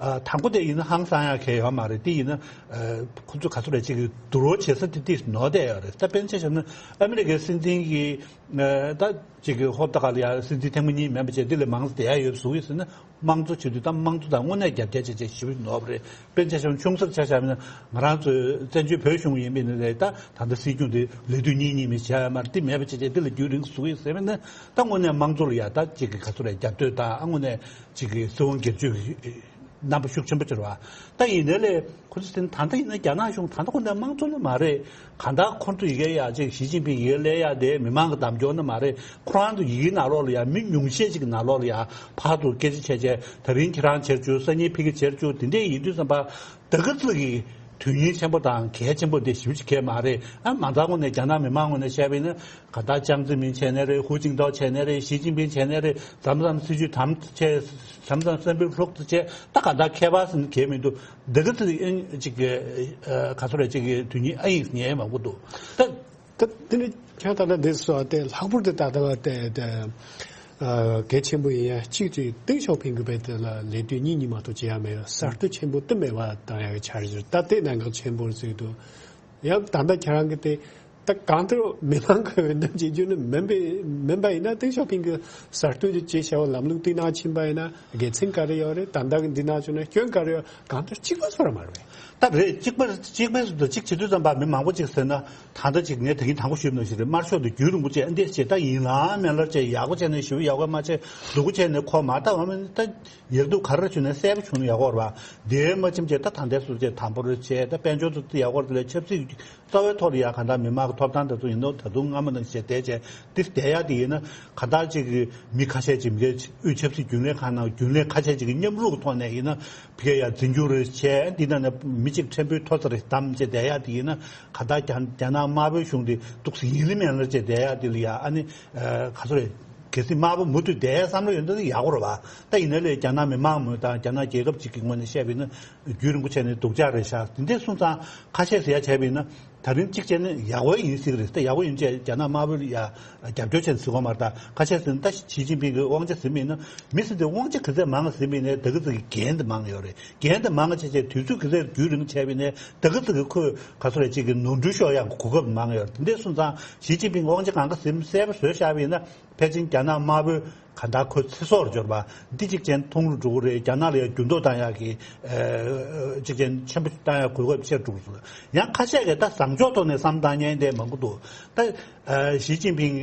ཨ་དང་པོ་དེ་ཡིན་ན་ཧང་སང་ཡ་གང་ཡང་ཡོད་མ་རེད། དེ་ཡིན་ན་ཨ་ཁོ་ཚོ་ག་ཚོད་རེད་ཅིག་གི་བསྡུར་བ་བྱེད་ས་དེ་ཏིས་ནོར་བསྡད་ཡོད་རེད། ད་དཔེར་ན་ཆ་བཞག་ན་ཨ་མི་རི་ཀའི་སྲིད་འཛིན་གྱི་ཨ་ད་ཅིག་གི་ཧོབ་ཏེ་ག་ལ་ཡ་སྲིད་འཛིན་ཐེངས་མ་གཉིས་མིན་པ་བྱས། དེ་ལས་མང་ཙམ་བསྡད་ཡ་ཡོད་བཟོ་གི་ཟེར་ན། དམངས་གཙོ་བྱེད་དུས་ད་དམངས་གཙོ་དང་དངོས་གནས་རྒྱབ་འགལ་བྱེད་བྱེད་ཞེ་པོ་ནོར་བ་རེད། དཔེར་ན་ཆ་བཞག་ན་ཆུང་སར་ཆ་བཞག་ན་ང་རང་ཚོའི་བཙན་བྱོལ་བོད་གཞུང་ཡིན་པ་ཡིན་ན་རེད། ད་ད་ལྟ་སྲིད་སྐྱོང་དེ་ལས་དུས་གཉིས་གཉིས་མི་བྱས་ཡ་མ་རེད། དེ་མེད་པ་བྱས་བྱས་དེ་ལ་རྒྱུན་རིང་བཟོ་གི་ཟེར་བ་ཡིན་ན། ད་དངོས་གནས་དམངས་གཙོ་ལ་ཡ་ད་ཅིག་གི་ག་ཚོད་རེད། རྒྱབ་གཏོད་དང་། ཨ་དངོས་གནས་ཅིག་གི་སྲིད་དབང་སྒེར་གཅོད་ཀྱི་རྣམ་པ་ཤུགས་ཆེན་པོ་ཅིག་རེད་བ། ད་ཡིན་ནའི་ལས་ཁོ་ཚོ་ཟེར་ན། ད་ལྟ་ཡིན་ན་རྒྱ་ནག་གཞུང་ད་ལྟ་ཁོ་ཚོ་དམངས་གཙོ་ནི་མ་རེད། གང་ལྟར་ཁོང་ཚོ་ཡི་གེ་ཡ་ཅིག་ཞི་ཅིན་ཕིང་ཡི་གེ་སླེབས་ཡ་དེ་མི་མང་གི་གདམ་སྐྱོར་ནི་མ་རེད། ཁོ་རང་ཚོ་ཡི་གེ་ནང་ལོགས་ལ་ཡ་མི་ཉུང་ཤས་ཅིག་གི་ནང་ལོགས་ལ་ཡ་ཕར་ཚུར་སྐད་ཆ་བྱས་བྱས། ད་རིང་ཁྱེད་རང་བྱེད་རྒྱུ། སང་ཉིན་ཕ་གི་བྱེད་རྒྱུ། དེ་འདྲས་ཡིན་དུས་ཙམ་པ་ད་ག་ཙིག་གི་དོན་སྙིང་ཆེན་པོ་དང་གལ་ཆེན་པོ་དེ་ཞེ་པོ་ཅིག་གང་ཡང་མ་རེད། ཨ་མ་རྩ་ངོས་ནས་རྒྱ་ནག་མི་མང་ངོས་ནས་བཤད་པ་ཡིན་ན། ག་ད་ཅང་ཙེ་མིན་བྱས་ནའི་རེད། ཧུའུ་ཅིན་ཐའོ་བྱས་ནའི་རེད། ཞི་ཅིན་ཕིང་བྱས་ནའི་རེད། མཚམས་མཚམས་སྲིད་ཇུས་དམ་བྱས། མཚམས་མཚམས་སེམས་པའི་ལྷུག་ཏུ་བྱས། ད་ག་ད་ཁྱད་པར་ཟེར་ན་གང་ཡང་མི་འདུག་ད་ག་ཙིག་ཨེ་ཅིག་གི་ཨ་ག་ཚོད་རེད། ཅིག་གི་དོན་སྙིང་ཨ་ཡིན་ཉན་མང་པོ་འདུག་ད་ད་དེ་ནི་ཁྱེད་ད་ལྟ་འདི་སོ་དེ་ལྷག་པར་དུ་ད་ལྟ་བ་དེ་དེ་ཨ་གལ་ཆེན་པོ་ཡིན་ཡ་གཅིག་ཅིག་ཏེང་ཞའོ་ཕིང་གི་བས་དེ་ལ་ལས་དུས་གཉིས་གཉིས་མ་གཏོགས་བྱེད་ཡ་མེད། གསར་གཏོད་ཆེན་པོ་དེ་མེད་པ་བཏང་ཡ་གི་འཆར་གཞི། ད་དེ་གནད་འགག་ཆེན་པོ་རེད་ཟེར་གི་འདུག་ཡང་ད་ལྟ་ཁྱེད་རང་གི་དེ། ད་གང་ལྟར་མི་མང་གི་འོས་འདེམས་བྱེད་རྒྱུ་ནི་མིན་པའི་མིན་པ་ཡིན་ན། ཏེང་ཞའོ་ཕིང་གི་གསར་གཏོད་ཀྱི་བྱེད་བྱ་བ་ལམ་ལུགས་དེ་ནང་ཕྱིན་པ་ཡིན་ན་དགེ་མཚན་ག་རེ་ཡོད་རེད། ད་ལྟ་གི་འདི་ནང་བྱུང་ན་སྐྱོན་ག་རེ་ཡོད། གང་ལྟར་གཅིག་པ་ཚོ་ར་མ་རེད། ད་རེད། གཅིག་པ་གཅིག་པའི་སུ་དང་གཅིག་བྱེད་དུས་ཙམ་པ་མི་མང་པོ་གཅིག་ཟེར་ན། ད་ལྟ་གཅིག་ངས་ད་གིན་དང་པོ་ཞུས་ནང་བཞིན་རེད། དམར་ཤོག་དེ་རྒྱུན་རིང་པོ་བྱས་འདི་བྱས། ད་ཡིན་ལ་མིན་ལ་བྱས། ཡག་པོ་བྱས་ནས་ཞུ། ཡག་པོ་མ་བྱས་སྡུག་པོ་བྱས་ནས་ཁོ་མ་ལྟ་བ་མིན། ད་ཡག་སྡུག་ག་རེ་བྱུང་ནས་གསལ་པོ་བྱུང་ན་ཡག་པོ་རེད་བ། དེ་མ་ཕྱིན་བྱས་ད་ད་ལྟའི་སུ་བྱས་དམ་པོ་རེ་བྱས། ད་དཔལ་འབྱོར་དུ་ཡག་པོ་རེད། ཆབ་སྲིད་རྩ་བའི་ཐོག་ལ་ཡ་གང་ལྟར་མི་མང་གི་ཐོབ་ཐང་དེ་ཚོ་ཡིན་ནོ། ད་དུང་སྔ་མ་ནང་བཞིན་བྱས་བསྡད་བྱས་འདི་བསྡད་ཡ་དེ་ཡིན་ན། གང་ལྟར་ཅིག་གི་མི་ཁ་ཤས་ཅིག་མི་སྒེར་དབུས་ཆབ་སྲིད་རྒྱུན་ལས་ཁང་ནང་རྒྱུན་ལས་ཁ་ཤས་ཅིག་གི་མཉམ་རུབ་ཀྱི་ཐོག་ནས་ཡིན་ན་ཕ་གི་ཡ་འཛིན་སྐྱོང་རེ་བྱས། འདི་ནང་ནས་མི་གཅིག་ཕྲན་བུའི་མཐོ་ས་རེ་བདམས་བྱས་བསྡད་ཡ་དེ་ཡིན་ན། གང་ལྟར་རྒྱ་རྒྱ་ནག་དམར་པོའི་གཞུང་དེ་འདུག་སེ་ཡིན་ལ་མིན་ལ་བྱས་བསྡད་ཡ་དེ་ལ་ཡ། ཨ་ནི་ཨ་ག་ཚོད་རེད། གལ་སྲིད་དམར་པོ་མུ་མཐུད་བསྡད་ཡ་བསམ་བློ་ཡོད་ན་ཡག་པོ་རེད་བ། ད་ཡིན་ན་ལས་རྒྱ་ནག་མི་མང་མོས་དང་རྒྱ་ནག་རྒྱལ་ཁབ་ཅིག་གི་ངོས་ནས་བཤད་པ་ཡིན་ན། རྒྱུན་རིང་པོ་བྱས་ནས་སྡུག་ཅག་རེད་ཤག་དེ་འདྲས་སོང་ཙང་ཁ་ཤས་ཟེར་ཡ་བྱས་པ་ཡིན་ན། ད་རིང་གཅིག་བྱས་ན་ཡག་པོ་ཡིན་སྲིད་ཀྱི་རེད། ད་ཡག་པོ་ཡིན་བྱས་རྒྱ་ནག་དམར་པོ་ལ་ཡ་རྒྱབ་སྐྱོར་བྱས་ནས་ཟེར་གྱི་ཡོད་མ་རེད། ད་ཁ་ཤས་ཟེར་ན་ད་ཞི་ཅིན་ཕིང་གི་དབང་ཆ་ཟིན་པ་ཡིན་ན། མི་ཟེར་དེ་དབང་ཆ་ག་ཚད་མང་ང་ཟིན་པ་ཡིན་ནའི་ད་ག་ཙིག་གི་འགན་དེ་མང་ཡོད་རེད། འགན་དེ་མང་ང་བྱས་བྱས་དུས་ཚོད་ག་ཚད་རྒྱུན་རིང་བྱས་པ་ཡིན་ནའི་ད་ག་ཙིག་གི་ཁོས་ག་ཚོད་རེད། ཅིག་གི་ནོར་འཁྲུལ་ཤོར་ཡག་གི་གོ་སྐབས་མང་ཡོད་རེད། དེ་འདྲས་སོང་ཙང་ཞི་ཅིན་ཕིང་དབང་ཆ་གང་ག་ཟིན་གསལ་པོ་བཟོས་བཞག་པ་ཡིན་ན། ཕལ་ཆེར་རྒྱ་ནག་དམར་པོའི་གང་ལྟར་ཁོ་ཚེ་སྲོག་ལ་འབྱོར་བ་འདི་གཅིག་ཅན་མཐོང་རུ་འགྲོ་གི་རེད། རྒྱ་ནག་ལ་ཡང་འགྱུར་ལྡོག་བཏང་ཡག་གི་ཨ་གཅིག་ཅན་ཆེན་པོ་བཏང་ཡག་གོ་སྐབས་ཆེར་འགྲོ་གི་འདུག་ཡང་ཁ་ཤས་ཀྱིས་ད་བཟང་ཕྱོགས་ཐོག་ནས་བསམ་བཏང་མཁན་དེ་མང་པོ་འདུག་ད་ཨ་ཞི་ཅིན་ཕིང་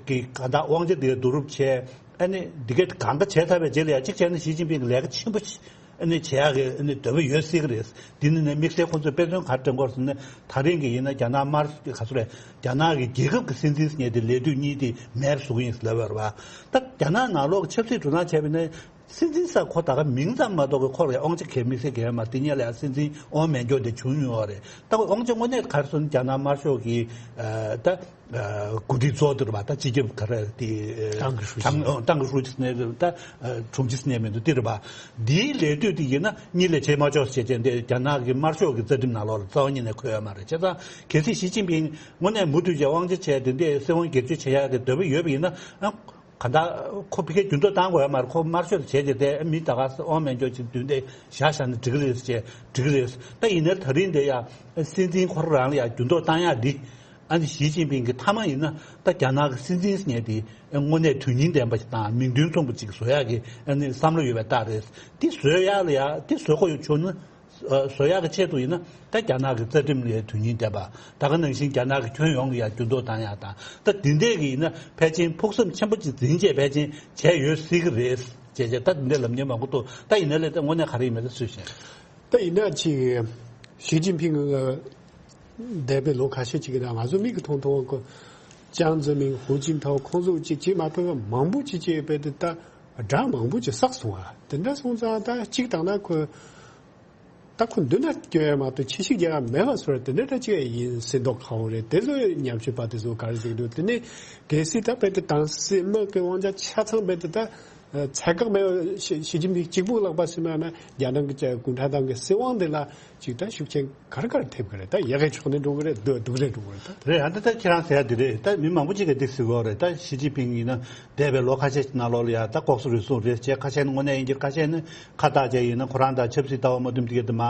གི་གང་ལྟར་དབང་ཆ་དེ་བསྡུ་རུབ་བྱས། ཨ་ནི་འདི་གས་གང་ག་བྱས་ཚར་བའི་རྗེས་ལ་ཡང་གཅིག་བྱས་ན་ཞི་ཅིན་ཕིང་གི་ལས་ཀ་ཆེན་པོ་ཞིག་ཨ་ནི་བྱེད་ཡག་གི་ཨ་ནི་འདོད་པ་ཡོད་སྲིད་ཀྱི་རེད། འདི་ནི་ནི་དམིགས་བསལ་ཁོང་ཚོས་དཔེ་མཚོན་ག་རེ་སྟོན་གྱི་ཡོད་ཟེར་ན། ད་རིང་གི་ཡིན་ན་རྒྱ་ནག་དམར་ག་ཚོད་རེད། རྒྱ་ནག་གི་རྒྱལ་ཁབ་ཀྱི་སྲིད་འཛིན་ཟེར་མཁན་དེ་ལས་དུས་གཉིས་དེ་མེད་པ་བཟོ་གི་ཡིན་ཟེར་ལབ་ཡོད་རེད་པ། ད་རྒྱ་ནག་ནང་ལོགས་ཀྱི་ཆབ་སྲིད་འགྲོ་སྟངས་བྱས་པ་ཡིན་ན། སྲིད་འཛིན་ཟེར་ཁོ་ད་ག་མིང་ཙམ་མ་གཏོགས་ཀྱི་ཁོ་ལ་དབང་ཆ་གང་ཡང་མི་སྲིད་ཀྱི་ཡོད་མ་རེད། དེ་སྔོན་ལ་ཡང་སྲིད་འཛིན་ཨོ་མན་ཇོ་དེ་བྱུང་མྱོང་བ་རེད། ད་ཁོ་དབང་ཆ་དངོས་གནས་ག་རེ་ཟེར་ན་རྒྱ་ནག་དམར་ཤོག་གི་ཨ་ད་ཨ་འགོ་ཁྲིད་གཙོ་བོ་དེ་རེད་པ། ད་སྤྱི་ཁྱབ་ག་རེ་དེ་ཨ་ཏང་གི་ཧྲུའུ་ཅི། ཏང་ཨ་ཏང་གི་ཧྲུའུ་ཅི་ཟེར་ནའི་རེད། ད་ཨ་དྲུང་ཆེ་ཟེར་ནའི་མི་འདུག་དེ་རེད་པ། འདིའི་ལས་དུས་དེ་ཡིན་ན་གཉིད་ལས་བྱེད་མ་ཆོག་ཟེར་བྱས་བྱས་འདི་རྒྱ་ནག་གི་དམར་ཤོག་གི་རྩ་ཁྲིམས་ནང་ལོགས་ལ་རྩ་བ་ཉིད་ནས་འཁོད་ཡོད་མ་རེད། བྱས་ཙང་གལ་སྲིད་ཞི་ཅིན་ཕིང་དངོས་གནས་མུ་མཐུད་བྱས་དབང་ཆ་བྱས་དེ་འདྲའི་སྲིད་དབང་སྒེར་གཅོད་བྱེད་ཡག་གི་འདོད་པ་ཡོད་པ་ཡིན་ན། ཨ། ག་ད་ཁོ་ཕ་གིར་འགྱུར་ལྡོག་བཏང་དགོས་ཡ་མ་རེད། ཁོ་དམར་ཤོག་ཏུ་བྱས་རྗེས་དེ་མི་ད་ག་ཨོ་མན་ཇོ་ཅིག་མདུན་དེ་བཞག་བཞག་ན་འགྲིག་གི་རེད་ཟེར་བྱས་འགྲིག་གི་རེད། ད་ཡིན་ནའི་ད་རིང་དེ་ཡ་སྲིད་འཛིན་ཁོ་རང་ལ་ཡ་འགྱུར་ལྡོག་བཏང་ཡ་འདི། ཨ་ནི་ཞི་ཅིན་ཕིང་གི་མཐའ་མ་ཡིན་ན་ད་རྒྱ་ནག་གི་སྲིད་འཛིན་ཟེར་མཁན་དེ་དངོས་གནས་དོན་སྙིང་ལྡན་པ་ཞིག་དང་མིང་དོན་མཚུངས་པ་ཅིག་བཟོ་ཡ་གི་ཨ་ནི་བསམ་བློ་ཡོད་པའི་རྟགས་རེད། དེ་བཟོ་ཡ་ལ་ཡ་དེ་བཟོ་དགོས་བྱུང་ན། བཟོ་ཡག་གི་ཆེད་དུ་ཡིན་ན་ད་རྒྱ་ནག་གི་རྩ་ཁྲིམས་ལ་དོན་སྙིང་ལྡན་པ། ད་ག་ནང་བཞིན་རྒྱ་ནག་གི་ཁྱོན་ཡོངས་ལ་ཡང་འགྱུར་ལྡོག་བཏང་ཡག་དང་། ད་འདི་འདྲས་ཀྱི་ཡིན་ན་ཕལ་ཆེར་ཕུགས་བསམ་ཆེན་པོ་ཅིག་འཛིན་བྱས་ཕལ་ཆེར་བྱས་ཡོད་སྲིད་ཀྱི་རེད་ཅེས་བྱས། ད་འདི་འདྲས་ལབ་མཁན་མང་པོ་འདུག་ད་ཡིན་ན་ལས་ད་དངོས་གནས་ག་རེ་ཡིན་མིན་ད་སུས་ཤེས། ད་ཡིན་ན་ཅིག་ཞི་ཅིན་ཕིང་གི་འདས་པའི་ལོ་ཁ་ཤས་ཅིག་གི་ནང་ང་ཚོ་མིག་གིས་མཐོང་མཐོང་གི་ཅང་ཙེ་མིན། ཧུའུ་ཅིན་ཐའོ། ཁོང་ཚོ་ཅིག་ཅིག་མ་གཏོགས་མང་པོ་ཅིག་ཅིག་ཡོད་པས་དེ་ད་དགྲ་མང་པོ་ཅིག་བསགས་སོང་བ། དེ་འདྲ་སོང་ཙང་ད་གཅིག་བཏང་ན་ཁོ། ད་ཁོ་མདུན་ན་སྐྱོད་ཡ་མ་གཏོགས་ཕྱི་བཤིག་རྒྱག་ཡ་མེད་པ་བཟོ་ར་དེ་འདྲ་ད་ཅིག་ཡིན་སྲིད་མདོག་ཁ་པོ་རེད། དེ་ཚོ་ཉམས་ཞིབ་པ་དེ་ཚོ་ག་རེ་ཟེར་གི་འདུག་དེ་ནས་གལ་སྲིད་ད་དཔེ་དེ་དང་སྲིད་དམག་གི་དབང་ཆ་ཆ་ཚང་དཔེ་དེ་ད་ཚད་བཀག་མེད་པ་ཞི་ཞི་ཅིན་ཕིང་གཅིག་པུ་ལག་པ་ཟིན་པ་ན་རྒྱ་ནག་གི་གུང་ཁྲན་ཏང་གི་སྲིད་དབང་དེ་ལ་ཅིག་ད་ཤུགས་རྐྱེན་ག་རེ་ག་རེ་ཐེབས་གི་རེད། ད་ཡག་གི་ཕྱོགས་ནས་འགྲོ་གི་རེད། སྡུག་སྡུག་རེད་འགྲོ་གི་རེད་ད། རེད། ཨ་ད་ད་ཁྱེད་རང་ཟེར་ཡ་དེ་རེད། ད་མི་མང་པོ་ཅིག་གིས་འདི་ཟེར་གི་རེད། ད་ཞི་ཅིན་ཕིང་ཡིན་ན། འདས་པའི་ལོ་ཁ་ཤས་ནང་ལོགས་ལ་ཡ་ད་ལྐོག་ཟ་རུལ་སུངས་རེད་བྱས། ཁ་ཤས་ནི་དངོས་གནས་ཡིན་གྱི་རེད། ཁ་ཤས་ནི་ཁ་བཏགས་བྱས་ཡིན་ན་ཁོ་རང་དང་ཆབ་སྲིད་ལྟ་བ་མ་མཐུན་དེ་ག་དེ་མ་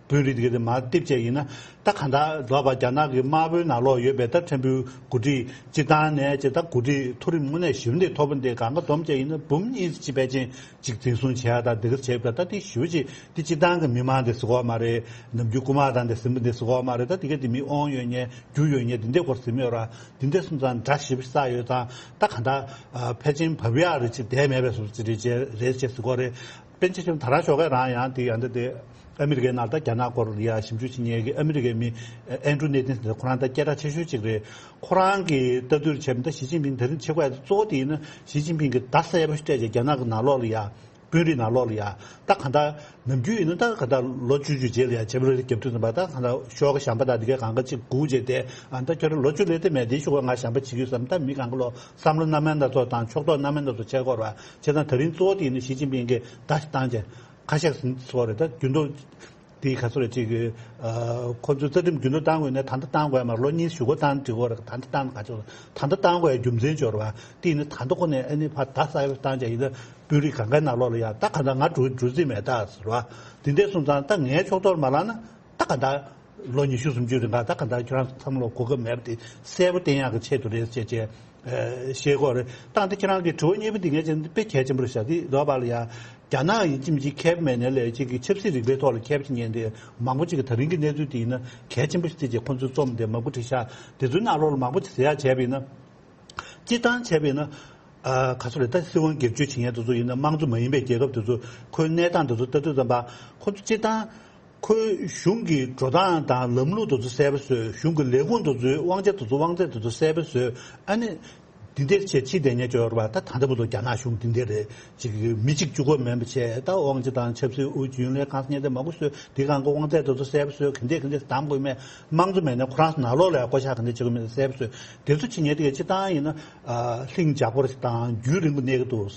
དཔོན་རིགས་དེ་ག་དེ་མ་རྡིབ་བྱས་ཡིན་ན། ད་ག་ད་ལོག་པ་རྒྱ་ནག་གི་དམར་པོའི་ནང་ལོགས་ཡོད་པའི་ད་ཕྲན་བུའི་འགོ་ཁྲིད་སྤྱིར་བཏང་ནས་ཅེ་ད་འགོ་ཁྲིད་མཐོ་རིམ་དངོས་གནས་ཞེ་པོ་འདི་མཐོ་པོ་འདི་གང་ག་བསྡོམས་བྱས་ཡིན་ན་འབུམ་གཉིས་ཅིག་ཕལ་ཆེར་ཅིག་འཛིན་བཟུང་བྱས་ཡ་ད་འདི་ག་བྱས་པ་ད་དེ་ཞེ་པོ་ཅིག་དེ་སྤྱིར་བཏང་གི་མི་མང་དེ་ཟེར་གོ་མ་རེད། ནམ་རྒྱུན་རྐུ་མ་དང་དེ་ཟིན་པ་འདི་ཟེར་གོ་མ་རེད། ད་དེ་ག་དེ་མི་དབང་ཡོད་མཁན་རྒྱུ་ཡོད་མཁན་དེ་འདྲས་སྐོར་ཟིན་མེད་ར། དེ་འདྲ་སོང་ཙང་དགྲ་ཞེ་པོ་བསགས་ཡོད་ཙང་ད་ག་ད་ཨ་ཕལ་ཆེར་བབས་ཡག་རེ་ཅིག་བསྡད་མེད་པའི་བཟོ་ཅིག་རེད་ཅེས་རེད་ཅེས་ཟེར་གོ་རེད། དཔེར་ན་ཆ་བཞག་ན་ད་རང་ཞོགས་ཀས་རང་ཡང་དེ་ཡང་འདི་དེ་ཨ་མི་རི་ཀའི་ནང་ད་རྒྱ་ནག་སྐོར་ལ་ཡ་ཞིབ་འཇུག་བྱེད་མཁན་གྱི་ཨ་མི་རི་ཀའི་མི་ཨེན་ཌྲུ་ནེ་ཐན་ཟེར་ཁོ་རང་ད་སྐད་གྲགས་ཆེ་ཤོས་ཅིག་རེད། ཁོ་རང་གི་ལྟ་དུས་བྱས་ན་ད་ཞི་ཅིན་ཕིང་ད་རིང་བྱེད་དགོས་ཡ་གཙོ་བོ་དེ་ཡིན་ན་ཞི་ཅིན་ཕིང་གིས་བརྡ་གསལ་པོ་ཞིག་སྤྲད་བྱས་རྒྱ་ནག་གི་ནང་ལོགས་ལ་ཡ། དཔོན་རིགས་ནང་ལོགས་ལ་ཡ། ད་ག་ད་ནམ་རྒྱུན་ཡིན་ན་ད་ག་ད་ལོ་བཅུ་བཅུ་རྗེས་ལ་ཡ་བྱེད་པ་རེད། རྒྱབ་དུས་ཙམ་པ་ད་ག་ད་ཤོག་ག་གཞན་པ་ད་དེ་གའི་གང་ག་ཅིག་སྒུག་བྱས་ཏེ། ཨ་ད་ཁྱོད་རང་ལོ་བཅུ་སླེབས་དེ་མེད་དེ་ཤོག་ག་ང་གཞན་པ་བྱེད་ཀྱི་ཡོད་བསམ། ད་མི་གང་ག་ལོ་བསམ་བློ་སྣ་མིན་སྣ་ཚོགས་དང་ཕྱོགས་གཏོགས་སྣ་མིན་སྣ་ཚོགས་བྱེད་དགོས་ར། བྱས་ཙང་ད་རིང་གཙོ་བོ་དེ་ཡིན་ན་ཞི་ཅིན་ཕིང་གིས་བརྡ་ཞིག་བཏང་བྱས་ཁ་ཤས་ཟིན་ཚོགས་རེད། ད་རྒྱུན་དུ། དེའི་ཁ་སོ་རེ་གཅིག་གི། ཨ་ཁོ་ཚོའི་རྩ་ཁྲིམས་རྒྱུན་དུ་བཏང་དགོས་ན་ད་ལྟ་བཏང་དགོས་ཡ་མ་རེད། ལོ་གཉིས་གཞུག་གུ་བཏང་འགྲིག་གི་རེད། ད་ལྟ་བཏང་ན་ག་ཚོད་ད་ལྟ་བཏང་དགོས་ཡ་རྒྱུ་མཚན་འབྱོར་བ་དེ་ནི་ད་ལྟ་ཁོ་ནས་ཨ་ནི་ཕར་བརྡ་གསར་པ་བཏང་བྱས་ཡིན་ན་དཔོན་རིགས་གང་གའི་ནང་ལོགས་ལ་ཡ་ད་ག་ད་ང་འགྲོ་འགྲོ་རྩིས་མེད་ད་ཟེར་བ་དེ་འདྲས་སོང་ཙང་ད་ངའི་ཕྱོགས་གཏོགས་མ་ལངས་ན་ད་ག་ད་ལོ་ཉི་ཤུ་སུམ་ཅུ་རིང་ག་ད་ག་ད་ཁྱོད་རང་ཚོ་ཚང་མ་ལ་གོ་སྐབས་མེད་པ་དེ་གསལ་པོ་བསྟན་ཡག་གི་ཆེད་དུ་རེད་ཅེས་བྱས། ཨ་ཤེས་དགོས་རེད། ད་འདི་ཁྱེད་རང་གི་དྲི་བ་གཉིས་པ་འདི་ངས་བྱས་ན་དཔེ་གལ་ཆེན་པོ་རེད་ཤག་འདི་ལོ་བར་ལ་ཡ་རྒྱ་ནག་ཡིན་གཅིག་མིན་གཅིག་ཁེབས་མེད་ནས་ལས་གཅིག་གི་ཆབ་སྲིད་རིག་པའི་ཐོག་ལ་ཁེབས་ཀྱི་ཉན་དེ་མང་པོ་ཅིག་གི་ད་རིང་གི་གནས་ཚུལ་དེ་ཡིན་ན་གལ་ཆེན་པོ་ཞིག་བརྩིས་བྱས་ཁོང་ཚོས་རྩོམ་དེ་མང་པོ་བྲིས་ཤག་དེ་ཚོའི་ནང་ལོགས་ལ་མང་པོ་ཅིག་ཟེར་ཡག་བྱས་པ་ཡིན་ན། སྤྱིར་བཏང་བྱས་པ་ཡིན་ན། ཨ་ག་ཚོད་རེད། ད་སྲིད་དབང་སྒེར་གཅོད་བྱེད་མཁན་དེ་ཚོ་ཡིན་ན་དམངས་གཙོ་མ་ཡིན་པའི་རྒྱལ་ཁབ་དེ་ཚོ་ཁོའི་གནས་སྟངས་དེ་ཚོ་ལྟ་དུས་ཙམ་པ་ཁོ་ཚོ་སྤྱིར་བཏང་། ཁོས་གཞུང་གི་འགྲོ་སྟངས་དང་ལམ་ལུགས་དེ་ཚོ་གསལ་པོ་བཟོས། གཞུང་གི་ལས་ཁུངས་དེ་ཚོའི་དབང་ཆ་དེ་ཚོ་དབང་ཚད་དེ་ཚོ་གསལ་པོ་བཟོས། ཨ་ནི་འདི་འདྲས་བྱས་ཕྱི་བསྡད་མཁན་ཅིག་ཡོད་རེད་པ། ད་ད་ལྟ་བར་དུ་རྒྱ་ནག་གཞུང་འདི་འདྲས་རེད། ཅིག་མི་གཅིག་གཅིག་པོ་མིན་པ་བྱས། ད་དབང་ཆ་དང་ཆབ་སྲིད་དབུས་རྒྱུན་ལས་གང་ས་ཉེ་དེ་མང་པོ་བཟོས། དེ་གང་གི་དབང་ཚད་དེ་ཚོ་གསལ་པོ་བཟོས། ག་འདྲས་ག་འདྲས་གདམ་དགོས་མེད། དམངས་གཙོ་མེད་ན་ཁོ་རང་ཚོ་ནང་ལོགས་ལ་ཡང་བསྐོ་བཞག་ག་འདྲས་བྱེད་དགོས་མེད་གསལ་པོ་བཟོས། དེ་ཚོ་བྱེད་མཁན་དེ་ག་སྤྱིར་བཏང་ཡིན་ན་ཨ་ལྷིང་འཇགས་པོ་ཞིག་དང་རྒྱུན་རིང་པོ་གནས་ཀྱི་འདུག་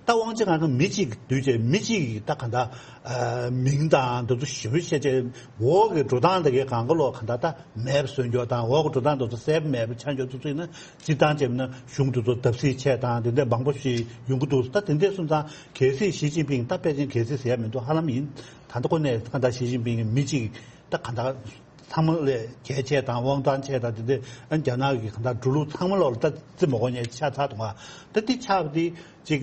ད་དབང་ཆ་གང་ག་མི་གཅིག་གིས་བསྡུས་བྱས་མི་གཅིག་གིས་ད་ག་འདྲ། ཨ་མིང་དང་འདི་ཚོ་ཞིབ་པོ་བཤད་བྱས་འོག་གི་འགྲོ་སྟངས་དེ་གའི་གང་ག་ལོག་ག་འདྲ་ད་མེད་པ་བཟོ་འགྱོག་དང་འོག་གི་འགྲོ་སྟངས་དེ་ཚོ་གསལ་པོ་མེད་པ་ཆགས་འགྱོག་ཚུལ་ཚུལ་ཡིན་ན་སྤྱིར་བཏང་བྱས་ན་གཞུང་དེ་ཚོ་བརྡབ་གསིག་ཆེ་དང་དེ་འདྲ་མང་པོ་ཞིག་ཡོང་གི་འདུག་ད་དེ་འདྲས་སོང་ཙང་གལ་སྲིད་ཞི་ཅིན་ཕིང་ད་དཔེ་ཅན་གལ་སྲིད་ཟེར་ཡ་མི་འདུག་ཧ་ལམ་ཡིན། ད་ལྟ་ཁོ་ནས་ག་འདྲ་ཞི་ཅིན་ཕིང་གི་མི་གཅིག་ད་ག་འདྲ་ཚང་མ་ལས་གལ་ཆེ་དང་དབང་ཐང་ཆེ་དང་དེ་འདྲས་ཨ་རྒྱ་ནག་གི་ག་འདྲ་འགྲོ་ལུགས་ཚང་མ་ལོག་ལ་ད་རྩི་མ་དགོས་ཉེ་ཆ་ཚར་འདུག་ད་དེ་ཆགས་པ་དེ་གཅིག་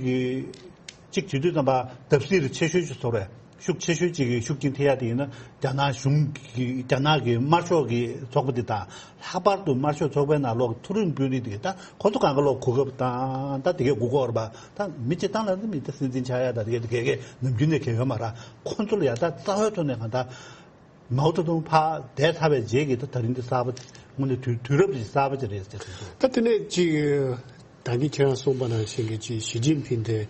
གཅིག་བྱེད་དུས་ཙམ་པ་བརྡབ་གསིག་རེ་ཆེ་ཤོས་ཤིག་བཟོ་རེད། ཤུགས་ཆེ་ཤོས་གཅིག་གི་ཤུགས་རྐྱེན་ཐེབས་ཡ་དེ་ཡིན་ན། རྒྱ་ནག་གཞུང་གི་རྒྱ་ནག་གི་དམར་ཤོག་གི་ཚོགས་པ་དེ་དང་། ལྷག་པར་དུ་དམར་ཤོག་ཚོགས་པའི་ནང་ལོགས་མཐོ་རིམ་དཔོན་རིགས་དེ་ད་ཁོ་ཚོ་གང་ག་ལོག་གོ་སྐབས་དང་ད་དེ་གའི་སྒུག་གོ་ར་པ། ད་མི་སྤྱི་བཏང་ལ་མི་ད་སྲིད་འཛིན་ཆགས་ཡ་ད་དེ་གའི་དེ་གའི་གའི་ནམ་རྒྱུན་ནས་གལ་ཡོད་མ་ར། ཁོ་ཚོ་ལ་ཡ་ད་རྩ་བའི་ཐོག་ནས་གང་ད་མའོ་ཙེ་ཏུང་ཕར་འདས་ཚར་བའི་རྗེས་ཀྱི་ད་ད་རིང་འདི་གསར་པ་དངོས་གནས་དུས་དུས་རབས་ཀྱི་གསར་པ་ཅིག་རེད་ཟེར་གྱི་འདུག་ད་དེ་ནས་ཅིག་ད་གིན་ཁྱེད་རང་གསུངས་པ་ནང་བཞིན་གྱི་ཅིག་ཞི་ཅིན་ཕིང་དེ།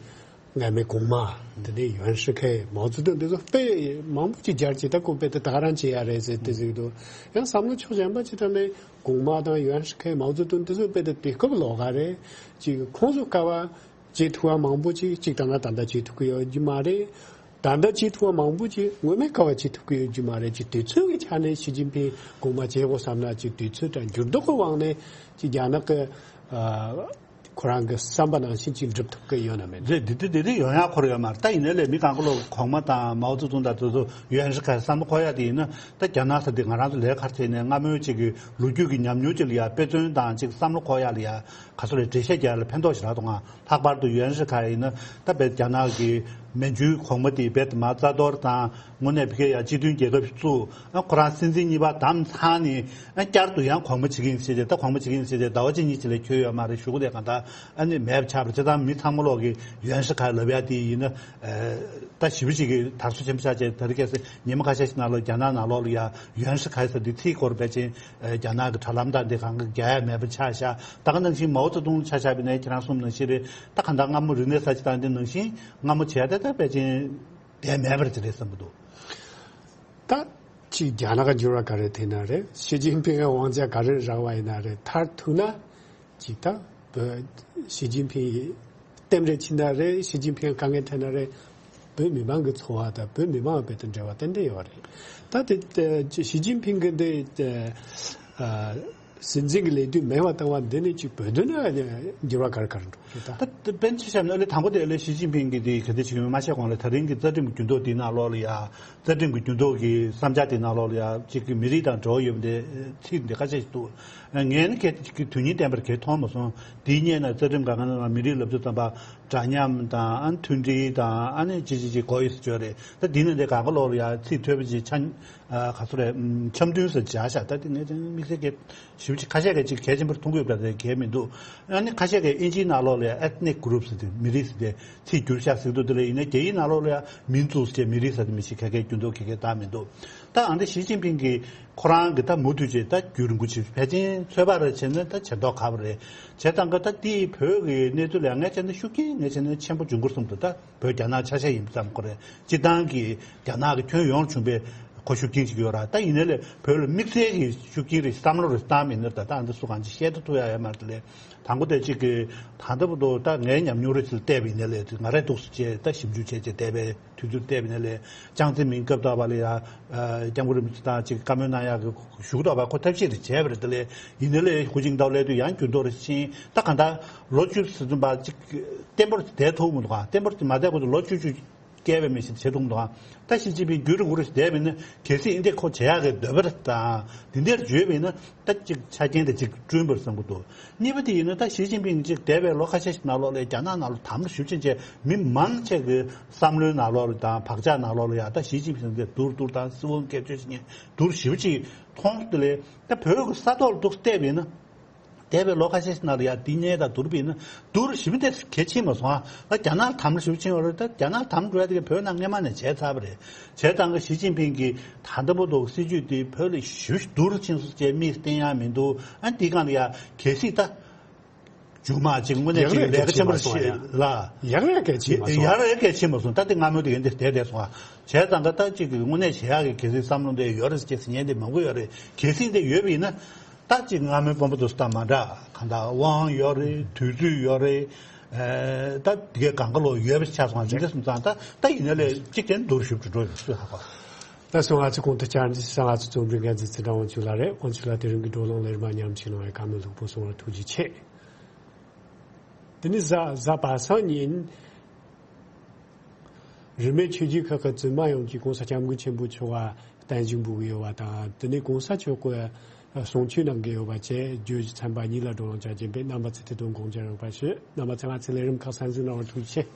སྔ་མའི་གོང་མ། དེ་ནས་ཡུན་ཧྲི་ཁའེ། མའོ་ཙེ་ཏུང་དེ་ཚོ་དཔེ་མང་པོ་ཅིག་སྦྱར་ཅིག་ད་ཁོ་དཔེ་དེ་ད་ག་རང་བྱེད་ཡ་རེད་ཟེར་དེ་ཟེར་གི་འདུག་ཡང་བསམ་བློ་ཕྱོགས་གཞན་པ་ཅིག་ཐོག་ནས་གོང་མ་དང་ཡུན་ཧྲི་ཁའེ། མའོ་ཙེ་ཏུང་དེ་ཚོ་དཔེ་དེ་དུས་སྐབས་ལོགས་ཀ་རེད། ཅིག་ཁོང་ཚོ་སྐབས་བྱེད་ཐུབ་པ་མང་པོ་ཅིག་ཅིག་ད་ན་ད་ལྟ་བྱེད་ཐུབ་ཀྱི་ཡོད་རྒྱུ་མ་རེད། ད་ལྟ་བྱེད་ཐུབ་པ་མང་པོ་ཅིག་སྔོན་མའི་སྐབས་བྱེད་ཐུབ་ཀྱི་ཡོད་རྒྱུ་མ་རེད། ཅིག་དུས་ཚོད་ཀྱི་ཆ་ནས་ཞི་ཅིན་ཕིང་གོང་མ་བྱེད་དགོས་བསམ་ན་ཅིག་དུས་ཚོད་དང་འགྱུར་ལྡོག་གི་དབང་ནས་ཅིག་རྒྱ་ནག་གི་ཨ། ཁོ་རང་གི་བསམ་པ་ནང་བཞིན་ཅིག་འགྲུབ་ཐུབ་ཀྱི་ཡོད་ན་མེད་ན། རེད། འདི་འདི་འདི་འདི་ཡོང་ཡག་ཁོ་ར་ཡོད་མ་རེད། ད་ཡིན་ནའི་ལས་མི་གང་ག་ལོ་གོང་མ་དང་མའོ་ཙེ་ཏུང་དང་དེ་ཚོ་ཡུན་ཧྲི་ཁའེ་བསམ་བློ་འཁོར་ཡག་དེ་ཡིན་ན། ད་རྒྱ་ནག་ས་འདི་ང་རང་ཚོ་ལས་ཀར་བྱས་ནས་སྔ་མོའི་ཅིག་གི་ལོ་རྒྱུས་ཀྱི་ཉམས་མྱོང་ཅིག་ལ་ཡ་དཔེ་མཚོན་དང་ཅིག་བསམ་བློ་འཁོར་ཡག་ལ་ཡ་ག་ཚོད་རེད། འགྲེལ་བཤད་རྒྱག་ཡག་ལ་ཕན་ཐོགས་ཞེ་དྲག་འདུག་ཨང་། ལྷག་པར་དུ་ཡུན་ཧྲི་ཁའེ་ཡིན་ན་ད་བེད་རྒྱ་ནག་གི་མན་ཇུའི་གོང་མ་དེ་བེད་མ་རྩ་གཏོར་དང་། དངོས་གནས་ཕ་གིར་ཡང་སྤྱི་མཐུན་རྒྱལ་ཁབ་བཙུགས། ཨ་ཁོ་རང་སྲིད་འཛིན་གཉིས་པ་བདམས་ཚར་ནས། ཨ་བསྐྱར་དུ་ཡང་གོང་མ་བྱེད་ཀྱི་ཡིན་ཟེར་ཏེ། ད་གོང་མ་བྱེད་ཀྱི་ཡིན་ཟེར་ཏེ་ཟླ་བ་གཅིག་གཉིས་ཅིག་ལས་འཁྱོལ་ཡོད་མ་རེད། གཞུག་གུ་དེ་གང་ལྟར་ཨ་ནི་མེད་པ་ཆགས་པ་རེད། བྱས་ཙང་མི་ཚང་མ་ལོག་གི་ཡོན་ཧྲི་ཁའེ་ལབ་ཡ་དེ་ཡིན་ན། ཨ་ད་ཞེ་པོ་ཅིག་གི་དར་སོ་ཆེན་པོ་ཆགས་བྱས། ད་རེས་ཁ་སང་ཉི་མ་ཁ་ཤས་ཤིག་ནང་ལ་རྒྱ་ནག་ནང་ལོགས་ལ་ཡ་ཡོན་ཧྲི་ཁའེ་ཟེར་འདི་ཚིག་སྐོར་ཕལ་ཆེར་རྒྱ་ནག་གི་དྲ་ལམ་དང་འདི་གང་ག་རྒྱག་ཡ་མེད་པ་ཆགས་ཤག་ད་ག་ནང་བཞིན་མའོ་ཙེ་ཏུང་ཆ་བཞག་པ་ཡིན་ན། ཁྱེད་རང་གསུངས་ནང་བཞིན་རེད། ད་གང་ལྟར་སྔ་མོ་རིག་གནས་གསར་བརྗེ་དང་འདི་ནང་བཞིན་སྔ་མོ་བྱས་ཏེ་ད་ཕལ་ཆེར་བསྡད་མེད་པ་རེད་ཟེར་རེད་བསམ་གྱི་འདུག་ད་ཅིག་རྒྱ་ནག་འགྱུར་བ་ག་རེ་ཐེབས་ན་རེད། ཞི་ཅིན་ཕིང་གི་དབང་ཆ་ག་རེ་རག་པ་ཡིན་ན་རེད། མཐར་ཐུག་ན་ཅིག་ད་བོད་ཞི་ཅིན་ཕིང་རྟེན་འབྲེལ་ཕྱིན་ན་རེད། ཞི་ཅིན་ཕིང་དཀའ་ངལ་འཕྲད་ན་རེད། བོད་མི་མང་གི་འཚོ་བ་དང་བོད་མི་མང་བར་དུ་འབྲེལ་བ་ཏན་ཏན་ཡོད་རེད། ད་དེ་ཞི་ཅིན་ཕིང་གི་འདི་སྲིད་འཛིན་གྱི་ལས་དུས་མེད་པ་བཏང་བ་འདི་ནི་ཅིག་བོད་དོན་ལ་འགྱུར་བ་ག་རེ་ག་རེ་འགྲོ་རེད་ད། ད་དཔེར་ཆ་བཞག་ན་ཨ་ལས་དང་པོ་དེ་ཨ་ལས་ཞི་ཅིན་ཕིང་གིས་དེ་ག་འདྲ་བྱེད་ཀྱི་ཡོད་མ་ཤེས་གོང་ལ། ད་རིང་གི་རྩ་ཁྲིམས་ཀྱི་འགྱུར་ལྡོག་དེའི་ནང་ལོགས་ལ་ཡ། རྩ་ཁྲིམས་ཀྱི་འགྱུར་ལྡོག་གི་བསམ་འཆར་དེའི་ནང་ལོགས་ལ་ཡ་ཅིག་གི་མི་རིགས་དང་འབྲེལ་བ་ཡོད་པ་དེ་ཚིག་འདི་ཁ་ཤས་ཤིག་འདུག་ངས་ནི་གལ་ཏེ་ཅིག་གི་དོན་སྙིང་ལྡན་པར་གལ་མཐོང་མ་སོང་། དེའི་སྔོན་ན་རྩ་ཁྲིམས་སྒང་ག་ནང་ལ་མི་རིགས་ལབ་དུས་ཙམ་པ་འདྲ་མཉམ་དང་། ཨ་ནི་མཐུན་སྒྲིལ་དང་། ཨ་ནི་ཅི་ཅི་ཅི་གོ་ཡོད་ཟེར་བརྗོད་རེད། ད་དེའི་ནང་དེ་གང་ག་ལོག་ལ་ཡ་ཚིག་ཐོས་པ་ཅིག་ཆ་ཨ་ག་ཚོད་རེད། འཆམ་མཐུན་ཟེར་བཞག་ཤག་ད་དེ་ངས་དེ་དམིགས་བསལ་གྱི་ཞེ་པོ་ཅིག་ཁ་ཤས་ཀྱིས་ཅིག་གལ་ཆེན་པོར་མཐོང་གི་ཡོད་པ་དེ་གལ་མི་འདུག་ཨ་ནི་ཁ་ཤས་ཀྱིས་ཨིན་ཇིའི་ནང་ལོགས་ལ་ཡ་ethnic groups་ཟེར་དེ་མི་རིགས་ཟེར་དེ་ཚིག་བསྒྱུར་ཤག་ཟེར་གྱི་འདུག་དེ་ལས་ཡིན་ན་རྒྱ་ཡིག་ནང་ལོགས་ལ་ཡ་民族་ཟེར་མི་རིགས་ཟེར་དེ་མི་ཤེས། ག་གེ་འགྱུར་ལྡོག་ག་གེ་བཏང་མི་འདུག་ད་ཨ་འདི་ཞི་ཅིན་ཕིང་གིས་ཁོ་རང་གིས་ད་མུ་མཐུད་བྱས་ད་རྒྱུན་རིང་པོ་ཅིག་ཕལ་ཆེར་ཚོད་དཔག་རེ་བྱས་ན་ད་བྱེད་མདོག་ཁ་པོ་རེད། བྱས་ཙང་གི་ད་འདི་བོད་ཀྱི་གནས་ཚུལ་ལ་ཡ་ངས་བྱས་ན་ཤུགས་རྐྱེན་ངས་བྱས་ན་ཆེན་པོ་འབྱུང་གི་རེད་བསམ་འདུག་ད་བོད་རྒྱ་ནག་ཆ་ཤས་ཡིན་ཙང་ཁོ་རེ་སྤྱིར་བཏང་གི་རྒྱ་ནག་གི་ཁྱོན་ཡོངས་བྱུང་བའི་ཁོ་ཤུགས་རྐྱེན་ཅིག་ཡོད་ར། ད་ཡིན་ནའི་ལས་བོད་ལ་དམིགས་བསལ་གྱི་ཤུགས་རྐྱེན་རེ་བསམ་བློ་རེ་བཏང་མིན་ནར་ད་ལྟ་འདི་སུ་གང་ཅི་བཤད་ཐུབ་ཐུབ་ཡ་ཡོད་མ་རེད། དེ་ལས་དང་པོ་དེ་གཅིག་གི་ད་ལྟ་བར་དུ་ད་ངའི་ཉམས་མྱོང་རེ་ཚུར་བལྟས་པ་ཡིན་ནའི་ལས་ང་རས་འདུག་སེ་བྱས་ད་ཞིབ་འཇུག་བྱས་བྱས་བལྟས་པའི་དུས་ཚོད་བལྟས་པ་ཡིན་ནའི་ལས་ཅང་ཙེ་མིན་སྐབས་དག་པ་ལ་ཡ་སྐྱབས་མགོན་རིན་པོ་ཆེ་དང་གཅིག་བཀའ་མོལ་གནང་ཡག་གི་ཞུ་དག་པ་ཁོ་ཐབས་ཤེས་རེ་བྱས་པ་རེད། དེ་ལས་ཡིན་ནའི་ལས་ཧུའུ་ཅིན་ཏའོ་སླེབས་དུས་ཡང་འགྱུར་ལྡོག་རེ་ཕྱིན། ད་གང་ལྟར་ལོ་བཅུ་ཟིན་པ་གཅིག་བརྟན་པོར་བསྡད་ཐུབ་མི་འདུག་ག་བརྟན་པོར་མ་བསྡད་གོང་དུ་ལོ་བཅུ་བཅུ། བསྐལ་པའི་མི་ཞིག་བྱེད་ཐུབ་འདུག་ད་ཞི་ཅིན་ཕིང་རྒྱུན་རིང་པོ་རེ་བསྡད་པ་ཡིན་ན་གལ་སྲིད་ཨིན་དེ་ཁོ་བྱེད་ཡག་གི་འདོད་པ་དང་འདི་འདྲར་བརྗོད་པ་ཡིན་ན་ད་ཅིག་ཆ་རྐྱེན་དེ་ཅིག་བསྐྲུན་པར་བསམ་གྱི་འདུག་གཉིས་པ་དེ་ཡིན་ན་ད་ཞི་ཅིན་ཕིང་ཅིག་འདས་པའི་ལོ་ཁ་ཤས་ཤིག་ནང་ལོགས་ལ་རྒྱ་ནག་ནང་ལ་དམ་ལ་ཞུ་ཕྱིན་ཆད་མི་མང་ཆེ་གི་བསམ་བློའི་ནང་ལོགས་ལ་དང་བག་ཆགས་ནང་ལོགས་ལ་ཡ་ད་ཞི་ཅིན་ཕིང་དེ་བསྡུར་བསྡུར་དང་སྲིད་དབང་སྐྱོན་བརྗོད་བྱེད་མཁན་བསྡུར་ཞེ་པོ་ཅིག་མཐོང་དེ་ལས་ད་བོད་ཀྱི་ས་ཐོག་ལ་འདུག་བལྟས་པ་ཡིན་ན། འདས་པའི་ལོ་ཁ་ཤས་ཤིག་ནང་ལ་ཡ་འདི་གཉིས་དང་བསྡུར་བ་ཡིན་ན་བསྡུར་ཞེ་པོ་དེ་གལ་ཆེ་མ་སོང་ཨ། ད་རྒྱ་ནག་དམ་ལ་ཞེ་པོ་ཕྱིན་ཡོད་རེད། ད་རྒྱ་ནག་དམ་འགྲོ་ཡ་དེ་ག་བོད་ནང་སྔོན་མ་ནས་བྱས་ཚར་བ་རེད། བྱས་ཙང་གི་ཞི་ཅིན་ཕིང་གིས་ད་ལྟ་བར་དུ་སྲིད་ཇུས་དེ་བོད་ལ་ཞེ་པོ་བསྡུར་ཕྱིན་སོང་ཅེས་མིག་བསྟན་ཡ་མི་འདུག་ཨ་འདི་སྒང་ལ་ཡ་གལ་སྲིད་ད་མཇུག་མ་ཅིག་དངོས་གནས་ཅིག་ཡག་ལས་ཀ་ཆེ་མ་སོང་ཡ། ལ་ཡག་ལས་ཀ་ཆེ་མ་སོང་། ཡག་ལས་ཀ་ཆེ་མ་སོང་། ད་དེ་སྔ་མོ་དེ་ཡིན་དེ་བསྡད་བསྡད་སོང་ཨ། བྱས་ཙང་གི་ད་ཅིག་གི་དངོས་གནས་བྱེད་ཡག་གི་གལ་སྲིད་བསམ་བློ་འདི་ཡོད་རེད་ཅེས་ཟེར་མཁན་དེ་མང་པོ་ཡོད་རེད། གལ་སྲིད་འདི་ཡོད་པ་ཡིན་ན། ད་ཅིག་སྔ་མོའི་དཔོན་པོ་དེ་ཚོ་དང་མ་འདྲ། གང་ལྟར་དབང་ཡོད་རེད། དུས་ཚོད་ཡོད་རེད། ཨེ་ད་དེ་གའི་གང་ག་ལོ་ཡོད་པ་ཆགས་སོང་། འདི་འདྲ་སོང་ཙང་ད་ད་ཡིན་ན་ལས་གཅིག་དེ་འདུར་ཞུབ་ཀྱི་འགྲོ་ཡོད་སུས་ཧ་གོ། ད་སོང་ང་ཚོ་གོང་དུ་བཅར་འདྲི་ས་ང་ཚོ་རྩོམ་སྒྲིག་འགན་འཛིན་ཚེ་བཀྲ་དབང་ཕྱུག་ལགས་རེད། དབང་ཕྱུག་ལགས་དེ་རིང་གི་བགྲོ་གླེང་ལེགས་མ་མཉམ་ཞུགས་གནང་བའི་བཀའ་མོལ་ལྷུག་པོ་གསུང་བར་ཐུགས་རྗེ་ཆེ། དེ་ནི་གཟའ་གཟའ་པ་སངས་ཉིན། རིས་མེད་ཆོས་བརྒྱུད་ཁག་གི་བཙུན་མ་ཡོངས་ཀྱིས་གོང་ས་སྐྱབས་མགོན་ཆེན་པོ་མཆོག་ལ་བརྟན་བཞུགས་འབུལ་གྱི་ཡོད་པ་དང་། དེ་ནས་གོང་ས་མཆོག་གི་གསུང་ཆོས་གནང་གི་ཡོད་པ་བཅས་བརྗོད་གཞི་ཚན་པ་གཉིས་ལ་བགྲོ་གླེང་བྱ་རྒྱུ་ཡིན་པས། རྣམ་པ་ཚོས་དེ་དོན་དགོངས་འཇགས་ཡོད་པ་ཞུ། རྣམ་པ་ཚོས་ང་ཚོའི་ལས་རིམ་ཁག་གསན་གཟིགས་གནང་བར་ཐུགས་རྗེ་ཆེ།